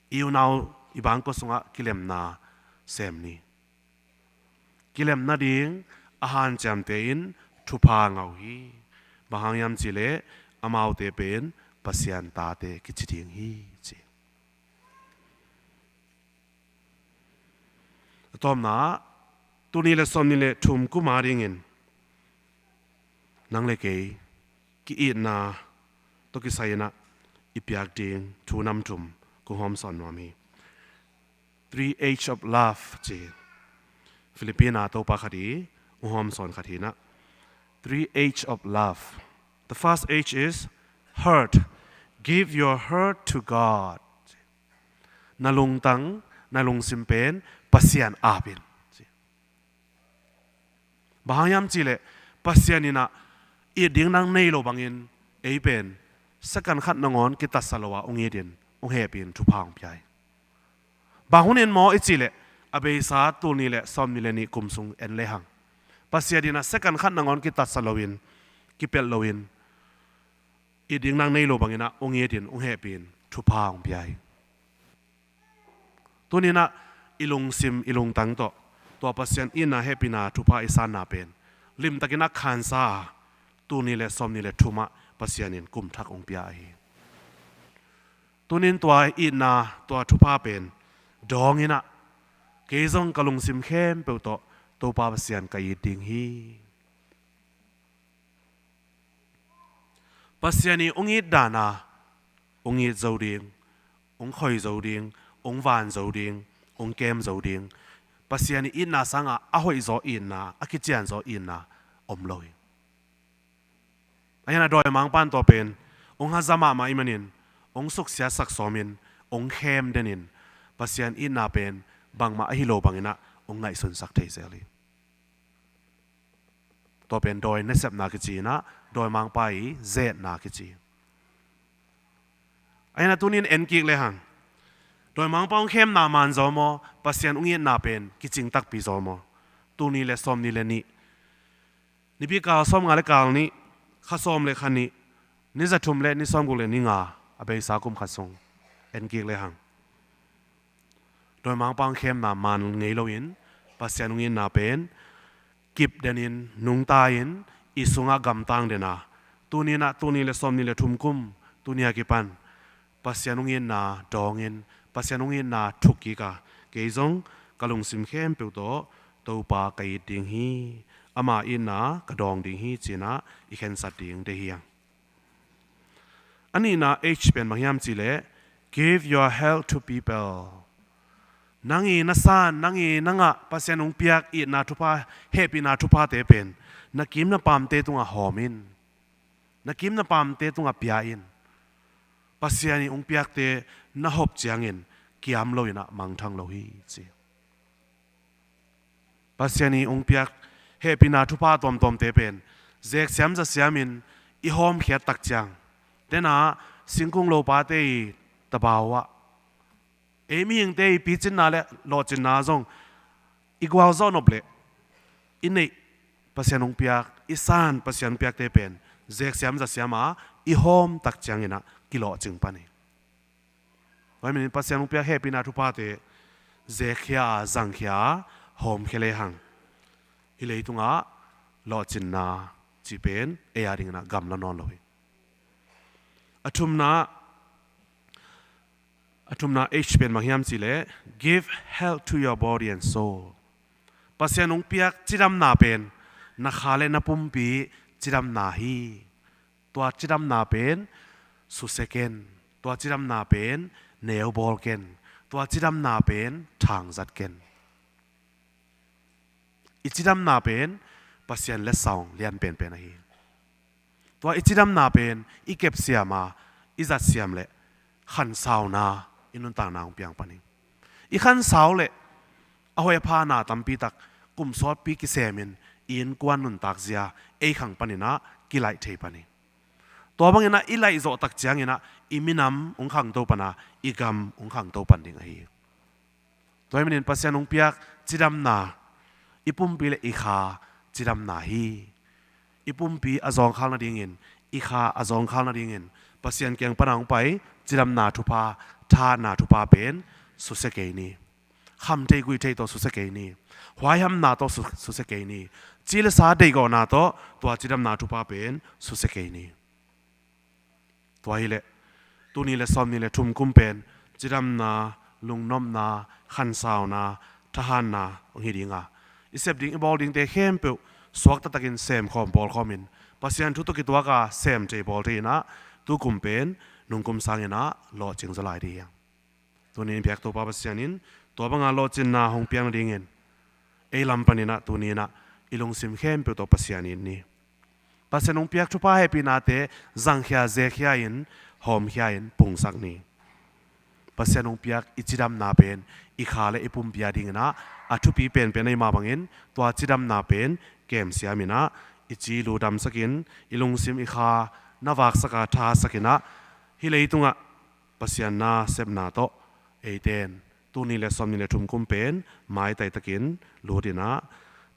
I unau i bangkua sungah kilemna sem ni. Kilem nading a hanciamte in thupha ngah uh hi. Bang hang hiam cih leh amaute pen Pasian tate kici ding hi ci. A tawpna, tul nih le sawmnih le thum kum a dingin nang le kei ki-itna tawh kisai in ah i piak ding thu nam thum kong hawmsawn nuam hi. Three H of love ci. Philippi-a Topa khat i hong hawmsawn khat hi in ah. Three H of love. The first H is heart. Give your heart to God. Na lungtang, na lungsim pen Pasian ap in. Bang hang hiam cih leh Pasian in ah it ding nang nei lo bangin ei pen second khat nangawn kitatsa lo a hong it in, hong hehpih in, thupha hong pia hi. Bang hun in maw i cih leh a beisa tul nih le sawmnih le nih kum sung en lehang Pasian in ah second khat nangawn kitatsa loin, kipelh loin, it ding nang nei lo bangin ah hong it in, hong hehpih in, thupha hong pia hi. Tuni in ah i lungsim, i lungtang tawh tua Pasian itna, hehpihna, thupha i sanna pen limtakin a khansa a, tul nih le sawmnih le thum ah Pasian in kum thak hong pia ahi hi. Tuni in tua itna, tua thupha pen dawng in ah, kei zong ka lungsim khempeuh tawh Topa Pasian ka it ding hi. Pasian i hong it dan a hong it zo ding, hong khoi zo ding, hong van zo ding, hong kem zo ding. Pasian i itna sangah a hoih zaw itna, a kician zaw itna om lo hi. Ahi hang a dawimangpa'n tua pen hong haza mahmah ahih manin hong suksiatsak sawmin, hong khem denin, Pasian itna pen bangmah ahi lo bangin ah hong ngaihsunsak thei zel hi. Tua pen dawi nasepna kici in ah, dawimangpa i zetna kici. Ahi hang a tuni in en kik lehang, dawimangpa hong khemna man zaw maw, Pasian hong itna pen kicing takpi zaw maw? Tul nih le sawmnih le nih, nipi kal sawmnga le kal nih, kha sawm le kha nih, ni za thum le ni sawmguk le ni nga, a beisa kum khat sung en kik lehang, dawimangpa hong khemna man ngei loin Pasian hong itna pen kip denin, nungta in, i sungah gamtang den a, tuni in ah tul nih le sawmnih le thum kum, tuni a kipan Pasian hong itna dawngin, Pasian hong itna thuk kik a, kei zong ka lungsim khempeuh tawh Topa ka it ding hi, ama itna ka dawng ding hi ci in ah i khensat ding deih hi hang. A nihna H pen bang hiam cih leh, give your help to people. Nang i na san, nang i na ngah, Pasian hong piak itna thupha, hehpihna thuphate pen na kim na pamte tungah hawm in. Na kim na pamte tungah pia in. Pasian i hong piakte na hop ciangin kiam lo in ah mangthang lo hi, ci. Pasian i hong piak hehpihna thupha tuamtuamte pen zeksiam zasiam in i hawmkhiat tak ciang, tena singkung lopate i tabau ah, ei mihingte i picinna le lawhcinna zong i gualzawh nop leh i neih Pasian hong piak, i san Pasian hong piakte pen zeksiam zasiam a i hawm tak ciangin ah kilawhcing pan hi. Tua hi manin Pasian hong piak hehpihna thuphate zekkhia a, zangkhia a, hawmkhia lehang hih leitungah lawhcinna cih pen ei a dingin ah gamla nawn lo hi. A thumna, a thumna H pen bang hiam cih leh, give health to your body and soul. Pasian hong piak cidamna pen na kha le na pumpi cidamna hi. Tua cidamna pen susia ken. Tua cidamna pen neubawl ken. Tua cidamna pen thangzat ken. I cidamna pen Pasian letsong lian penpen ahi. Tua i cidamna pen i kepsiam a, i zatsiam le khansauna i nuntakna hong piang pan hi. I khansau le a hoih a pha na tampi tak kum sawtpi kisemin i innkuan nuntakzia ei khang panin ah kilaih thei pan hi. Tua bangin ah i laih zawh tak ciangin ah i minam hong khangto pan a, i gam hong khangto pan ding ahi. Tua hi manin Pasian hong piak cidamna i pumpi le i kha cidamna hi. I pumpi a zawngkhal nadingin, i kha a zawngkhal nadingin Pasian kiang pana hong pai cidamna thupha, thahatna thupha pen susia kei ni. Kham thei gui thei tawh susia kei ni. Huaihamna tawh su-, susia kei ni. Ci le sa deihgawhna tawh tua cidamna thupha pen susia kei ni. Tua hileh tuni le sawmnih le thum kum pen cidamna, lungnopna, khansauna, thahatna hong hi ding a, i sep ding i bawl dingte khempeuh suakta takin semkhawm bawlkhawmin Pasian thu tawh kituak a sem thei bawl thei in ah tukum pen nungkum sangin ah lawhcing zaw lai ding hi. Tuni in biak Topa Pasian in tua banga lawhcinna hong piak nadingin ei lam panin ah tuni in ah i lungsim khempeuh tawh Pasian it ni. Pasian hong piak thupha hehpihnate zangkhia zekhia in, hawmkhia in pungsak ni. Pasian hong piak i cidamna pen i kha le i pumpi a dingin ah a thupi penpen ahih mah bangin tua cidamna pen kemsiam in ah i ci ludamsak in, i lungsim i kha na vaksak a thasak in ah hih leitungah Pasian na sepna tawh eite in tuni le sawmnih le thum kum pen maitai takin lut in ah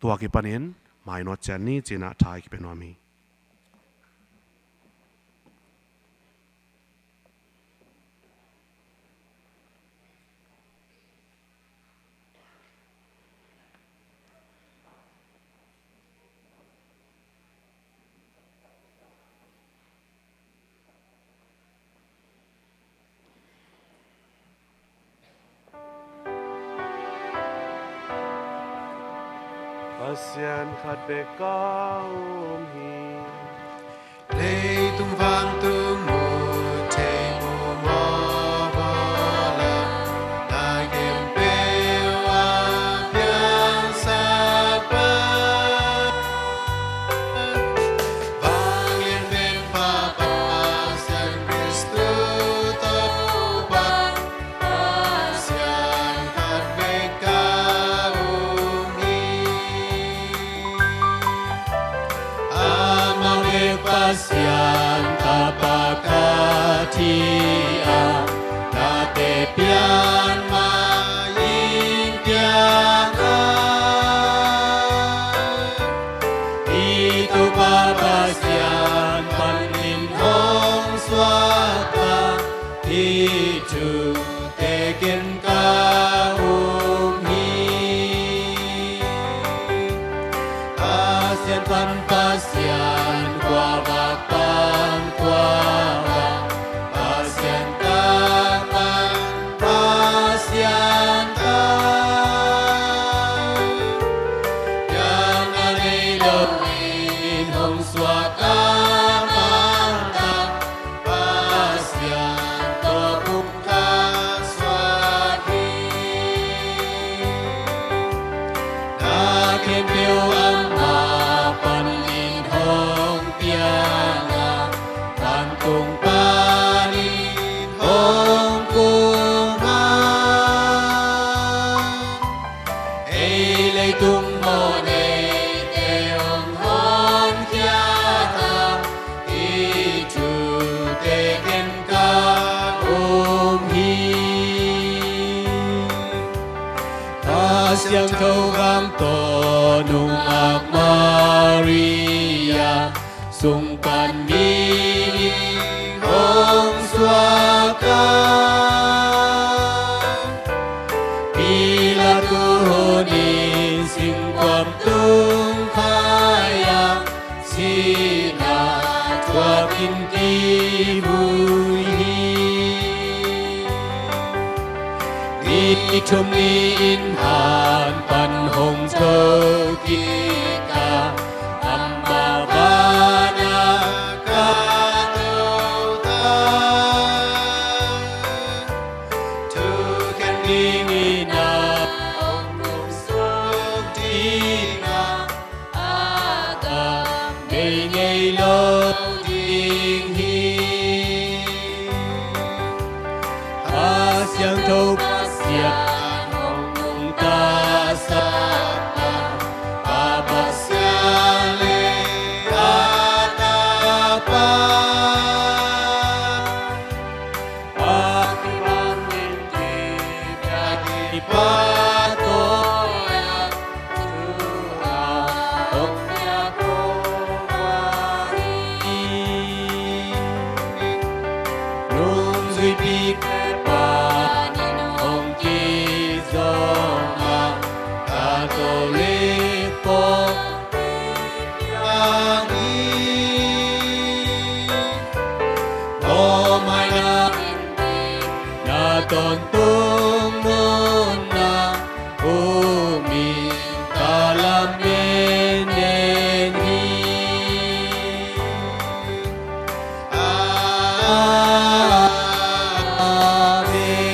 tua kipanin mainawt ciat ni ci-in ah tha i kipia nuam hi. Pasian khat bek ka um hi. Leitung vantung muh thei muh mawk aw la, na khempeuh a piangsak pa, vanglian pen Pa Pasian Khristu Topa, Pasian khat bek ka um hi. Amah bek Pasian Tapa ka hi a, nate pian mah inn kiangah i Topa Pasian panin hong suakta, hih thu tekin ka um hi. Pasian pan Pasian, kua vak pan kua vak, Pasian tak pan Pasian tak, pianna nei loin hong suak a mangkang, Pasian tawh pumkhat suak hi. Siangtho Gam tawh nungak Maria, sung pan mi hong suak a, Pilat hun in singkuang tung khai a, sihna thuak in kivui hi. Ni thum ni-in han pan hong thokik a, amah van a ka tawh ta, thukhen dingin a hong kum suak ding a, a gam bei ngei lo ding hi. A Siangtho Pasian hong nungta sakna, a Pasian le a Tapa, a kibang in kipia kipatawia, thu a hong piak kong hi. Nungzuipite panin hong kizom a, Katolik pawlpi piang hi. Mawhmaina in na tawntung nunna, um in ka lamen hi. Amen.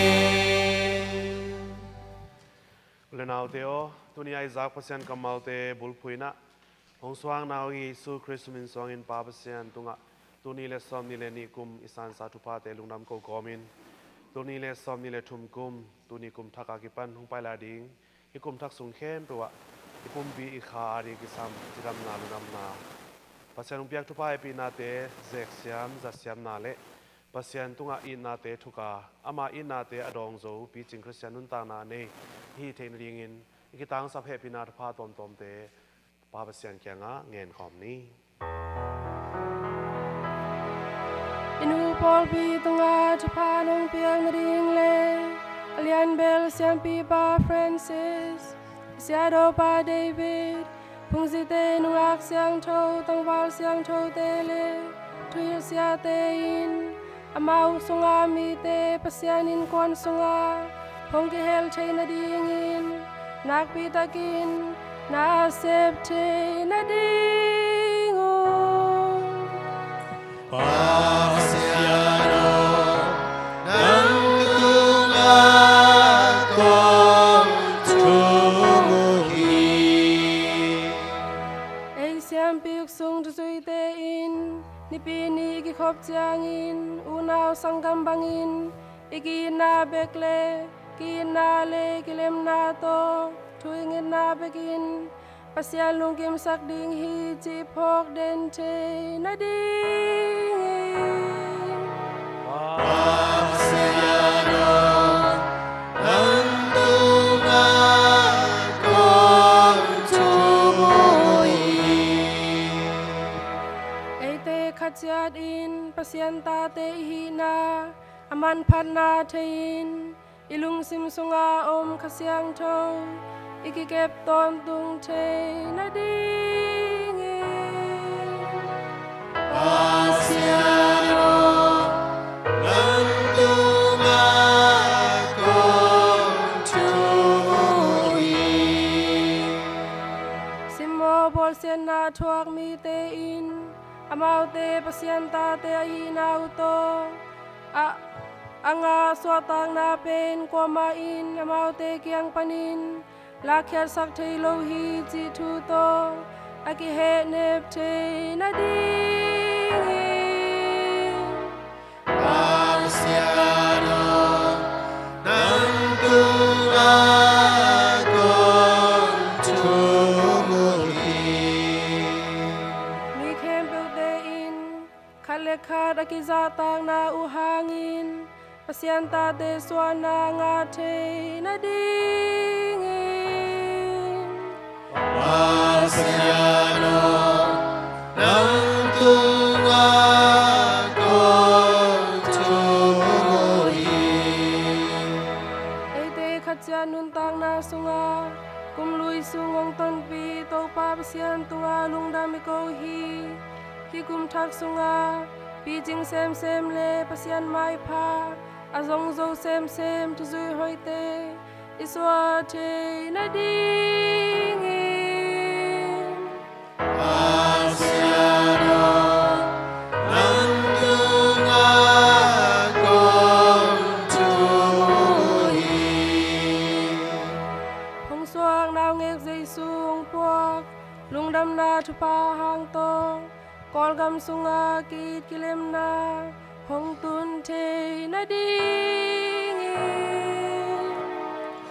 U le naute aw, tuni a i zak Pasian kammalte bulphuh in ah, hong suakna uh Jesu Khrist min suangin Pa Pasian tungah tuni le sawmnih le nih kum i sansa thuphate lungdam ko kawmin, tuni le sawmnih le thum kum, tuni kum thak a kipan hong pai lai ding hih kum thak sung khempeuh ah i pumpi i kha a ding kisam cidamna lungdamna Pasian hong piak thupha hehpihnate zeksiam zatsiamna le Pasian tungah itnate thuka, ama itnate a dawng zo picing Khristian nuntakna nei i hih theih nadingin i kitangsap hehpihna thupha tawmtawmte Pa Pasian kiangah ngenkhawm ni. I nu pawlpi tungah thupha nong piak nading le a lianbel siampipa Francis, siadopa David, phungzite nungak siangtho, tangval siangthote le thuhilh siate in amau sunga mite Pasian innkuan sunga hong kihel thei nadingin nakpitakin na sep thei nading un. Pasian aw, nang tungah kong thum uh hi. Ei siampi uksung thuzuite in Nipi ni i kikhop ciangin unau sanggam bangin i ki-itna bek le ki-itna le kilemna tawh thu i ngetna bekin Pasian lungkimsak ding hi cih phawk den thei nadingin. Pasian aw, nang tungah kong thum uh hi. Eite khat ciatin Pasian tate i hihna a manphatna thei-in i lungsim sunga om Kha Siangtho i kikep tawntung thei nadingin. Pasian aw, nang tungah kong thum uh hi. Simmawh bawlsiatna thuak mite in amaute Pasian tate ahihna uh tawh a, a ngah suahtakna pen kuamah in amaute kiang panin lakkhiatsak thei lo hi cih thu tawh a kihehnep thei nadingin. Pasian aw, nang tungah kong thum uh hi. Mi khempeuhte in khat le khat a kizahtakna uh hangin Pasian tate suahna ngah thei nadingin. Pasian aw, nang tungah kong thu hi. Eite khat ciat nuntakna sungah kum lui sung hong tonpih Topa Pasian tungah lungdam i ko hi. Hih kum thak sungah picing semsem le Pasian maipha a zong zo semsem thuzui hoihte i suah theih nadingin. Pasian aw, nang tungah kong thu hi. Hong suak naungek Jesu hong puak lungdamna thupha hang tawh Kawlgam sungah ki-it kilemna hong tun thei nadingin.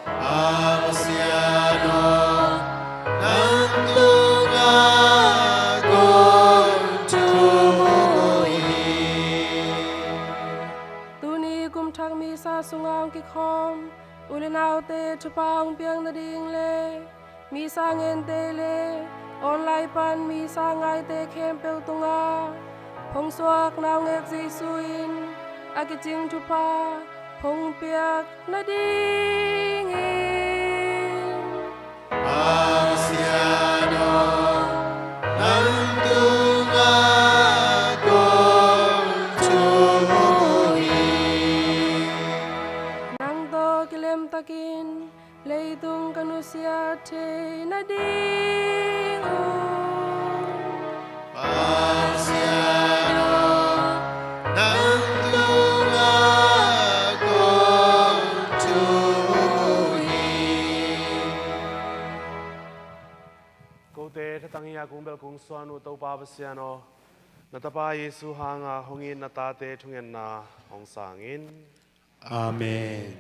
A Pasian aw, nang tungah kong thu hi. Tuni kum thak misa sungah hong kikhawm u le naute thupha hong piak nading le misa ngente le online pan misa ngaite khempeuh tungah hong suak naungek Jesu in a kicing thupha hong piak nadingin. Pasian aw, nang tungah kong thu hi. Nang tawh kilemtakin leitung ka nusia thei nading un. Pasian aw, nang tungah kong thu hi. Kote thatang hi-a kong bel kong suan uh Topa Pasian aw, na Tapa Jesu hanga hong it na tate thungetna hong sang in. Amen.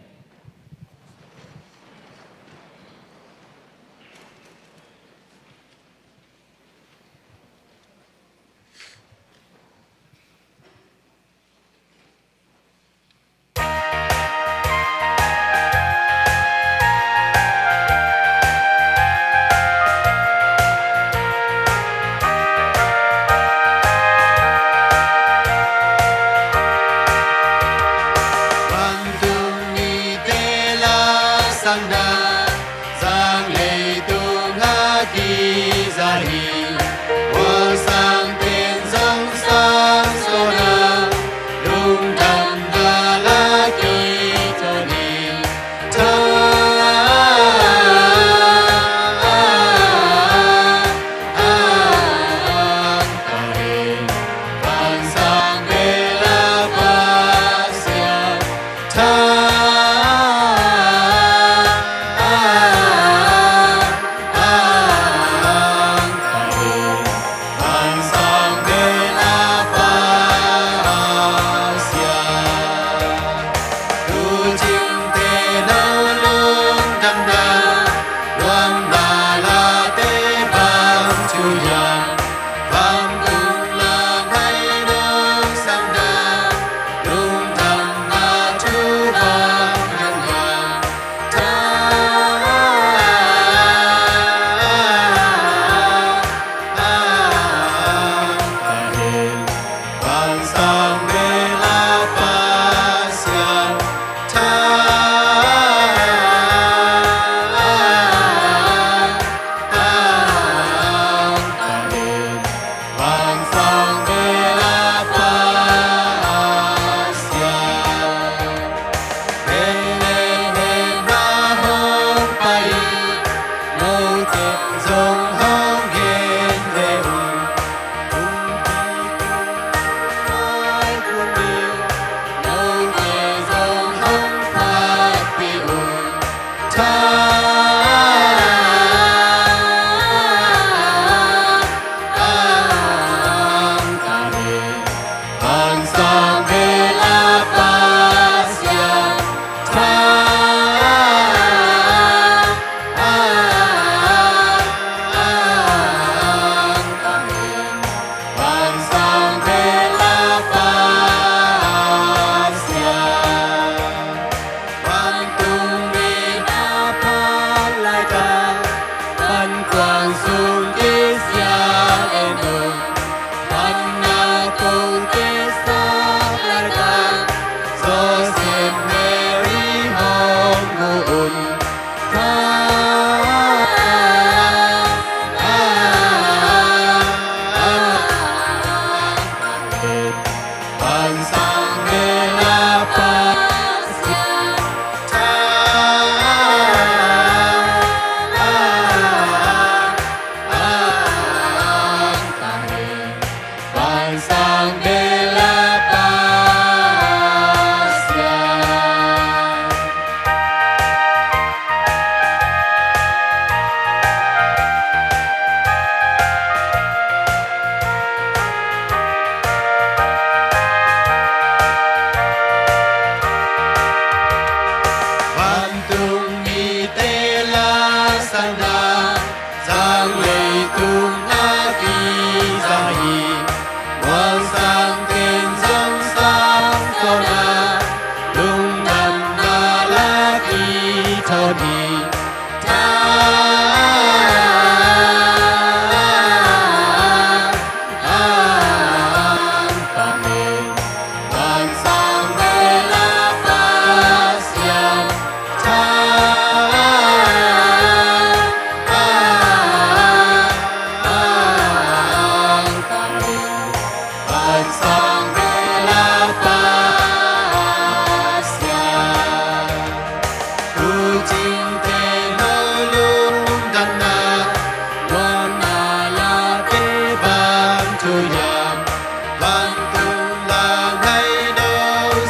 Vantung lau ngaih no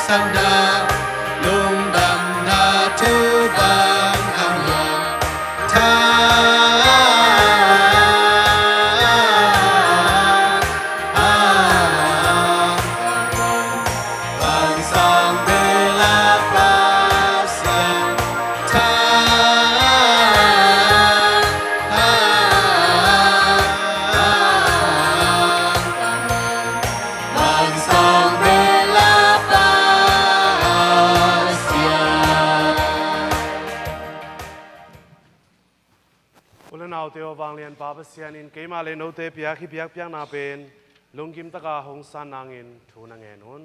sangin, lungdamna thu bang hang hiam? Tha, a, a, a, bang sang bel a Pasian tha, a, a, a, a, bang sang bel a Pasian. U le naute aw, vanglian Pa Pasian in keimah le note piak hih biakpiakna pen lungkim taka hong san nangin thu na ngen un.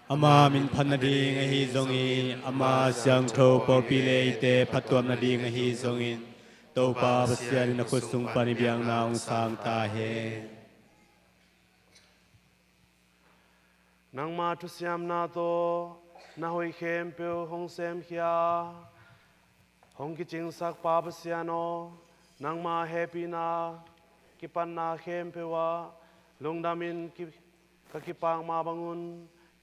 Ama min phat nading ahi zongin, ama siangtho pawlpi le eite phattuam nading ahi zongin, Topa Pasian in a khut sung pan i biakna hong sang ta hen. Nangma thusiamna tawh na hoih khempeuh hong semkhia, hong kicingsak Pa Pasian aw, nangma hehpihna kipatna khempeuh ah lungdamin ki, ka kipak mah bangun,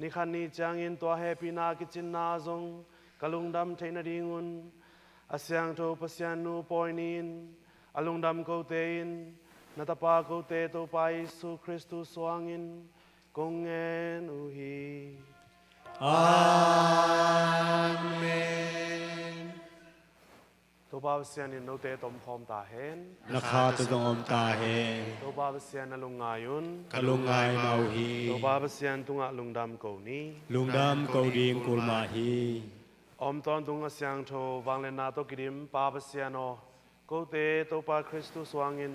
ni khat ni ciangin tua hehpihna kicinna zong ka lungdam theih nadingun, a siangtho Pasian nu pawi ni-in a lungdam kote in na tapa kote Topa Jesu Khristu suangin kong ngen uh hi. Amen. Topa Pasian in note tawh om khawm ta hen. Na kha tawh zong om ta hen. Topa Pasian na lungngai un. Ka lungngai mah uh hi. Topa Pasian tungah lungdam ko ni. Lungdam ko ding kul mah hi. Om tawntung a siangtho vangliatna tawh kidim Pa Pasian aw, kote Topa Khristu suangin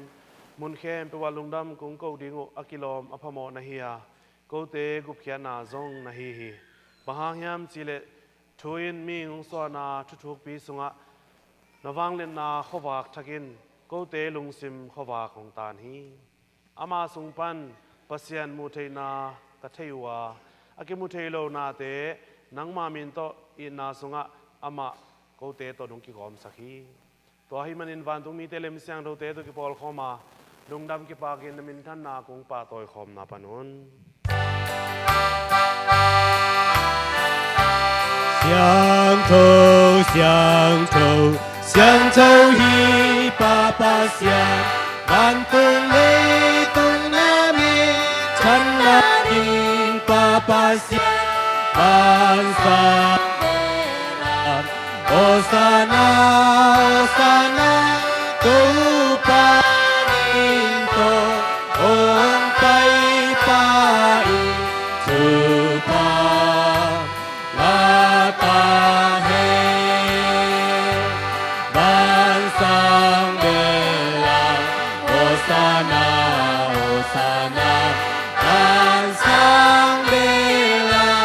mun khempeuh ah lungdam kong ko ding uh a kilawm a phamawh na hi a, kote gupkhiatna zong na hi hi. Bang hang hiam cihleh thu in mihing hong suahna thuthukpi sungah na vangliatna khuavak thak in kote lungsim khuavak hong taan hi. Ama sung pan Pasian muh theihna ka thei uh a, a kimu thei lo nate nangma min tawh itna sungah amah kote tawh hong kigawmsak hi. Tua ahih manin vantung mite le mi siangthote tawh kipawlkhawm a, lungdam kipakin na minthanna kong pahtawi khawmna pan un. Siangtho, siangtho, siangtho hi Pa Pasian, vantung leitung na minthanna ding Pa Pasian, vansang Hosana, Hosana, Topa min tawh hong paipa in thupha ngah ta hen. Vansang bel ah Hosana, Hosana, vansang bel ah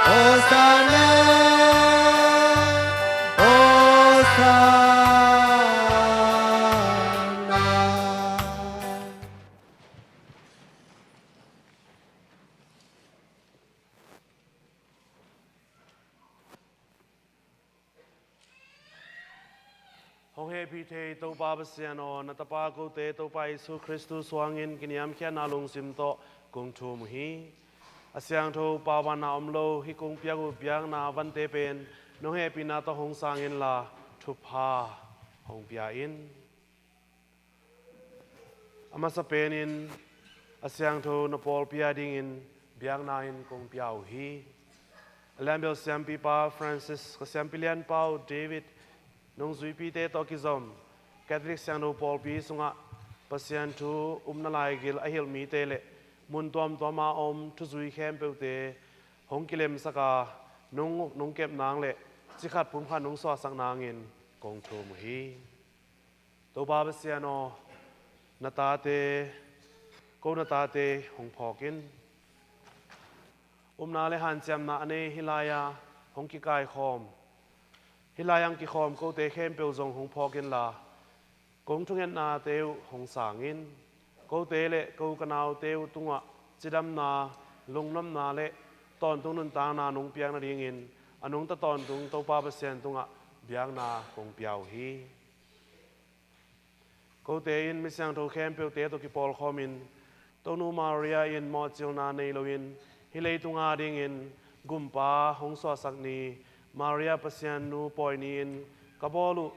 Hosana, Hosana. Hong hehpih thei Topa Pasian aw, na tapa kote Topa Jesu Khristu suangin kiniamkhiatna lungsim tawh kong thum uh hi. A siangtho Pa vanah om lo hih kong piak uh biakna vante pen nong hehpihna tawh hong sang inla thupha hong pia in. A masa penin a siangtho na pawlpi a dingin biakna in kong pia uh hi. A lianbel siampipa Francis, ka siampi lianpa uh David, nungzuipite tawh kizom Catholic siangtho pawlpi sungah Pasian thu upna laigil a hilh mite le mun tuamtuama om thuzui khempeuhte hong kilemsak a, nong uk nong kep nang le cikhat pumkhat nong suahsak nangin kong thum uh hi. Topa Pasian aw, na tate, ko na tate hong phawk in. Upna le hanciamna a nei hih lai-ah hong kikaikhawm, hih lai-ah hong kikhawm kote khempeuh zong hong phawk inla, kong thungetnate uh hong sang in. Kote le ko ka naute uh tungah cidamna, lungnopna le tawntung nuntakna nong piak nadingin a nungta tawntung Topa Pasian tungah biakna kong pia uh hi. Kote in mi siangtho khempeuhte tawh kipawlkhawmin Tonu Maria in mawhcilna nei loin hih leitung adingin gumpa hong suahsak ni, Maria Pasian nu pawi ni-in ka bawl uh,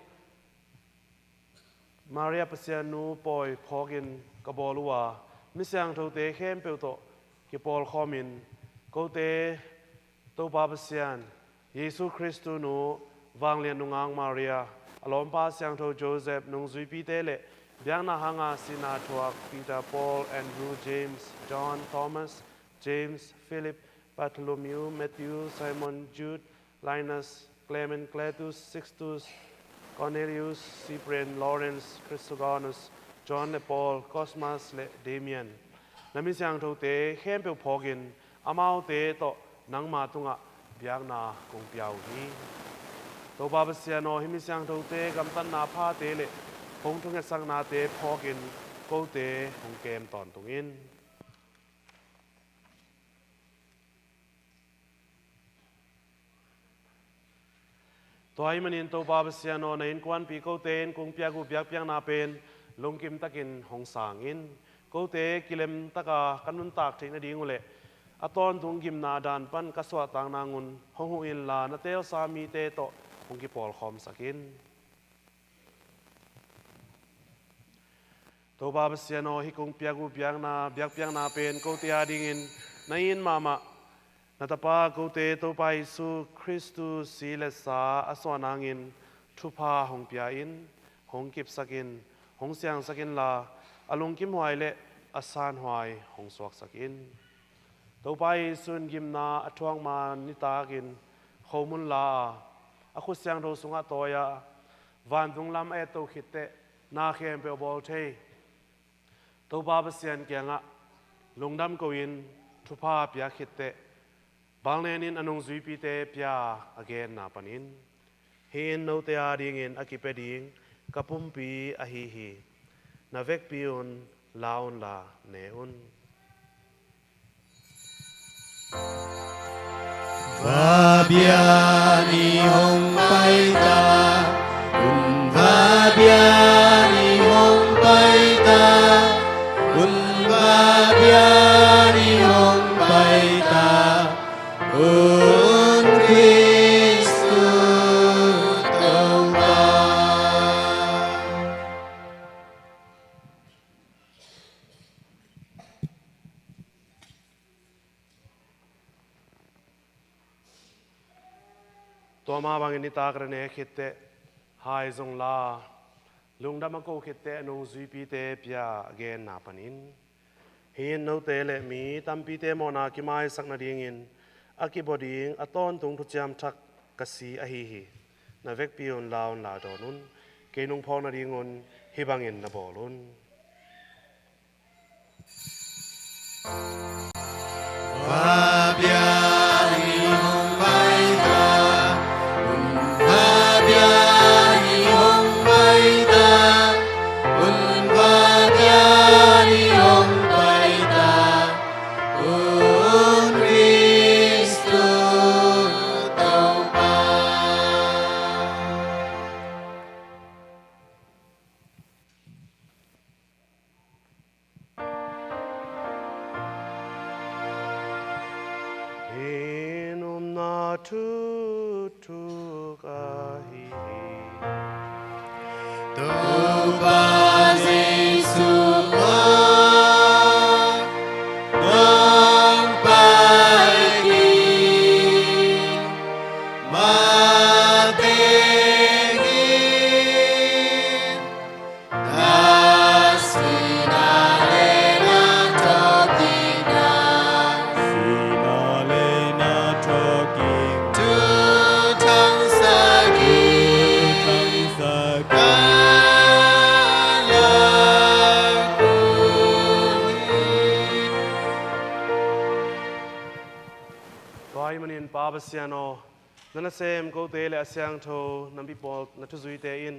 Maria Pasian nu pawi phawkin ka bawl uh a, mi siangthote khempeuh tawh kipawlkhawmin kote Topa Pasian, Jesu Khristu nu, Vanglian nungak Maria, a lawmpa siangtho Joseph, nungzuipite le biakna hanga sihna thuak Peter, Paul, Andrew, James, John, Thomas, James, Philip, Bartholomew, Matthew, Simon, Jude, Linus, Clement, Cletus, Sixtus, Cornelius, Cyprian, Lawrence, Chrysogonus, John le Paul, Cosmas le Damian, na mi siangthote khempeuh phawkin amaute tawh nangma tungah biakna kong pia uh hi. Topa Pasian aw, hih mi siangthote gamtatna phate le hong thungetsaknate phawkin kote hong kem tawntung in. Tua ahih manin Topa Pasian aw, na innkuanpih kote in kong piak uh biakpiakna pen lungkim takin hong sang in. Kote kilem taka ka nuntak theih nading uh le a tawntung gimna dan pan ka suahtak nangun hong huh inla, na teelsa mite tawh hong kipawlkhawmsak in. Topa Pasian aw, hih kong piak uh biakna, biakpiakna pen kote adingin na it mahmah na tapa kote Topa Jesu Khristu si le sa a suah nangin thupha hong pia in, hong kipsak in, hong siangsak inla, a lungkimhuai le a sanhuai hong suaksak in. Topa Jesu in gimna a thuak ma nitakin khomun la a, a khut siangtho sungah tawi a, vantung lam a etto khitteh na khempeuh a bawl thei Topa Pasian kiangah lungdam ko-in thupha a piak khitteh, banglenin a nungzuipite pia a genna panin, hih in note adingin a kipia ding ka pumpi ahi hi. Na vekpi un, la unla ne un. Vabia ni hong paita, un vabia ni hong paita, un vabia ni hong paita, un Kristu Topa. Tua mah bangin nitak a ne khitteh hai zong la, lungdam a ko khitteh a nungzuipite pia a genna panin, hih in note le mi tampite mawhna kimaisak nadingin a kibaw ding a tawntung thuciam thak ka si ahi hi. Na vekpi un, la unla dawn un. Kei nung phawk nadingun hih bangin na bawl un. Hih in upna thuk thuk ahi hi. Topa Jesu aw, nong pai ding mateng in. Na sihna le na thawhkikna, sihna le na thawhkik, thu thangsak in, thu thangsak in, ka lak uh hi. Tua ahih manin Pa Pasian aw, na nasem kote le a siangtho na mipawlna thuzuite in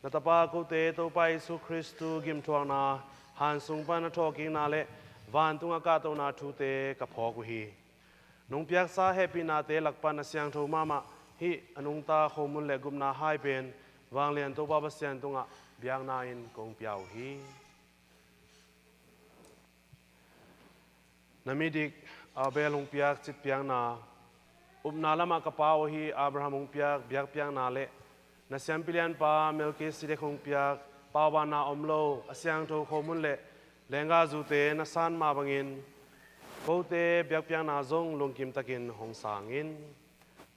na tapa kote Topa Jesu Khristu gimthuakna, han sung pan a thawhkikna le vantung a kahtohna thute ka phawk uh hi. Nong piaksa hehpihnate lak pan a siangtho mahmah hih a nungta khomun le gupna hai pen vanglian Topa Pasian tungah biakna in kong pia uh hi. Na midik Abel hong piak citpiakna, upna lamah ka Pa aw hi Abraham hong piak biakpiakna le na siampi lianpa Melkizedek hong piak paubanna om lo a siangtho khomun le lenggahzute na san mah bangin kote biakpiakna zong lungkimtakin hong sang in.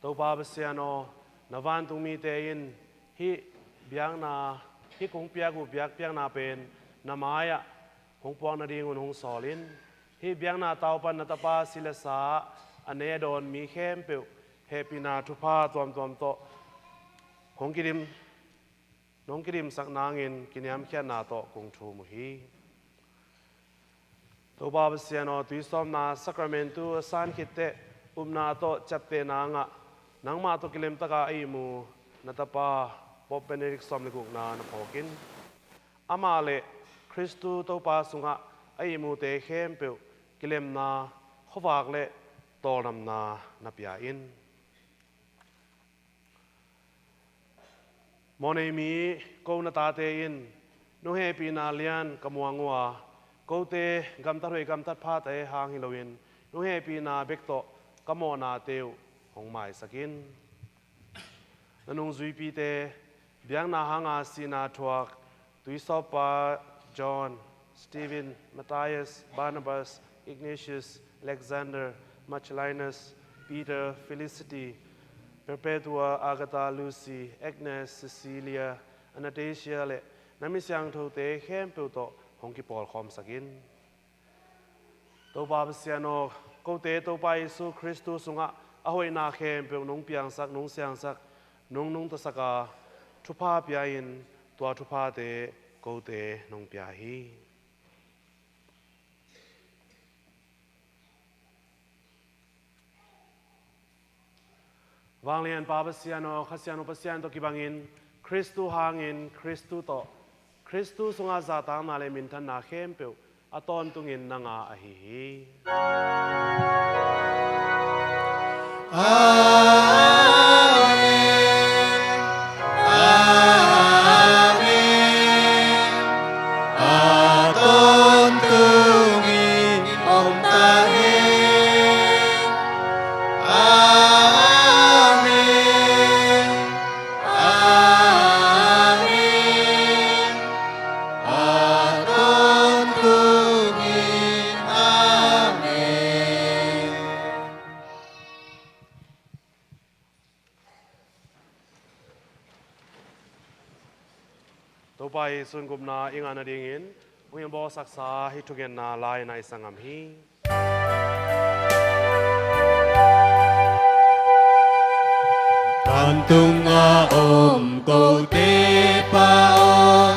Topa Pasian aw, na vantung mite in hih biakna, hih kong piak uh biakpiakna pen na mai-ah hong puak nadingun hong sawl in. Hih biakna taupan na tapa si le sa a nei a dawn mi khempeuh hehpihna thupha tuamtuam tawh hong kidim nong kidimsak nangin kiniamkhiatna tawh kong thum uh hi. Topa Pasian aw, tuisawpna sakramentu a san khitteh upna tawh ciaptehna ngah nangmah tawh kilemtaka a ihmu na tapa Pope Benedict sawm le gukna na phawk in. Amah le Khristu Topa sungah a ihmute khempeuh kilemna, khuavak le tawldamna na pia in. Mawhnei mi ko na tate in nong hehpihna lian ka muang uh a, kote gamtat hoih gamtat pha ta e hang hi loin nong hehpihna bek tawh ka mawhnate uh hong maisak in. Na nungzuipite biakna hanga sihna thuak tuisawppa John, Stephen, Matthias, Barnabas, Ignatius, Alexander, Marcellinus, Peter, Felicity, Perpetua, Agatha, Lucy, Agnes, Cecilia, Anastasia le na mi siangthote khempeuh tawh hong kipawlkhawmsak in. Topa Pasian aw, kote Topa Jesu Khristu sungah a hoihna khempeuh nong piangsak, nong siangsak, nong nungtasak a, thupha pia-in tua thuphate kote nong pia hi. Vanglianpa Pasian aw, Kha Siangtho Pasian tawh kibangin, Khristu hangin, Khristu tawh, Khristu sungah zahtakna le minthanna khempeuh a tawntungin nanga ahi hi. Amen. Amen. A tawntungin om ta hen. Amen. Amen. A tawntungin. Amen. Topa Jesuh in gupna i ngah nadingin hong bawlsaksa hih thungetna lai-in i sanggam hi. Tawntungah om kote Pa aw,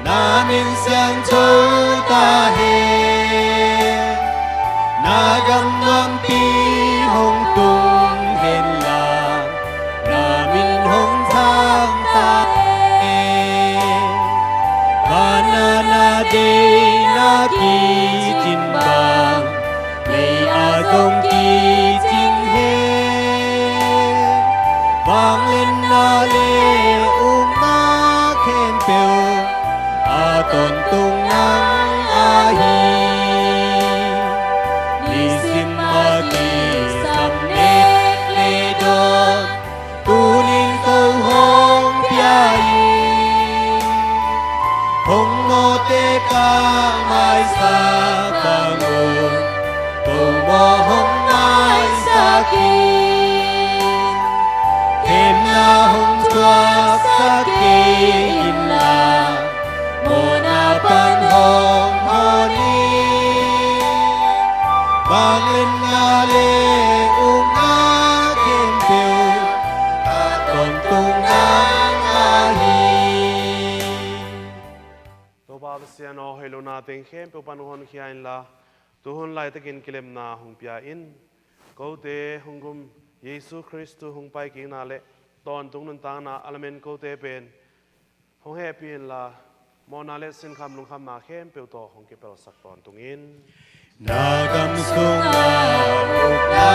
na min siangtho ta hen. Na gam nuampi hong tung hen la, na min hong thang ta hen. Vanah na deihna kicing bang, mei-ah zong kicing hen. Vangliatna le upna khempeuh a tawntung nang ahi. Nisim a kisam nek le dawn, tu-in ko hong pia in. Hong nawte ka maisak bang un, ko maw hong maisak in. Khemna hong thuaksak kei inla, mawhna pan hong hon in. Vangliatna le upna khempeuh a tawntung nang ahi. Topa Pasian aw, hoih lohna teng khempeuh pan hong honkhia inla, tuhun laitakin kilemna hong pia in. Kote hong gum Jesuh Khristu hong paikikna le tawntung nuntakna a lamen kote pen hong hehpih inla, mawhna le sinkham lungkhamna khempeuh tawh hong kipelsak tawntung in. Na gam sungah ukna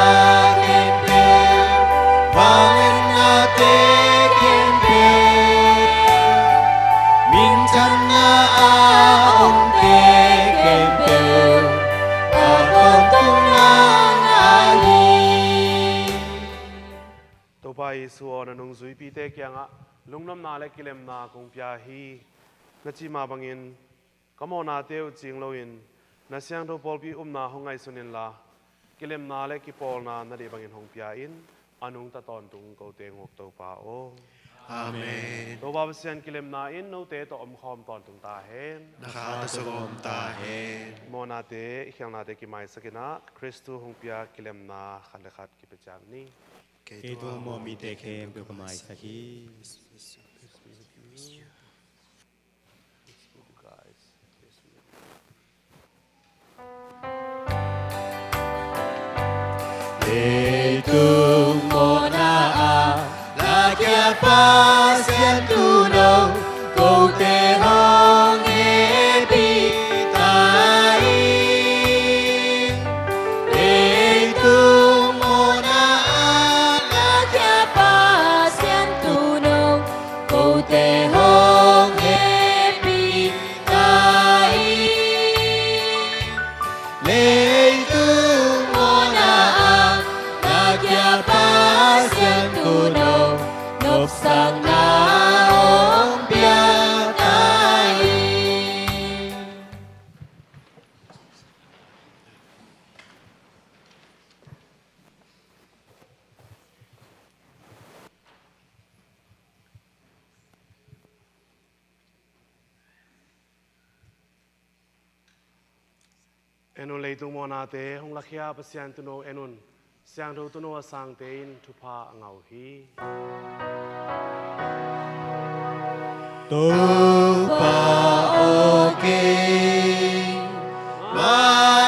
khempeuh, vangliatnate khempeuh, minthanna a omte khempeuh, a tawntung Jesu aw, na nungzuipite kiangah lungnopna le kilemna kong pia hi. Na cih mah bangin ka mawhnate uh cing loin na siangtho pawlpi upna hong ngaihsun inla, kilemna le kipawlna na deih bangin hong pia in. A nungta tawntung kote nguk Topa aw. Amen. Topa Pasian, kilemna in note tawh omkhawm tawntung ta hen. Na kha tawh zong om ta hen. Mawhnate, i khialhnate kimaisak inah Khristu hong pia kilemna khat le khat kipia ciat ni. Kei tua mawhmite khempeuh ka maisak hi. Leitung mawhna ah lakhia Pasian tuuno, kote hong hehpih ta hi. Leitung mawhna ah lakhia Pasian tuuno, kote hong hehpih ta hi. Leitung mawhna ah lakhia Pasian tuuno, nopsakna hong pia ta hi. En un, leitung mawhnate hong lakhia Pasian tuuno en un. Siangtho tuuno a sangte in thupha a ngah uh hi. Topa aw, keimah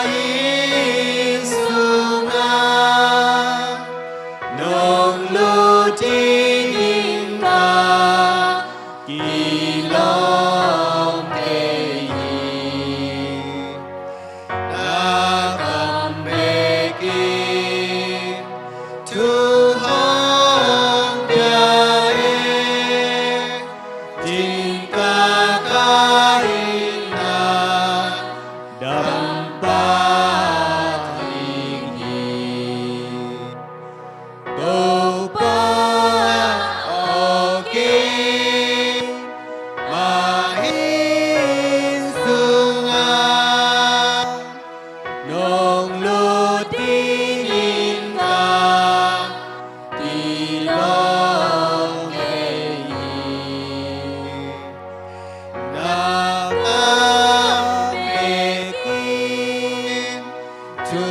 inn sungah nong lut dingin ka kilawm kei hi. Na kam bekin thu hong pia in, tingkak ka inn ah dam pah ding hi. Topa aw, keimah inn sungah nong lut dingin ka kilawm kei hi. Na kam bekin thu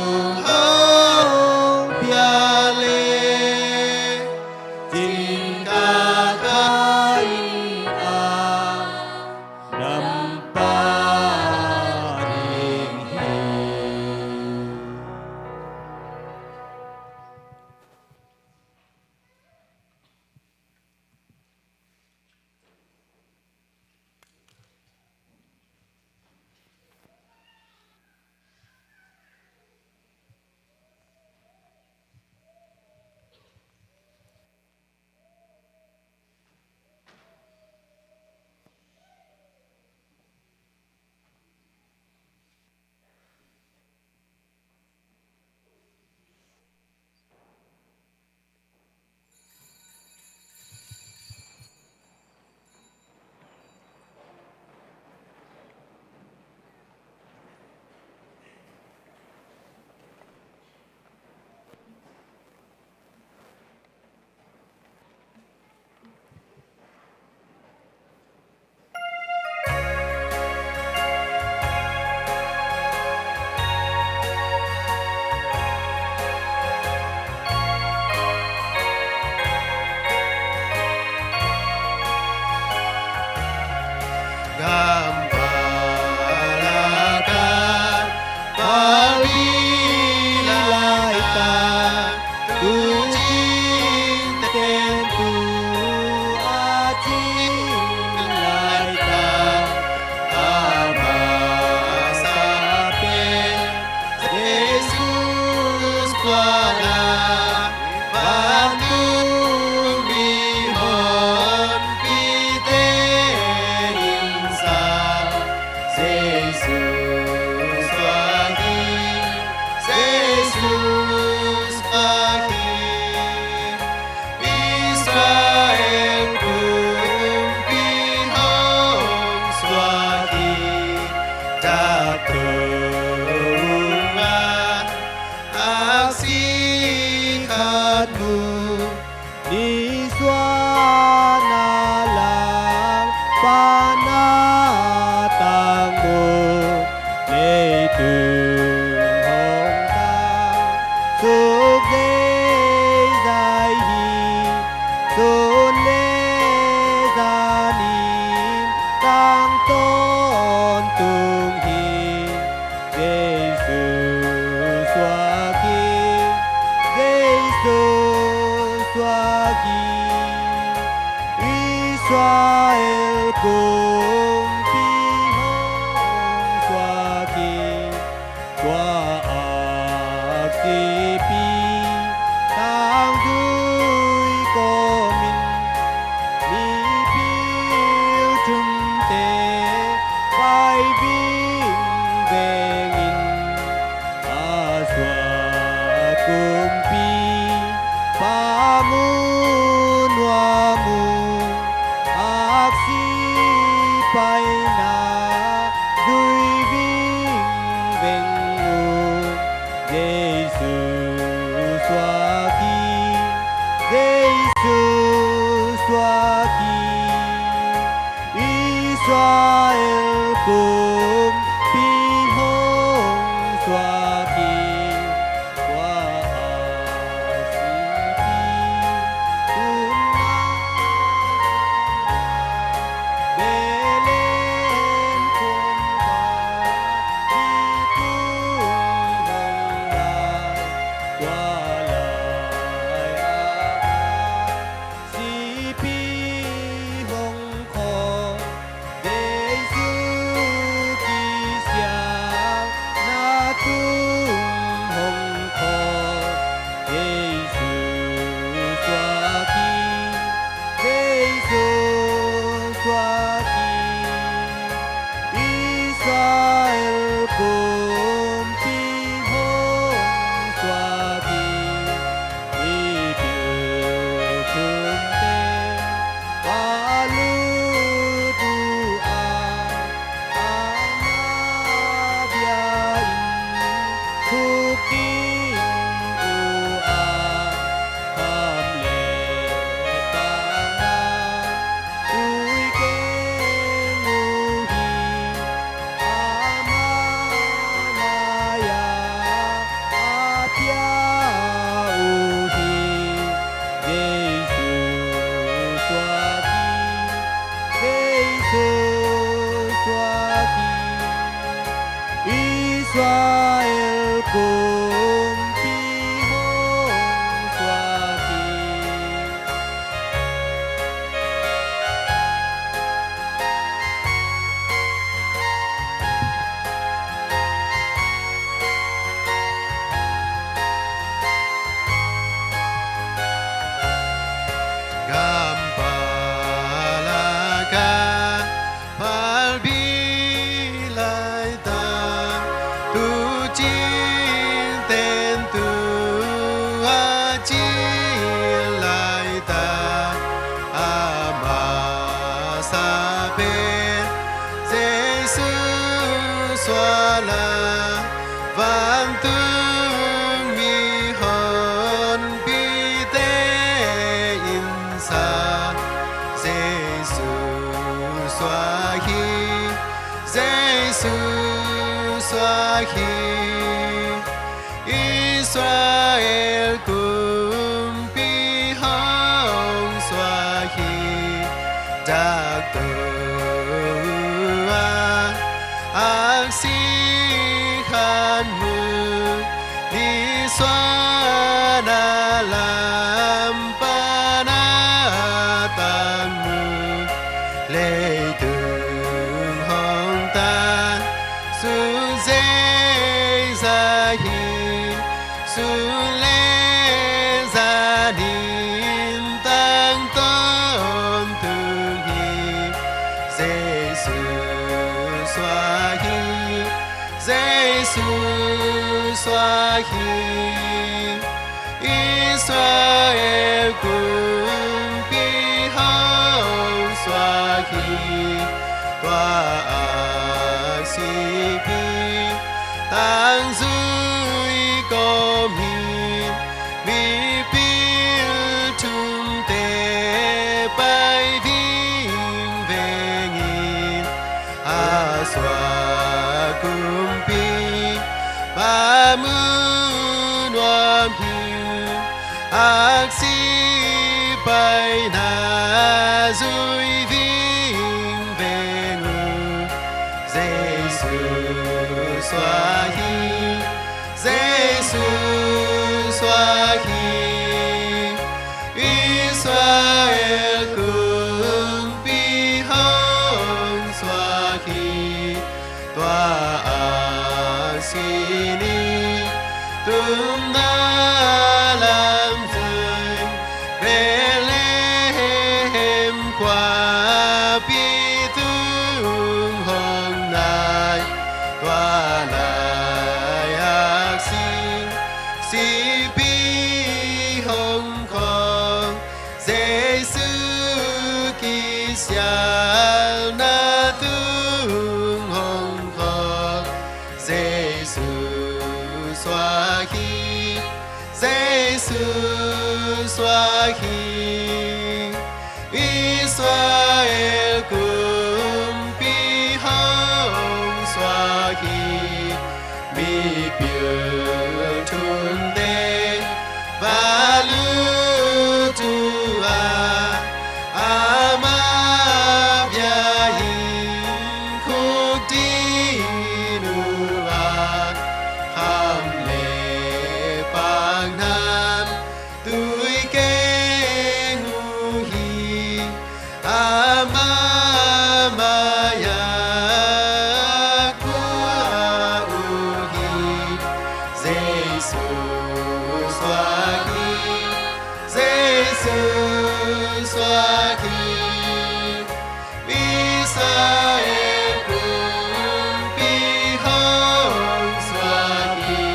hong pia leh, tingkak ka inn ah dam pah ding hi. Tua aksipi tangzui kawmin mipil thumte pai vingvengin, a suak kumpi Pa mu nuam uh, aksi paina zui vingveng uh. Jesu suak hi, Jesu suak hi, Israel kumpi hong suak hi. Tua a sipi tunna Bethlehem kumpa i tung hong lai, tua lai a sipi hong khawm, Jesu kisialna tung hong khawm, Jesu suak hi, Jesu suak hi, Israel kumpi hong suak hi. Mipil thumte va lut uh a, ama bia-in khuk kik uh a, kham le tangna zui keng uh hi. Ama mai-ah a pia uh hi. Jesu suak hi, Jesu suak hi, Israel kumpi hong suak hi. Gam palak a palbi laitah, tu cin ten tu a cin laitah, a masa pen Jesu suak lai, vantung mihonpite in sa, Jesu suak hi, Jesu suak hi, Israel kumpi hong suak hi. Dak to a aksi khan mu, nisuahna lam pan a tang mu, leitung hong tan suk zeizah hi. Sun le zan in tang tawntung hi. Jesu suak hi, Jesu suak hi, Israel kumpi hong suak hi. Tua aksipi tangzui kawmin, mipil thumte pai vingvengin, a suak kumpi Pa mu nuam hi. Aksi paina zui vingveng uh. Jesu suak hi, Jesu suak hi, Israel kumpi hong suak hi. Tua aksi Tung na lam zui Bethlehem khuapi tung hong nai, tua lai-ak si sipi hong khong, Jesu kisialna tung hong khong, Jesu suak hi, Jesu suak hi, Israel kumpi hong suak hi, mipil thunte va lut uh a, ama bia in khuk ding uh a, kham le paknam tui keng uh hi, ama mai-ah kua uh hi, Jesu suak hi, Jesu suak hi, Israel kumpi hong suak hi.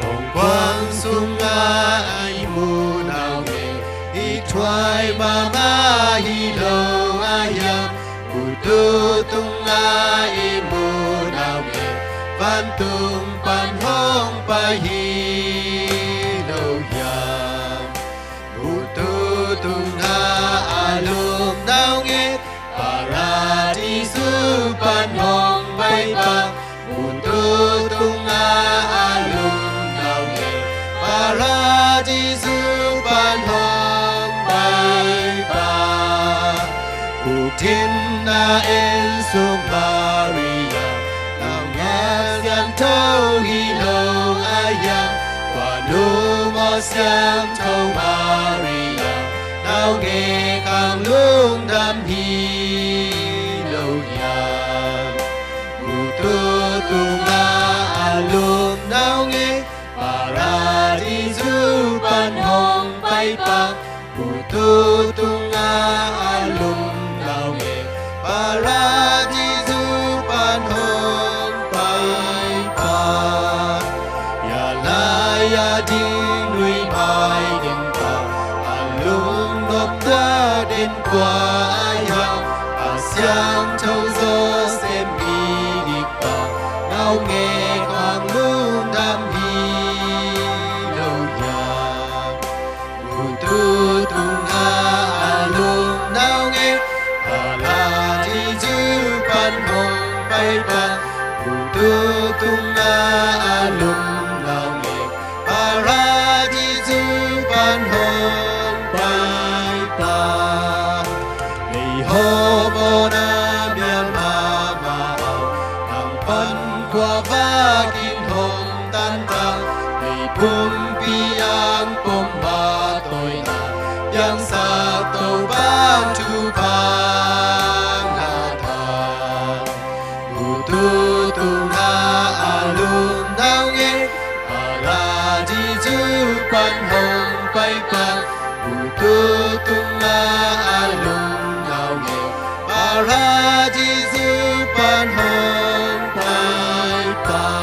Hong Kuang sungah i mu naungek, i thuak mahmah hi lo a hiam? Butu tungah i mu naungek, vantung pan hong pai hi lo hiam? Butu tungah a lum naungek, Paradisu pan hong pai pah. Butu tungah a lum naungek, Paradisu pan hong pai pah. Buk thimna en sung Maria, naungek siangtho hi lo a hiam? Tua nu maw siangtho Maria, naungek khang lungdam hi lo hiam? Butu tungah a lum naungek, Paradisu pan hong pai pah. Butu tungah a lum naungek, Paradisu pan hong pai pah. Ia lai a ding nui mai den pah, a lum nop tua den kua a hiam? A siangtho Joseph mi dik pah, naungek khang lungdam hi lo hiam? Butu tungah a lum naungek, Paradisu pan hong pai pah. Butu tungah a lum naungek, Paradisu pan hong pai pah. Lei hawm aw na mial mahmah aw, nang pan khuavak in hong tan ta. Lei pumpi ang pom mah tawh na, piangsak Topa thupha ngah ta. Butu tungah a lum naungek, Paradisu pan hong pai pah. Butu tungah a lum naungek, Paradisu pan hong pai pah.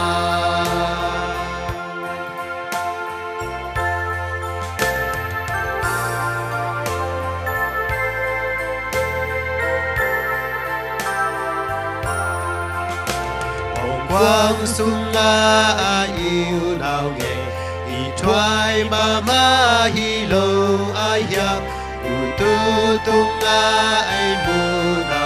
Hong Kuang sungah a i mu naungek, i thuak mahmah hi lo a hiam? Butu tungah i mu na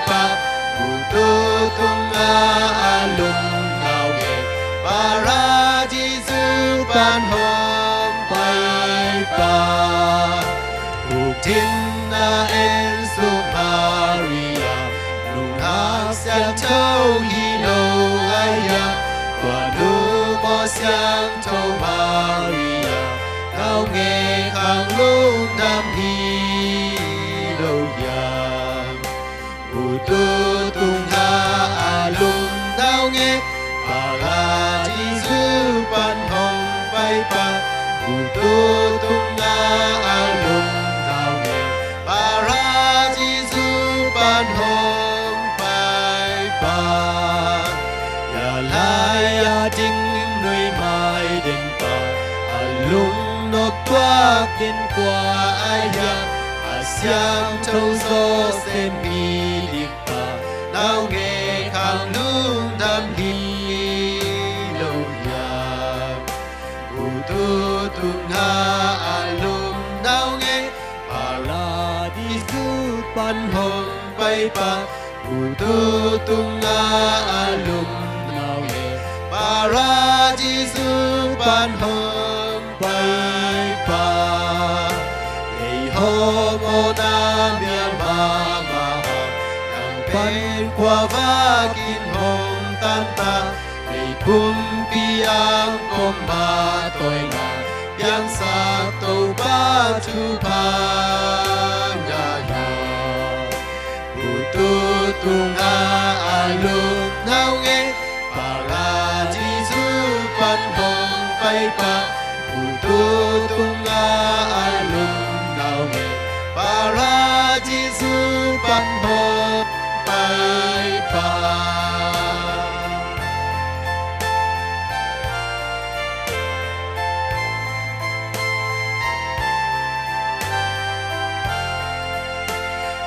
Pah, butu tungah a lum naungek, Paradisu pan hong pai pah. Bukdin a en suk Maria, nungak siangtho hi lo a hiam, tua nu maw siangtho Maria, naungek khang lungdam hi lo hiam. Butu tungah a lum naungek, Paradisu pan hong pai pah. Butu tungah a lum naungek, Paradisu pan hong pai pah. Ya lai a ding nui mai den pah, a lungnop tuak den kua a hiam, a siangtho Joseph mi dik pah, naungek khang lungdam hi lo hiam. Butu tungah a lum naungek, Paradisu pan hong pai pah. Butu tungah a lum naungek, Paradisu pan hong pai pah. Ei hawm mawhna mial mahmah, nang pen khuavak in hong tan ta. Ei pumpi angkong mah tawina, piangsak Topa thupha ngah hi. Butu tungah a lum naungek, Paradisu pan hong pai pah. Butu tungah a lum naungek, Paradisu pan hong pai pah.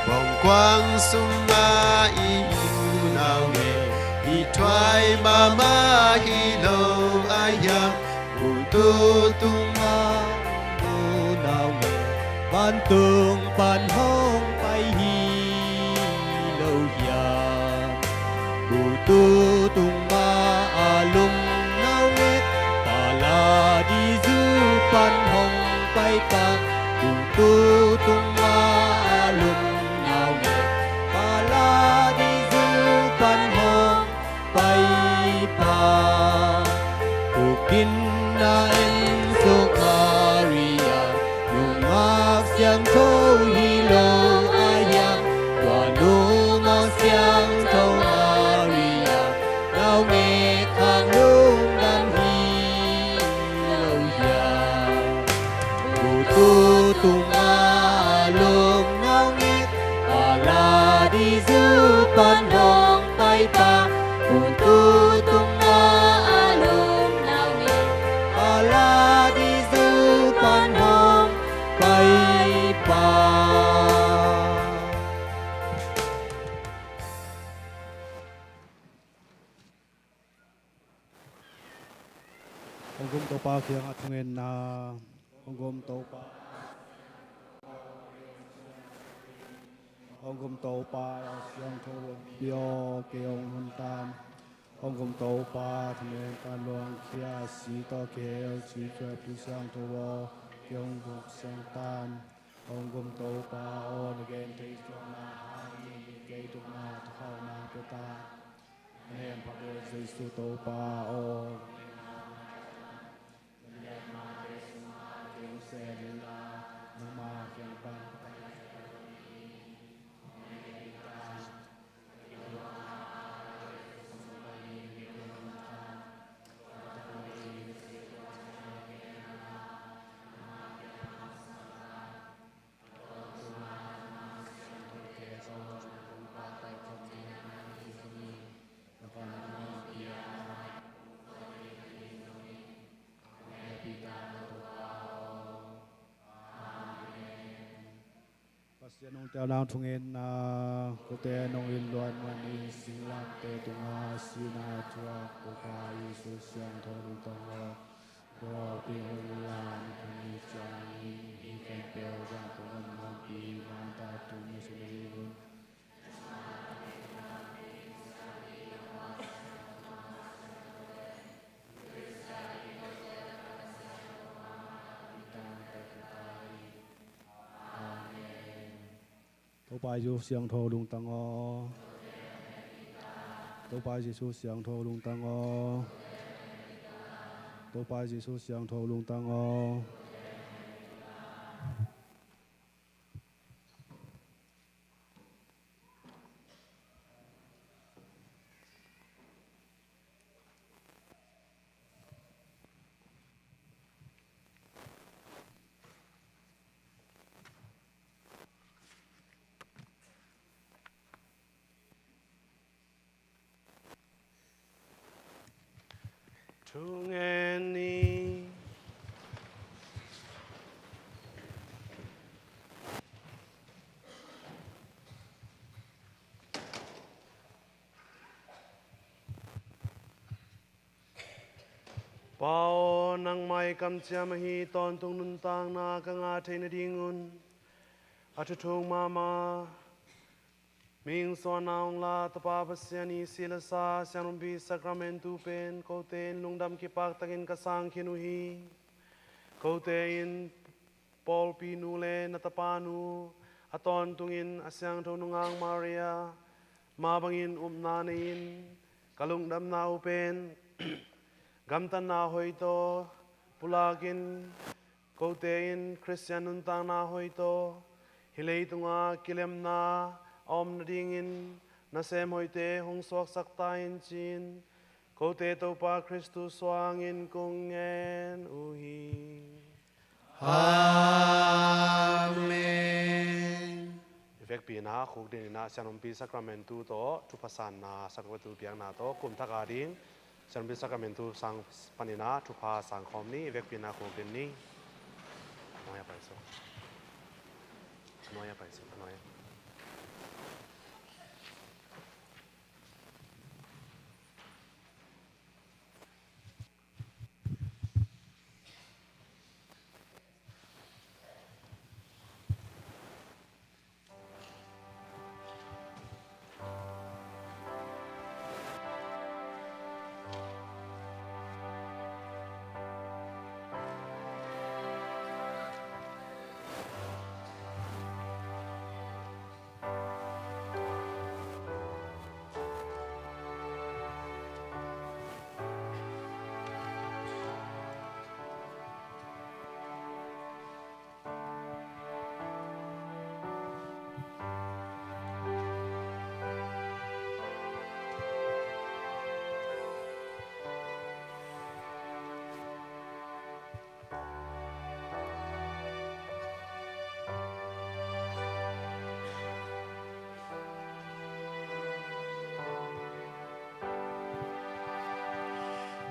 Bawngkuang sungah i unau nge, i thuai mahmah hi lo a hiam? Butu tungah unau nge, vantung pan hong pai hi lo hiam? Butu tungah a lum naungek, Paradisu pan hong pai pah. Butu tungah a lum naungek, Paradisu pan hong pai pah. Bukdin a en suk Maria, nungak siangtho hi lo a hiam? Tua nu maw siangtho Maria, naungek khang lungdam hi lo hiam? Butu tungah a lum naungek, Paradisu pan hong pai pah. Butu tungah a lum naungek, Paradisu pan hong pai pah. Hong gum Topa kiangah thungetna. Hong gum Topa. Hong gum Topa, a siangtho Vanpi aw, kei hong hun tan. Hong gum Topa, thanem pan luangkhia, si tawh kihel, si thuap thu siangtho aw, kei hong vuk siang tan. Hong gum Topa aw, na gen thei suahna hangin kei tungah thukhauhna pia tan. Na hempha bel Jesu Topa aw. Pasian hong telna thungetna. Kote nong in luan manin singlamteh tungah sihna thuak Topa Jesu siangtho tungah. Tua pi hun lan kani ciangin hih khempeuh zang kong hong pi manta tung sini un. Topa Jesu siangtho lungtang aw. Topa Jesu siangtho lungtang aw. Topa Jesu siangtho lungtang aw. Thungen ni. Pa aw, nangmah i kamciam ahi tawntung nuntakna ka ngah theih nadingun a thuthung mahmah mihing suahna hong la Tapa Pasian i si le sa siangrumpi sakramentu pen kote in lungdam kipaktakin ka sang khin uh hi. Kote in pawlpi nu le na tapa nu a tawntungin a siangtho nungak Maria mah bangin upna nei-in ka lungdamna uh pen gamtatna hoih tawh pulakin, kote in Khristian nuntakna hoih tawh hih leitungah kilemna a om nadingin nasem hoihte hong suaksak ta in, ci-in kote Topa Khristu suangin kong ngen uh hi. Amen. I vekpi-in ah khukdin in ah sianrumpi sakramentu tawh thupha sanna sakramentu biakna tawh kumthak ading sianrumpi sakramentu sang panin ah thupha sangkhawm ni. I vekpi-in ah khukdin ni. A nuai-ah paisuk. A nuai-ah paisuk. A nuai-ah.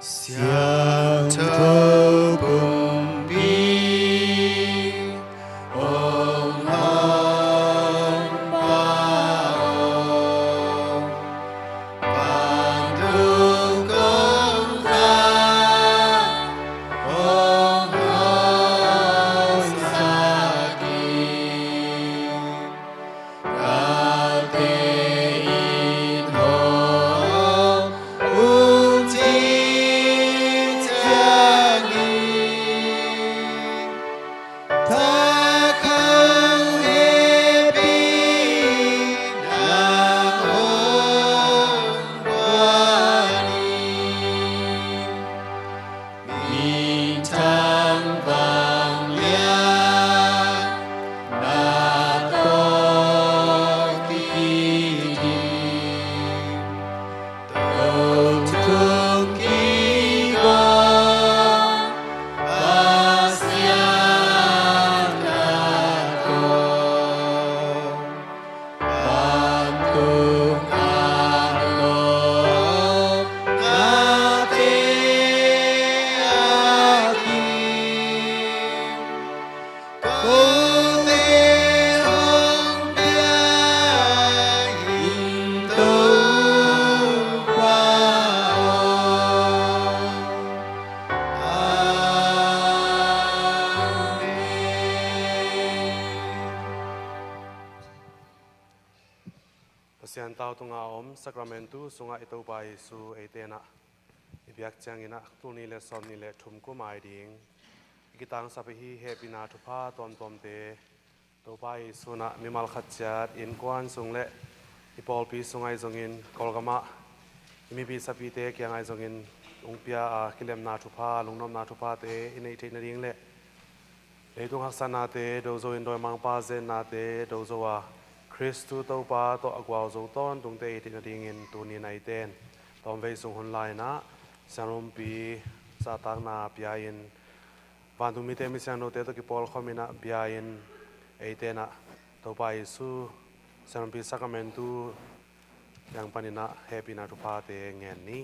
Siangtho pumpi hong hong pa aw, vantung kong kha hong hong sak in. Kate in hong ung ci ciangin, thakhang hehpihna hong guan in. Minthang vangliatna tawh kidim, tawh tung kik aw, Pasian na tawh. Pasian tau tungah a om sakramentu sungah i Topa Jesu eite in ah i biak ciangin ah tul nih le sawmnih le thum kum a ding i kitangsap ahi hehpihna thupha tuamtuamte Topa Jesu in ah mimal khat ciat innkuan sung le i pawlpi sung ahi zongin, Kawlgam ah i mipi sapite kiang ahi zongin hong pia a kilemna thupha, lungnopna thuphate i neih theih nading le leitung haksatnate do zo in dawimangpa zennate do zo a, Khristu Topa tawh a guau zo tawntungte i hih theih nadingin tuni in ah eite in tawmvei sung hun lai-in ah sianrumpi zahtakna pia-in, vantung mite misiangthote tawh kipawlkhawm in ah bia-in, eite in ah Topa Jesu sianrumpi sakramentu kiang panin ah hehpihna thuphate ngen ni.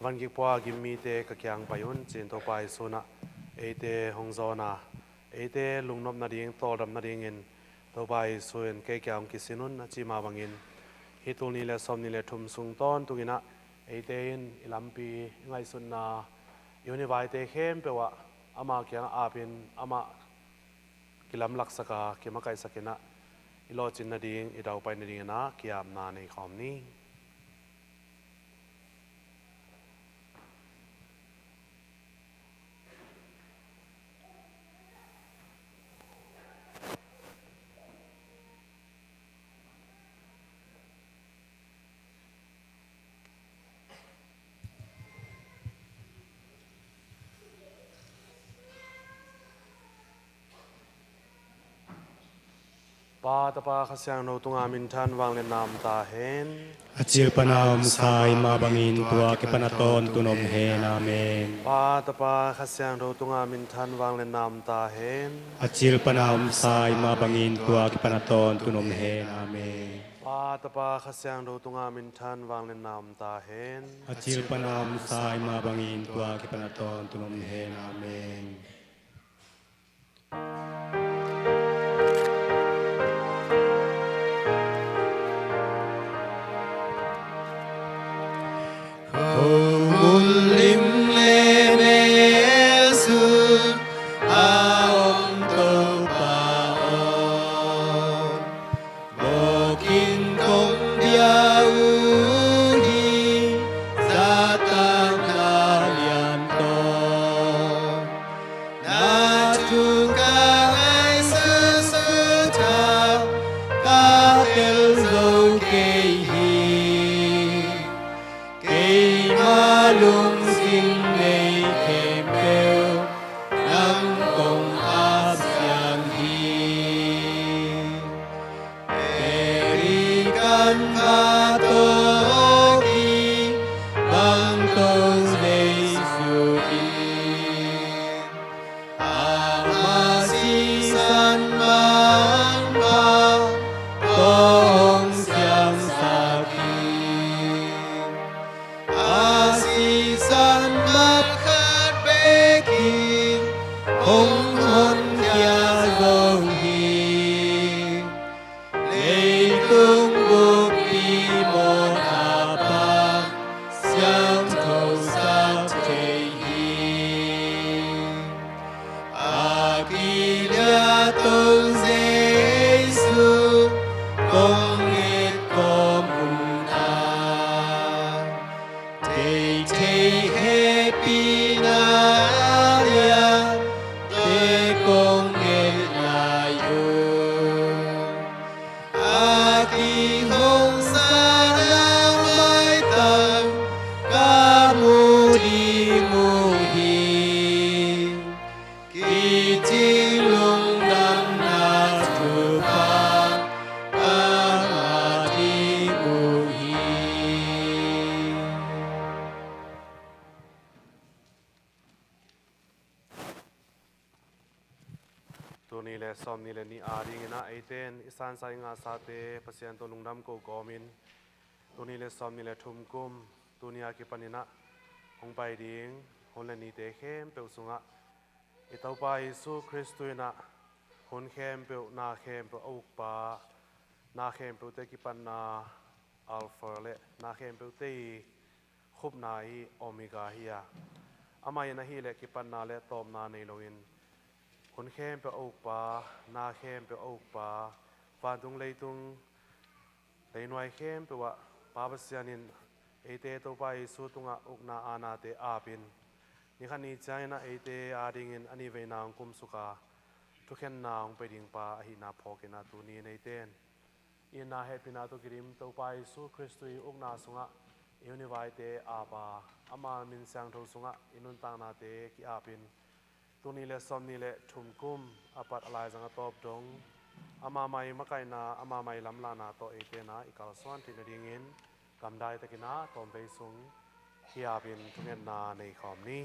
Van kikpua a gim mite ka kiang pai un, ci-in Topa Jesu in ah eite hong zawn a, eite lungnop nading, tawldam nadingin Topa Jesu in kei kiang hong kisin un a cih mah bangin, hih tul nih le sawmnih le thum sung tawntungin ah eite in i lampi, i ngaihsutna, i hun i vaite khempeuh ah amah kiangah apin, amah kilamlaksak a, kimakaihsak in ah i lawhcin nading, i daupai nadingin ah ki-apna nei khawm ni. Pa, Tapa, Kha Siangtho tungah minthan vangliatna om ta hen. A cil pana om sa i mah bangin tua kipan a tawntung om hen. Amen. Pa, Tapa, Kha Siangtho tungah minthan vangliatna om ta hen. A cil pana om sa i mah bangin tua kipan a tawntung om hen. Amen. Pa, Tapa, Kha Siangtho tungah minthan vangliatna om ta hen. A cil pana om sa i mah bangin tua kipan a tawntung om hen. Amen. Khomun lim le mel sung a om Topa aw, vawk in kong bia uh hi, zahtakna lian tawh. Na thu ka ngaihsut suk a, ka tel zo kei hi. Keima lungsim nei khempeuh nang kong ap siang hi. Eri kan pha tawh kibang Topa Jesu in, ama sisan manpha tawh hong siangsak hi. A sisan mat khat bekin hong honkhia zo hi. Leitung buppi mawhna pan siangthosak thei hi. A kiliat Topa Jesu kong et kawm hun a, theithei hehpihna liante kong et lai uh. A kihong sana maitang ka mu ding uh hi. Kici lungdamna thupha ka ngah ding uh hi. Tul nih le sawmnih le nih adingin ah eite in i sansa i ngahsate Pasian tawh lungdam ko kawmin, tul nih le sawmnih le thum kum, tuni a kipanin ah hong pai ding hun le nite khempeuh sungah i Topa Jesu Khristu in ah hun khempeuh, na khempeuh a ukpa, na khempeuhte kipatna Alpha le na khempeuhte i khupna i Omega hi a, amah in ahih leh kipatna le tawpna nei loin, hun khempeuh a ukpa, na khempeuh a ukpa, vantung leitung leinuai khempeuh ah Pa Pasian in eite Topa Jesu tungah ukna aanate apin, ni khat ni ciangin ah eite adingin a nih veina hong kumsuk a, Thukhenna hong pe ding pa ahihna phawkin ah tuni in eite in itna hehpihna tawh kidim Topa Jesu Khristu i ukna sungah i hun i vaite ap a, ama min siangtho sungah i nuntaknate ki-apin, tul nih le sawmnih le thum kum a pat a laizang a tawp dong, ama mai makaihna, ama mai lamlahna tawh eite in ah i kalsuan theih nadingin gamdai takin ah tawmvei sung ki-apin thungetna nei khawm ni.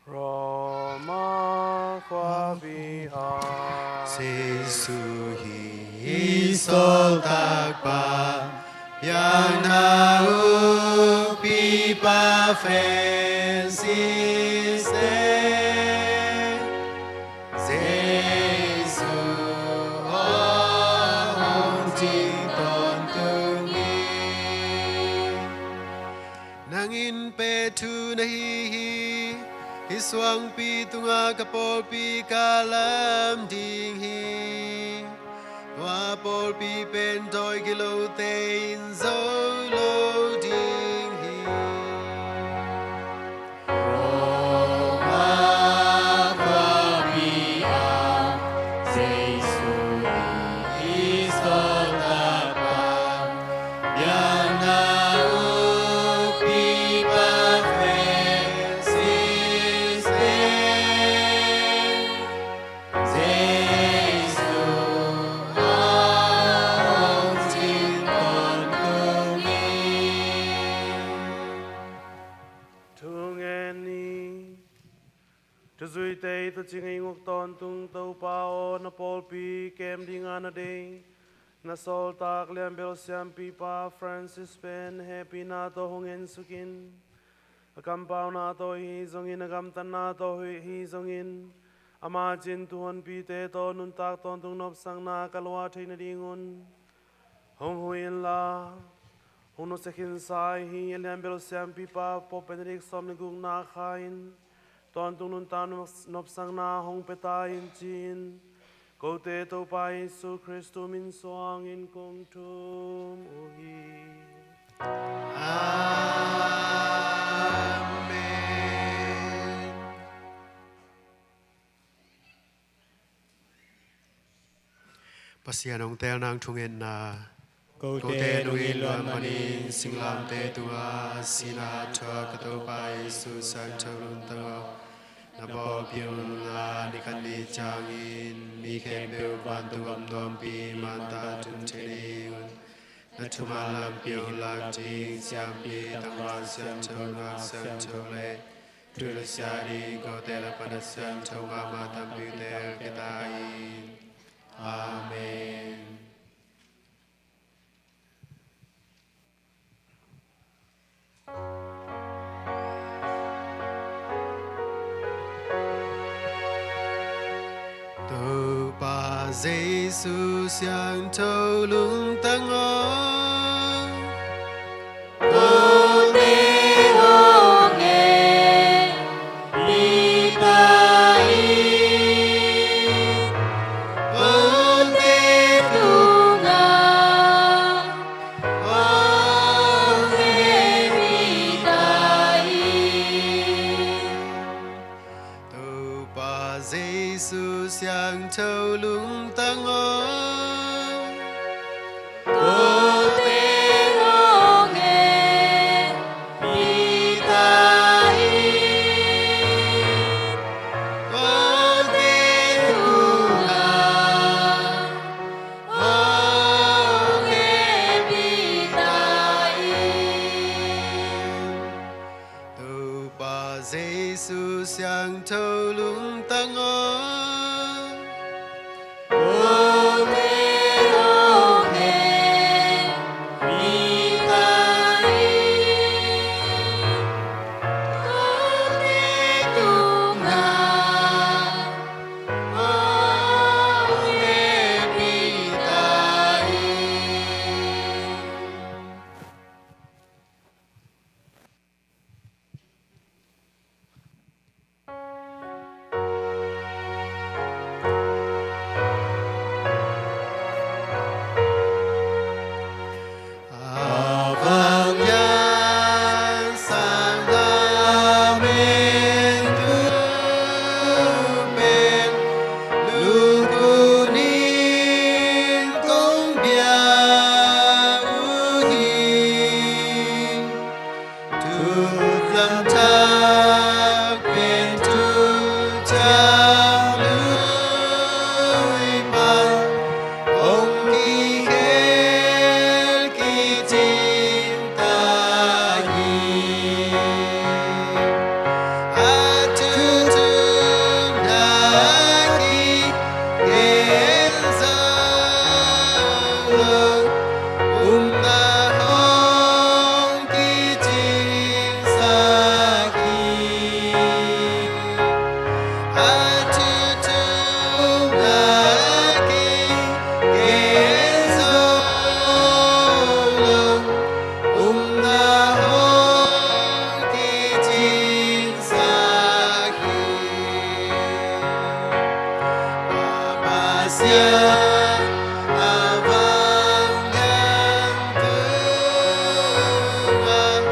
Roma khuapi ah Jesu hi i sawltakpa, biakna ukpipa Francis te. Jesu aw, hong cing tawntung in. Nang in pen thu na hi hi. Hih suangpi tungah ka pawlpi ka lam ding hi. Tua pawlpi pen dawi gilote in zo lo ding hi. Roma khuapi ah Jesu hi i sawltakpa, biakna ukpipa Francis te. Jesu aw, hong cing tawntung in. Thungen ni. Thuzuite i tuucing a i nguk tawntung Topa aw, na pawlpi kem dingin na deih na sawltak lianbel siampipa Francis pen hehpihna tawh hong ensuk in. A kampauna tawh ahi zongin, a gamtatna tawh ahi zongin, ama cin thu honpite tawh nuntak tawntung nopsakna ka luah theih nadingun hong huh inla, hong nusia khinsa ahi a lianbel siampipa Pope Benedict sawm le gukna kha in tawntung nuntak nop-, nopsakna hong pia ta in ci-in, kote Topa Jesu Khristu min suangin kong thum uh hi. Amen. Pasian hong teelna thungetna. Kote nungin luan manin singlamteh tungah sihna thuak ka Topa Jesu, siangtho lungtang aw. Na pawlpi hong nung a, ni khat ni ciangin mi khempeuh vantung gam nuampi manta tun thei ding un. Na thuman lampi hong lak ding siampi, tangval siangtho, nak siangtho le thu le sia ding kote lakpan a siangtho mahmah tampi te a kita in. Amen. Topa Jesu siangtho lungtang aw. Kote hong hehpih ta in, kote tungah hong hehpih ta in. Topa Jesu siangtho lungtang aw. Kote hong hehpih ta in, kote tungah hong hehpih ta in. Topa Jesu siangtho lungtang aw. Kote hong hehpih ta in, kote tungah hong hehpih ta in. A Vanglian Sanggamnu pen lungkun in kong biak uh hi. Thu lamthak pen thu ciang lui pan hong kikhel kicing ta hi. A thu thum na kigen zo lo, upna hong kicing sak hi. A thu thum na kigen zo lo, upna hong kicing sak hi. Pasian a vanglian tungah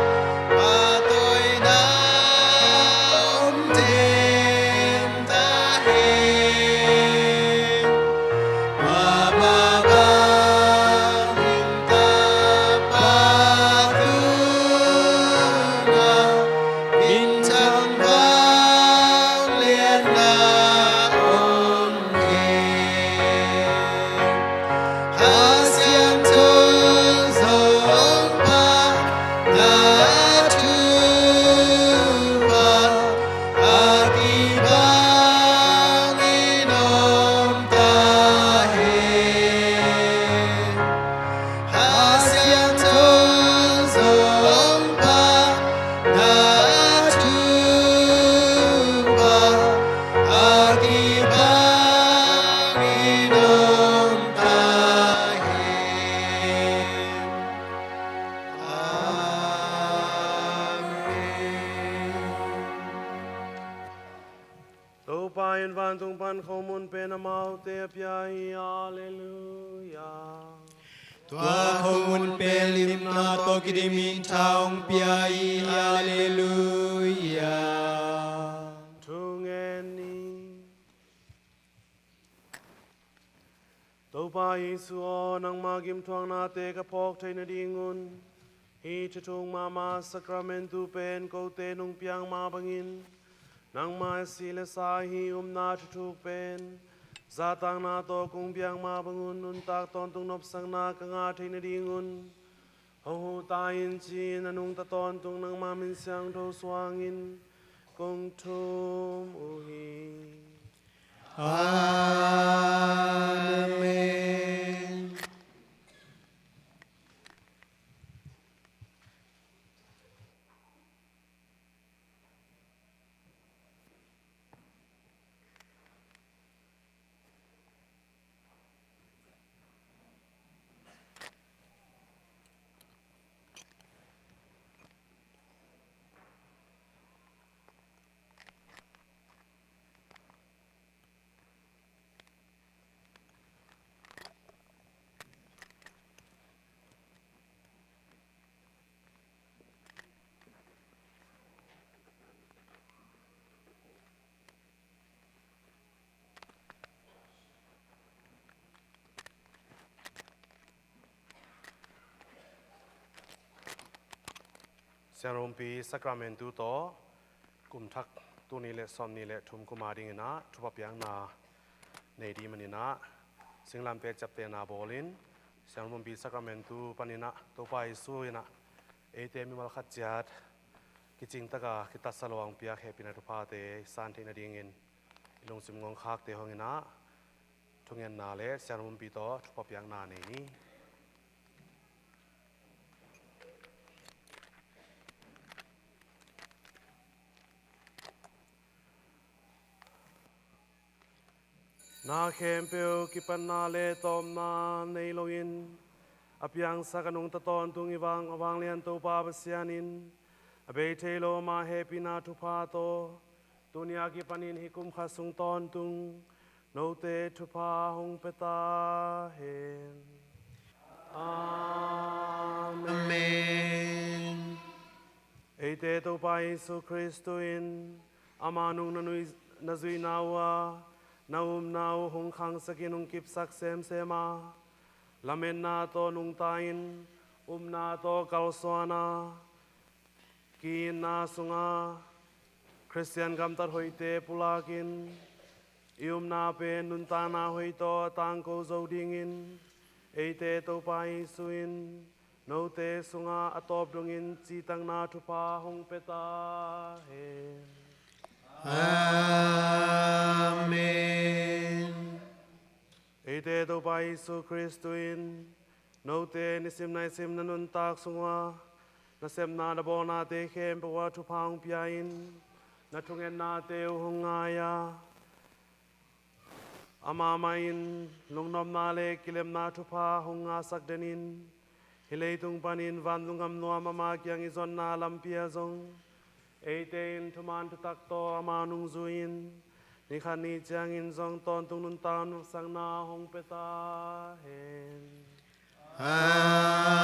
pahtawina om den ta hen. Tua bang in Tapa tungah minthang vangliatna om hen. A siangtho zong Tapa na thupha a kibang in om ta hen. A siangtho zong Tapa na thupha a kibang in om ta hen. Amen. Topa in vantung pan khomun pen amaute a pia hi. Halleluia. Tua khomun pen limna tawh kidim in tha hong pia hi. Halleluia. Thu ngen ni. Topa Jesu aw, nangma gimthuaknate ka phawk theih nadingun hih thuthuk mahmah sakramentu pen kote nong piak mah bangin, nangma sih le sa hih upna thuthuk pen zahtakna tawh kong piak mah bangun nuntak tawntung nopsakna ka ngah theih nadingun hong huh ta in, ci-in a nungta tawntung nangma min siangtho suangin kong thum uh hi. Amen. Siangthopi Sacramentu tawh kum thak tul nih le sawmnih le thum kum a dingin ah thupha piakna nei ding manin ah singlamteh ciaptehna bawlin Siangthopi Sacramentu panin ah Topa Jesu in ah eite mimal khat ciat kicing taka kitatsa lo a hong piak hehpihna thuphate i san theih nadingin i lungsim ngongkhakte hong in ah thungetna le siangthopi tawh thupha piakna nei ni. Na khempeuh kipatna le tawpna nei loin a piangsak a nungta tawntung i vang a vanglian Topa Pasian in a bei thei lo ama hehpihna thupha tawh tuni a kipanin hih kum khat sung tawntung note thupha hong pia ta hen. Amen. Amen. Eite Topa Jesu Khristu in ama nung na nui-, na zuihna uh a na upna uh hong khangsakin hong kipsak semsem a, lametna tawh nungta-in upna tawh kalsuan a, ki-itna sungah Khristian gamtat hoihte pulakin i upna pen nuntakna hoih tawh a tangko zo dingin eite Topa Jesu in note sungah a tawp dongin citakna thupha hong pia ta hen. Amen. Eite Topa Jesu Khristu in note nisim naisim na nuntak sungah na sepna na bawlnate khempeuh ah thupha hong pia-in na thungetnate uh hong ngai a, ama mah in lungnopna le kilemna thupha hong ngahsak denin hih leitung panin vantung gam nuam ama kiang i zonna lampi ah zong eite in thuman thutak tawh ama nungzui-in ni khat ni ciangin zong tawntung nuntak nopsakna hong pia ta hen. Amen.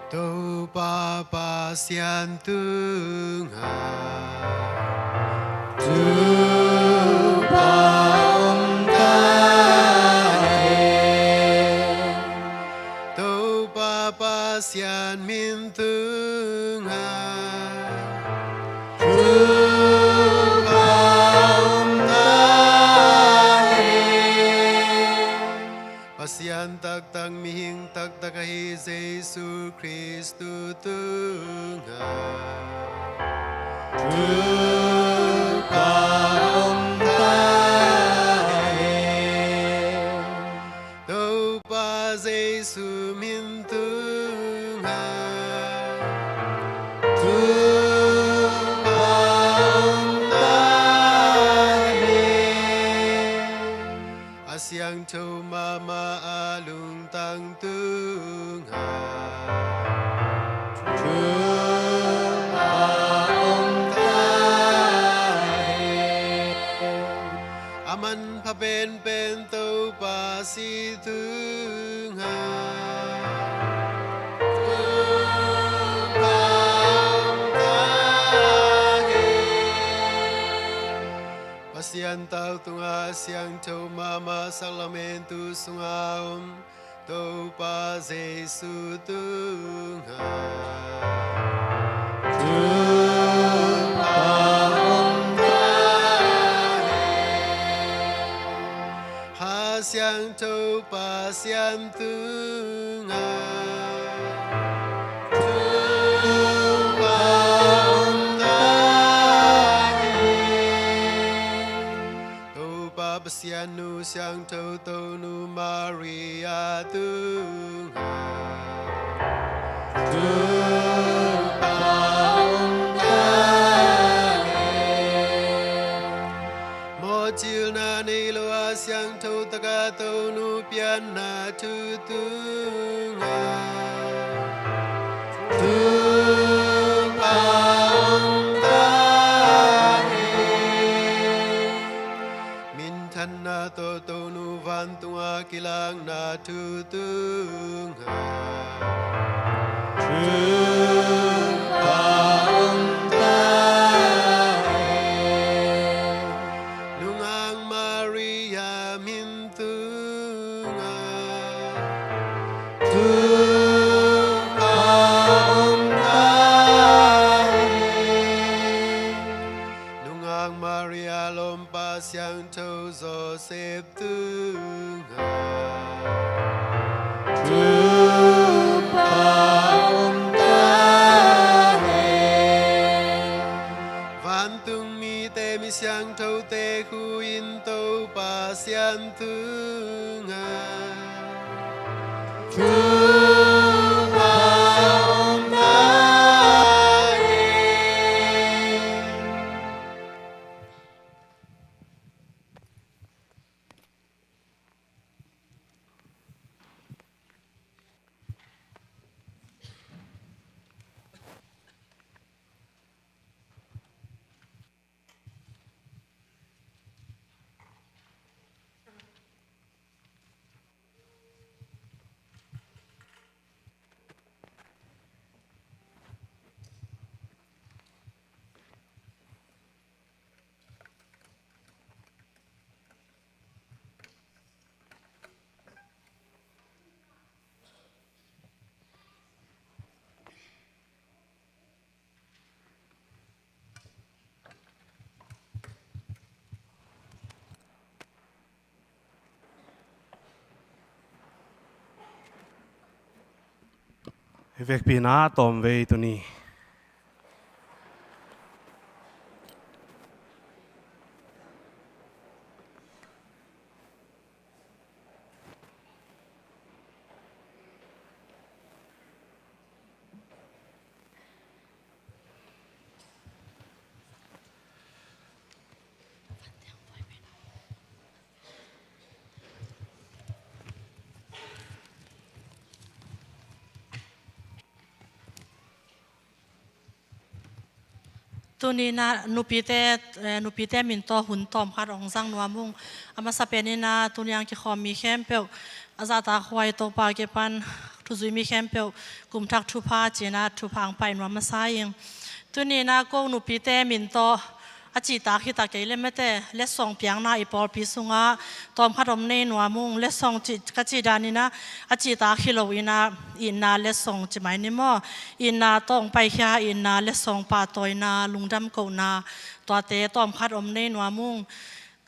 Topa Pasian tungah thupha om ta hen. Topa Pasian min tungah thupha om ta hen. Pasian taktak, mihing taktak ahi Jesu Khristu tungah thupha om ta hen. Topa Jesu min tungah thupha om ta hen. A siangtho mahmah a lungtang tungah thupha om ta hen. A manpha penpen Topa si tungah thupha om ta hen. Pasian tau tungah siangtho mahmah saklamentu sungah om Topa Jesu tungah thupha om ta hen. Kha Siangtho Pasian tungah thupha om ta hen. Topa Pasian nu siangtho Tonu Maria tungah thupha om ta hen. Mawhcilna nei lo a siangtho taka Tonu pianna thu tungah thupha om ta hen. Minthanna tawh Tonu vantunga kilakna thu tungah thupha om ta hen. Nungak Maria min tungah thupha om ta hen. Nungak Maria lawmpa siangtho Joseph tungah thupha om ta hen. Vantung mite mi siangthote khuin Topa Sian tungah thupha om ta hen. Hih vekpi-in ah tawmvei tuni. Tuni-in ah nupite, eh, nupite min tawh hun tawmkhat hong zang nuam ung. A masa pen-in ah tuni-a kikhawm mi khempeuh, a zahtakhuai Topa kipan thuzui mi khempeuh kum thak thupha ci-in ah thupha hong pai nuam masa ing. Tuni-in ah ko nupite min tawh a cihtak hi ta kei leh mate, letsong piakna i pawlpi sungah tawmkhat om nei nuam ung. Letsong cih, ka cih dan-in ah a cihtak hi lo-in ah itna letsong ci mai ni maw? Itna tawh hong paikhia, itna letsong, pahtawina, lungdam kohna, tuate tawmkhat om nei nuam ung.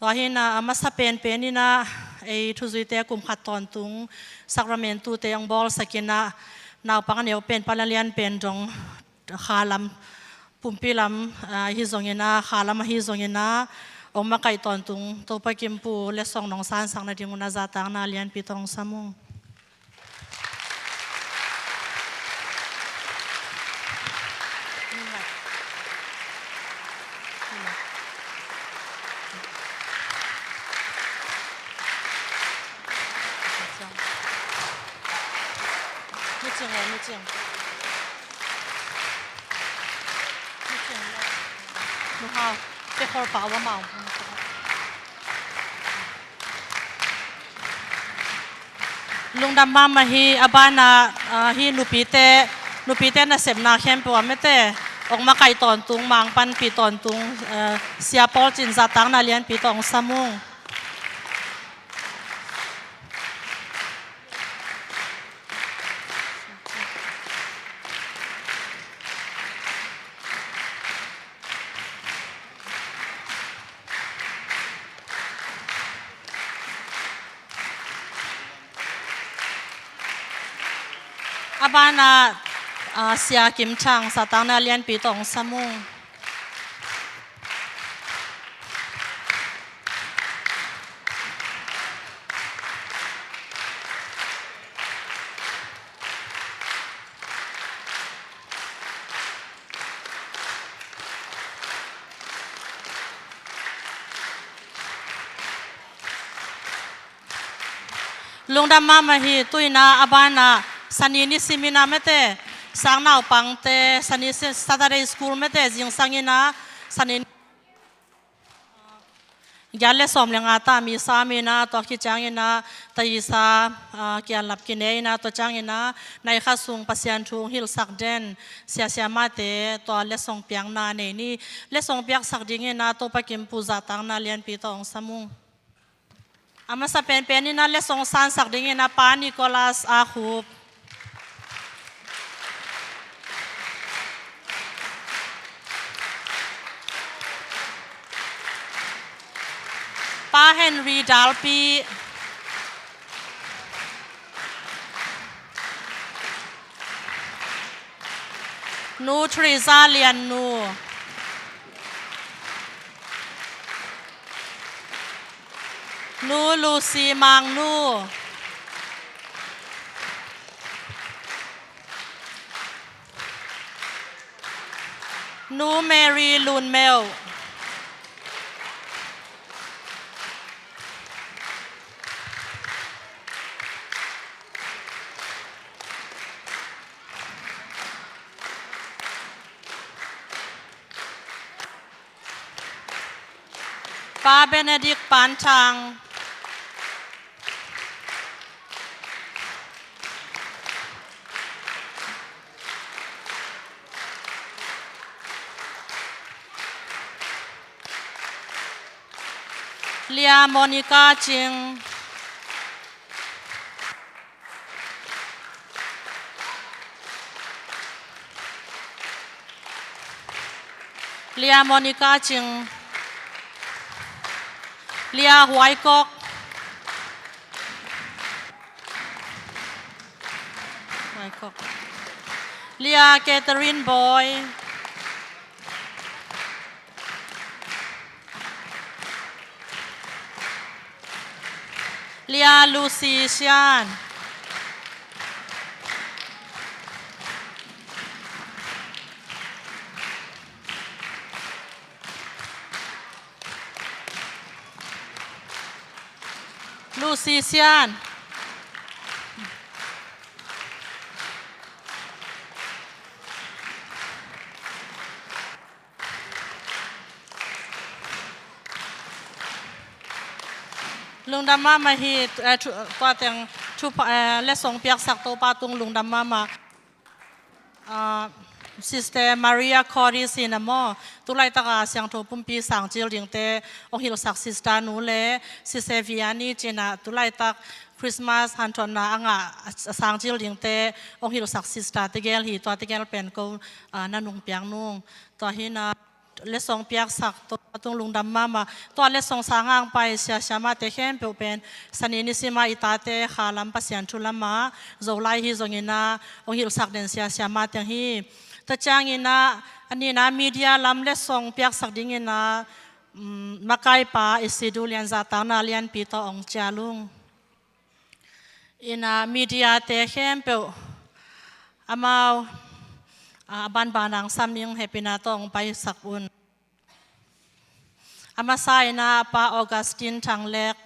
Tua hi-in ah, a masa penpen in ah, ei thuzuite kum khat tawntung Sacramentu-te hong bawlsak in ah, naupang a neu pen pan a lian pen dong kha lam, pumpi lam, ah, ahi zongin ah, kha lam ahi zongin ah, hong makaih tawntung Topa Kimpu letsong nong sansak nading un ah zahtakna lianpi tawh hong sam ung. Lungdam mahmah hi. A banah, ah, hih nupite, nupite nasepna khempeuh ah mete, hong makaih tawntung, mangpanpih tawntung, ah, Sia Paul Cin zahtakna lianpi tawh hong sam ung. A banah, ah, Sia Kim Thang zahtakna lianpi tawh hong sam ung. Lungdam mahmah hi. Tu-in ah, a banah Sani nisim in ah mete, sang naupangte, Sani si-, Saturday School mete, zingsang in ah Sani giat le sawm le nga ta Missa om in ah, tua khit ciangin ah Taisa, ah, kianlap kine in ah, tua ciangin ah nai khat sung Pasian thu hong hilhsak den sia siamahte, tua letsong piakna nei ni. Letsong piaksak dingin ah Topa Kimpu zahtakna lianpi tawh hong sam ung. A masa penpen in ah letsong sansak dingin ah Pa Nicholas A Khup, Pa Henry Dalpi, Nu Theresa Liannu, Nu Lucy Mangnu, Nu Mary Lunmeuh, Pa Benedict Panthang, Lia Monica Cing, Lia Monica Cing, Lia Huai Kok, Huai Kok, Lia Catherine Boy, Lia Lucy Sian, Lucy Sian. Lungdam mahmah hi, eh, thu, tua teng thu, eh, letsong piaksak Topa tung lungdam mahmah. Ah, Sister Maria Cordis in ah maw, tu laitak a siangtho pumpi sangcil dingte hong hilhsak Sister nu le Sister Vianney Cin ah, tu laitak Christmas hanthotna a ngah a sangcil dingte hong hilhsak Sister tegel hi, tua tegel pen ko, ah, na nungpiak nung. Tua hi-in ah, letsong piaksak, Topa tung lungdam mahmah. Tua letsong sang hang pai sia siamahte khempeuh pen Sani nisim a i tate kha lam Pasian thu lamah Zolai hi zongin ah hong hilhsak den sia siamah teng hi. Tua ciangin ah a nihna media lam letsong piaksak dingin ah, um, makaipa i Sidu Lian Zahtakna Lianpi tawh hong cial ung. In ah mediate khempeuh amau, ah, a banban hong sam ning, hehpihna tawh hong paisak un. A masa in ah Pa Augustine Thang Lek.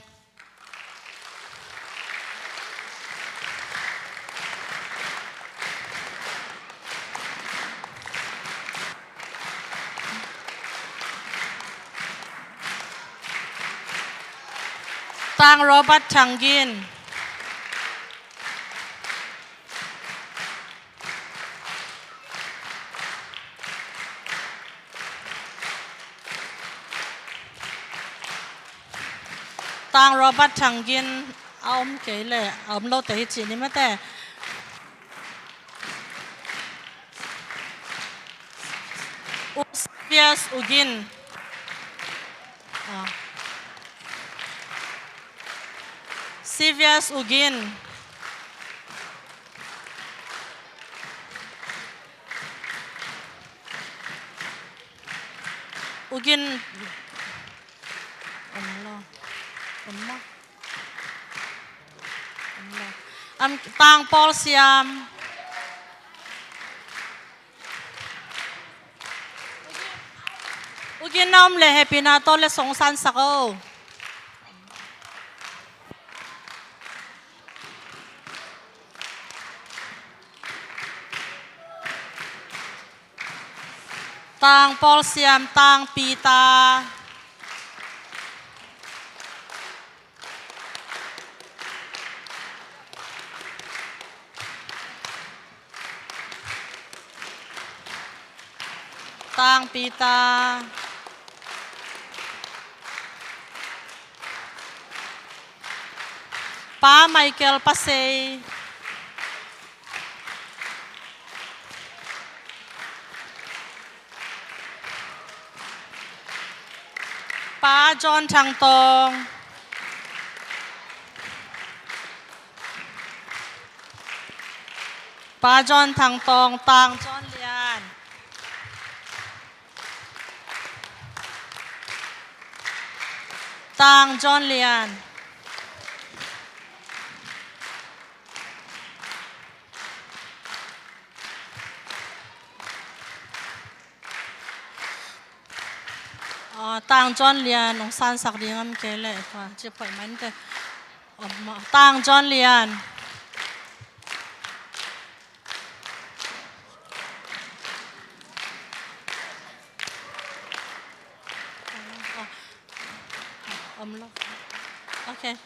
Tang Robert Thang Gin. Tang Robert Thang Gin a om kei leh, a om lote hi cih ni mate. U Sivias U Gin. Ah. Sivias U Gin. U Gin. Om lo. Om lo. Om lo. Am, Tang Paul Siam. U Gin na om leh hehpihna tawh letsong sansak o. Tang Paul Siam, Tang Peter. Tang Peter. Pa Michael Pasei. Pa John Thang Tawng. Pa John Thang Tawng, Tang John Lian. Tang John Lian. Ah, Tang John Lian, hong sansak ding om kei leh, tua, ci phoih mante. Om, Tang John Lian. Om lo. Ok.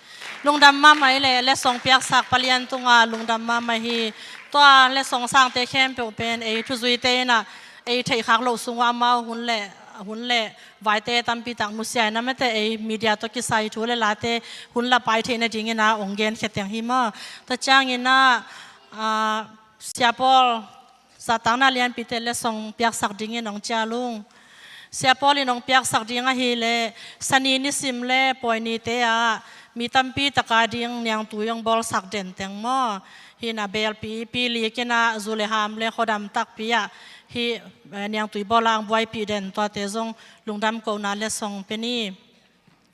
Lungdam mahmah hi leh, letsong piaksak palian tungah lungdam mahmah hi. Tua letsong sangte khempeuh pen ei thuzuite in ah ei theihkhak loh sungah amau hun le, hun le vaite tampi tak nusia in ah mate, ei media tawh kisai thu le late hun la pai theih nadingin ah hong genkhia teng hi maw. Tua ciangin ah, ah, Sia Paul, Zahtakna Lianpite letsong piaksak dingin hong cial ung. Sia Paul in hong piaksak ding ahih leh Sani nisim le Pawi nite ah mi tampi tak a ding niangtui hong bawlsak den teng maw. Hi in ah Belpi, Pi Lik in ah zu le ham le khuadam takpi ah hih, eh, niangtui bawl a hong buaipih den tuate zong lungdam kohna letsong pia ni.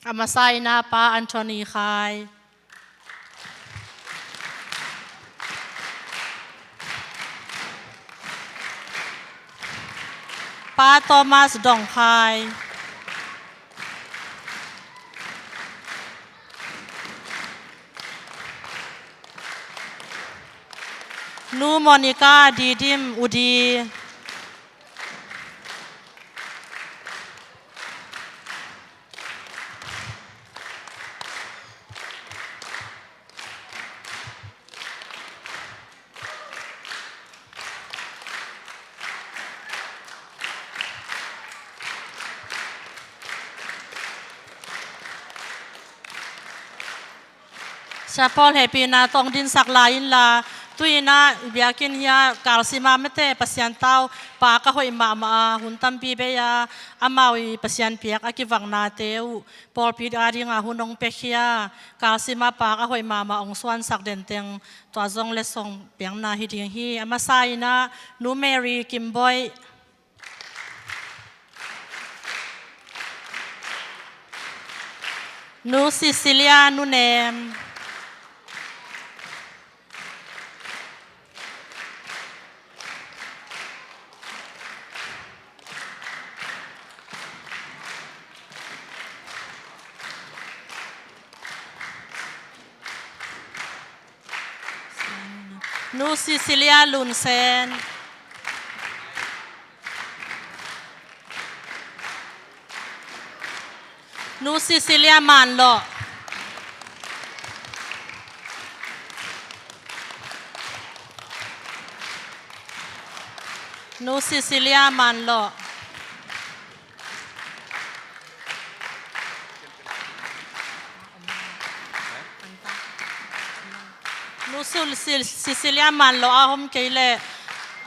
A masa in ah Pa Anthony Khai. Pa Thomas Dong Khai. Nu Monica Didim Udi. Sia Paul hehpihna tawh hong dinsak lai inla, Tu-in ah biakinn hi a, kalsim a mate, Pasian tau, pa ka hoih mahmah a, hun tampi bei a, amau i Pasian piak a kivaknate uh pawlpi a dingah hun hong pia khia, kalsim a pa ka hoih mahmah hong suansak den teng, tua zong letsong piakna hi ding hi. A masa in ah Nu Mary Kimboih, Nu Cecilia Nunem, Nu Cecilia Lunsen, Nu Cecilia Manlawh, Nu Cecilia Manlawh, Nu Sul-, Sil-, Cecilia Manlawh a om kei leh,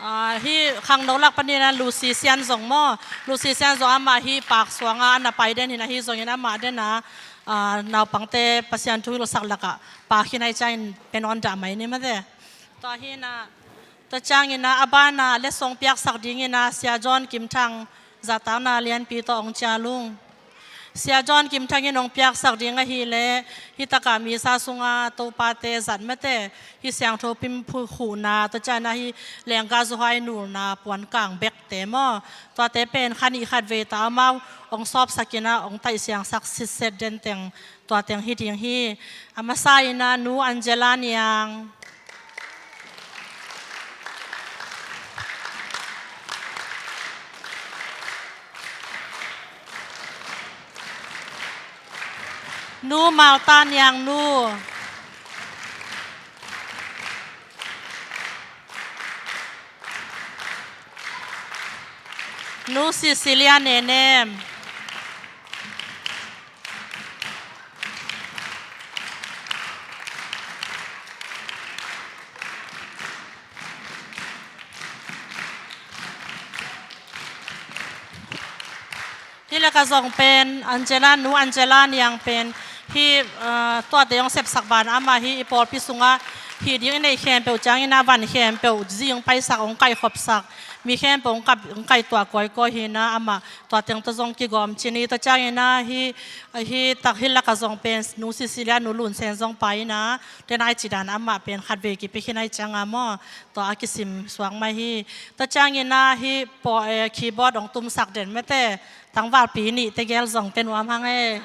ah, hih khangno lak panin ah Lucy Sianzong maw, Lucy Sianzong amah hih Paksuang ah a na pai den hi in ah, ahi zongin amah den ah, ah, naupangte Pasian thu hilhsak lakah pa khin ahih ciangin pen hong dah mai ni mate. Tua hi in ah, tua ciangin ah a ban ah letsong piaksak dingin ah Sia John Kim Thang, zahtakna lianpi tawh hong cial ung. Sia John Kim Thang in hong piaksak ding ahih leh, hih tak a Missa sungah Topate zat mate, hih siangtho pum phu khuhna, tua ciang in ah hih lenggah zawhai nulna puan kang bekte maw, tuate pen kha nih khat vei ta amau hong sawpsak in ah hong taihsiangsak sitset den teng, tua teng hi ding hi. A masa in ah Nu Angela Niang, Nu Malta Niang Nu, Nu Cecilia Nenem, hih lakah zong pen Angela, Nu Angela Niang pen hih, ah, tuate hong sepsak ban ah amah hih i pawlpi sungah hih ding i neih khempeuh ciangin ah van khempeuh zing paisak, hong kaihkhopsak, mi khempeuh hong kap, hong kaihtuah kawikawi hi in ah amah tua teng tawh zong kigawm ci ni. Tua ciangin ah hih, hih tak hih lakah zong pen Nu Cecilia Nu Lunsen zong pai in ah, tua in ah i cih dan ah amah pen khatvei kipia khin ahih ciang ah maw, tua a kisim suak mah hi. Tua ciangin ah hih paw, eh, keyboard hong tumsak den mate, tangvalpi nih tegel zong te nuam hang e.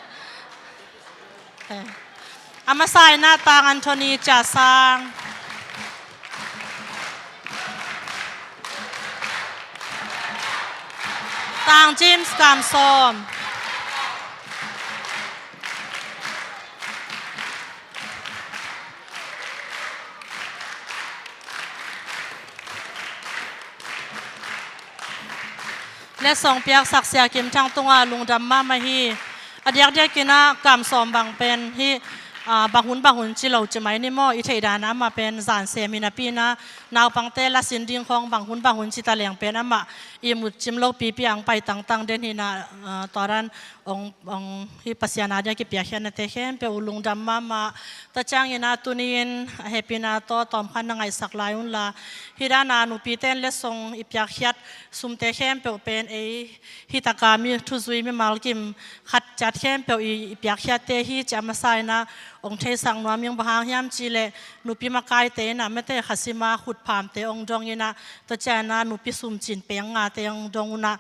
Eh. A masa in ah Tang Anthony Cia Sang, Tang James Kam Sawm, letsong piaksak Sia Kim Thang tungah lungdam mahmah hi. A diakdiak in ah Kam Sawm bang pen hih, ah, bang hun bang hun ci lo ci mai ni maw, i theih dan ah amah pen zan sem hi napi in ah naupangte lasin ding khawng bang hun bang hun ci ta leng pen amah ihmut cim lopipi a hong pai tangtang den hi in ah, ah, tua dan hong, hong, hih Pasian a ding a kipiakkhiatnate khempeuh uh lungdam mahmah. Tua ciangin ah tuni-in a hehpihna tawh tawmkhat na ngaihsak lai un la, hih dan ah nupite in letsong i piakkhiat sumte khempeuh pen ei hih tak a mi thuzui mimal kim khat ciat khempeuh i, i piakkhiatte hi cih a masa in ah hong theisak nuam ing. Bang hang hiam cih leh nupi makaite in ah mate kha sim a khutphamte hong dong in ah, tua ciang in ah nupi sumcin peng ngate hong dong un ah,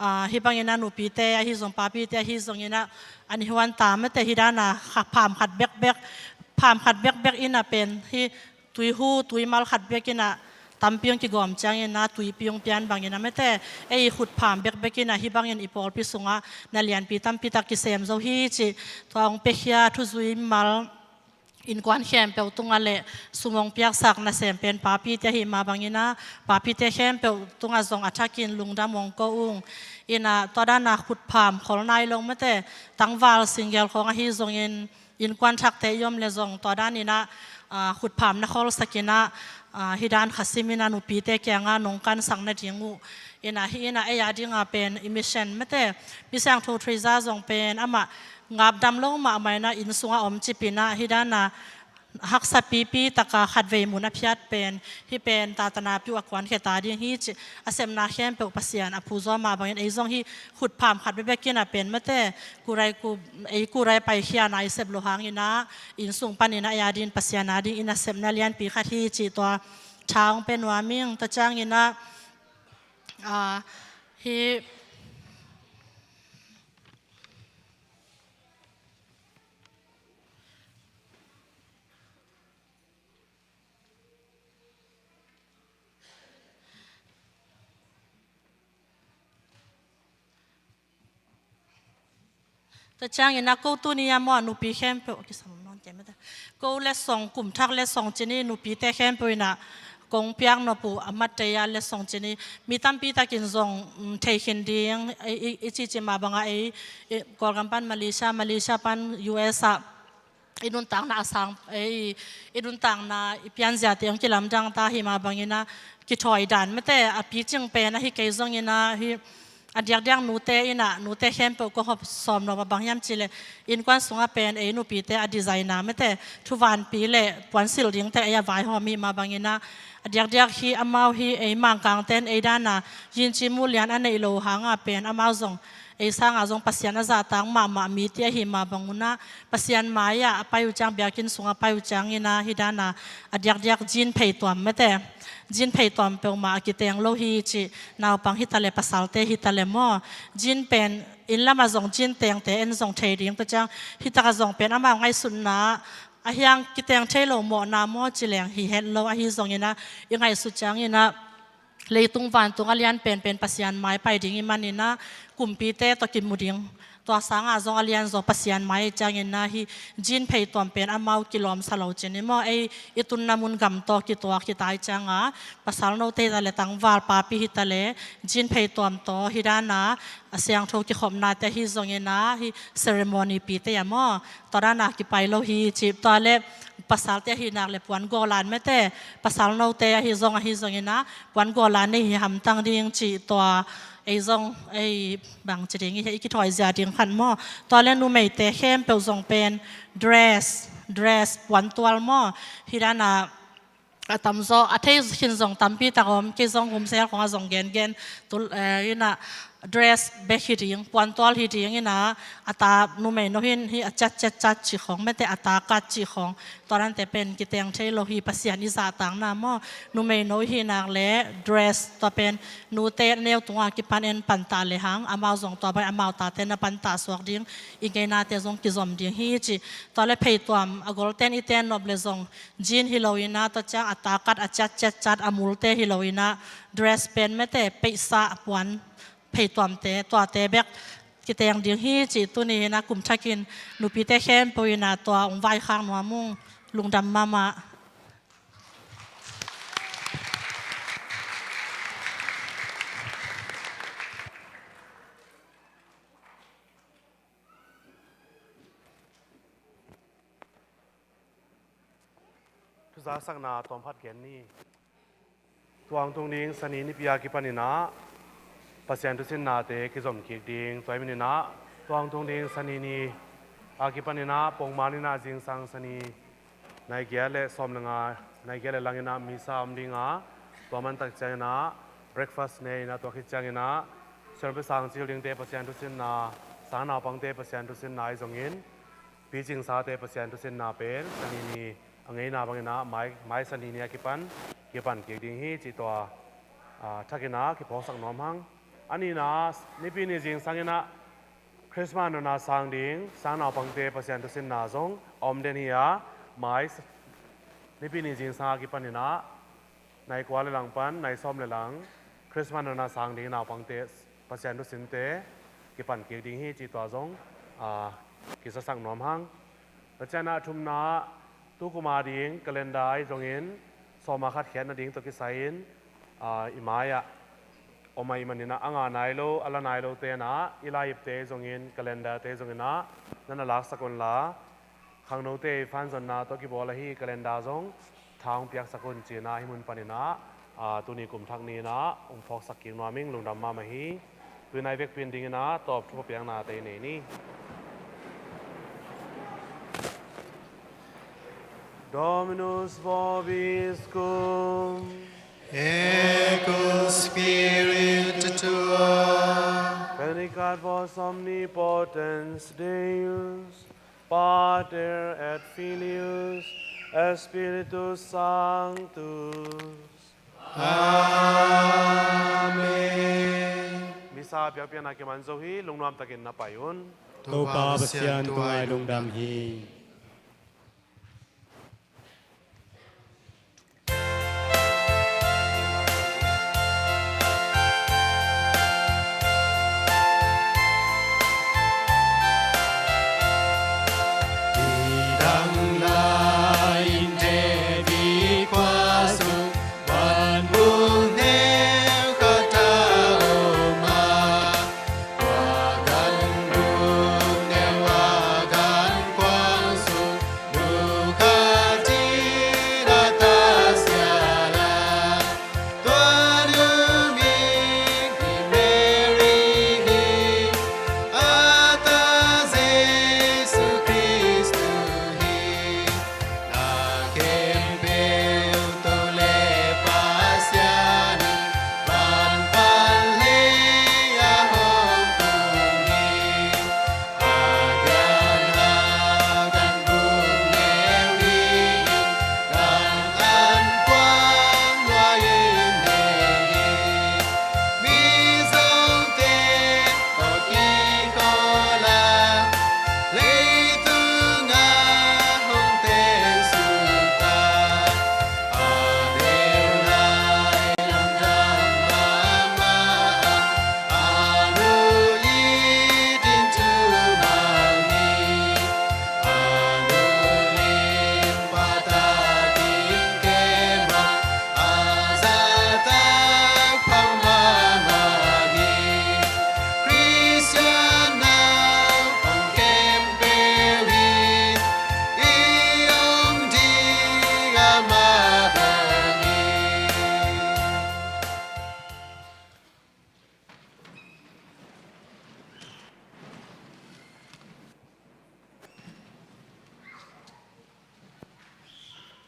ah, hih bangin ah nupite ahi zong, papite ahi zongin ah an i huan ta mate, hih dan ah kha pham khat bekbek, pham khat bekbek in ah pen hih tuihu tuimal khat bek in ah tampi hong kigawm ciangin ah tuipi hong pian bangin ah mate, ei khutpham bekbek in ah hih bangin i pawlpi sungah na lianpi tampi tak kisem zo hi cih tua hong piakhia thuzui mimal innkuan khempeuh tungah le sum hong piaksak nasem pen papite ahih mah bangin ah papite khempeuh tungah zong a thakin lungdam hong ko ung. In ah tua dan ah khutpham khol nai lo mate, tangval single khawng ahi zongin innkuan thakte i om le zong tua dan inah, ah, khutpham na kholsak inah, ah, hi dan khasim inah nupite kiangah nong kansak nading uh inah, hi inah ei a dingah pen i mission mate, Misiangtho Theresa zong pen amah ngapdam lo mahmah inah inn sungah om cip inah hi dan a haksa pipi taka khatvei mun a phiat pen, hih pen tatana piu a kuankhia ta ding hi ci. A sepna khempeuh Pasian a phu zaw mah bangin ei zong hih khutpham khat bekbek inah pen mate, kurai ku, ei kurai paikhia na i sep lo hang inah inn sung pan inah ei a ding Pasian a ding inah sepna lianpi khat hi ci tua tha hong pia nuam ing. Tua ciang inah, ah, hih Tua ciangin a ko tuni a maw a nupi khempeuh kisam nawn kei mate. Ko letsong, kum thak letsong cini nupite khempeuh inah kong piak nop uh a mat tei a letsong cini mi tampi takin zong, mm, thei khin ding i, i, i cici mah banga ei, i Kawlgam pan Malaysia, Malaysia pan U S ah i nuntakna a sang, ei, i nuntakna i pianziate hong kilamdang ta hi mah bangin a kithawi dan mate a picing pen ahi kei zongin a hi a diakdiak nute inah nute khempeuh kong hawm sawm lo mah bang hiam cileh innkuan sungah pen ei nupite a design a mate thuvanpi le puansilh dingte ei a vaihawm hi mah bangin a a diakdiak hi amau hi ei Mangkangte in ei dan a yin ci mu lian a neih lo hangah pen amau zong ei sangah zong Pasian a zahtak mahmah mite ahi mah bang un a Pasian mai-ah a pai uh ciang, biakinn sungah a pai uh ciangin a hi dan a a diakdiak jean pheituam mate, jean pheituam peuhmah a kiteng lo hi ci. Naupang hi ta le pasalte hi ta le maw, jean pen inn lamah zong jean tengte en zong thei ding tua ciang hi takah zong pen amau ngaihsutna a hiang kiteng thei lo mawhna maw ci leng hi het lo ahi zongin a i ngaihsut ciangin a leitung vantung a lian penpen Pasian mai pai ding i manin a kumpite tawh kimu ding. Tua sangah zong a lian zaw Pasian mai i ciangin a hi jean pheituam pen amau kilawmsa lo cin i maw ei i tunna mun gam tawh kituak hi ta i cianga pasal note hi ta le tangval papi hi ta le jean pheituam tawh hi dan a a siangtho kikhopnate ahi zongin a hi ceremony pite a maw tua dan a kipai lo hi ci. Tua le pasalte ahi nak le puan gawlan mate, pasal note ahi zong ahi zongin a puan gawlan nei hi hamtang ding ci tua ei zong ei bang ci ding i, i kithawi zia ding khan maw. Tua le numeite khempeuh zong pen dress, dress puan tual maw hi dan a a tamzaw a thei khin zong tampi tak om, kei zong humsel khong a zong gengen tul, eh, inah dress bek hi ding, puantual hi ding inah a ta numei no hin hi a ciat ciat ciat ci khong mate a ta kat ci khong tua dante pen kiteng thei lo hi Pasian i zahtakna maw. Numei no hi nak le dress tua pen nute neu tungah kipan en pantah le hang amau zong tua bai amau tate na pantah suak ding i ngeinate zong kizom ding hi ci. Tua le pheituam a golten i ten nop le zong jean hi lo inah tua ciang a ta kat a ciat ciat ciat a multe hi lo inah dress pen mate peihsa puan pheituamte tuate bek kiteng ding hi ci. Tuni inah kum thakin nupite khempeuh inah tua ung vaikhak nuam ung. Lungdam mahmah. Thuzaksakna tawmphat gen ni. Tua hong tung ding Sani nipi a kipan inah Pasian thusinnate kizom kik ding. Tua hi manin ah tua hong tung ding Sani ni a kipan inah pongman inah zingsang Sani nai giat le sawm le nga, nai giat le lang inah misa om ding a, tua mantak ciang inah breakfast nei inah tua khit ciang inah siampia sang cil dingte Pasian thusinna, sang naupangte Pasian thusinna ahi zongin picingsate Pasian thusinna pen Sani ni a ngeina bang inah mai, mai Sani ni a kipan kipan kik ding hi cih tua, ah, thak inah kiphawksak nuam hang. A nihna nipi ni zingsang inah Christmas nunah sang ding sang naupangte Pasian thusinna zong a om den hi a, mai s-, nipi ni zingsang a kipan inah nai kua le lang pan nai sawm le lang Christmas nunah sang ding naupangte Pasian thusinte kipan kik ding hi cih tua zong, ah, kizasak nuam hang. Tua ciang a thumna, tu kum a ding calendar ahi zongin sawm a khat khiat nading tawh kisai-in, ah, i mai-ah om ahih manin ah a ngah nai lo, a la nai lote in ah i lai-ipte ahi zongin calendar-te ahi zongin ah na na laksak unla, Khangnote i fanzonna tawh kibawl ahi calendar zong tha hong piaksak un ci-in ah hih mun panin ah, aa, tuni kum thak ni-in ah hong phawksak kik nuam ing. Lungdam mahmah hi. Tu-in ah i vekpi-in dingin ah tawp thupha piaknate i nei ni. Dominus vobiscum. Et cum spiritu tuo. Benedicat vos omnipotens Deus, Pater et Filius et Spiritus Sanctus. Amen. Missa piakpiakna kiman zo hi. Lungnuam takin na pai un. Topa Pasian tungah i lungdam hi.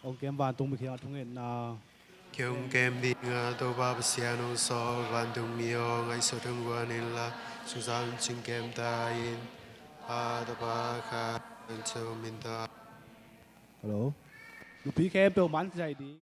Hong kem vantung mi kiangah thungetna. Kei hong kem ding a, Topa Pasian hong sawl vantung mi aw, ngaihsut hong guan inla, sungsa hong cing kem ta in. Pa, Tapa, Kha Siangtho min tawh. Hello. Nupi khempeuh man zai ding.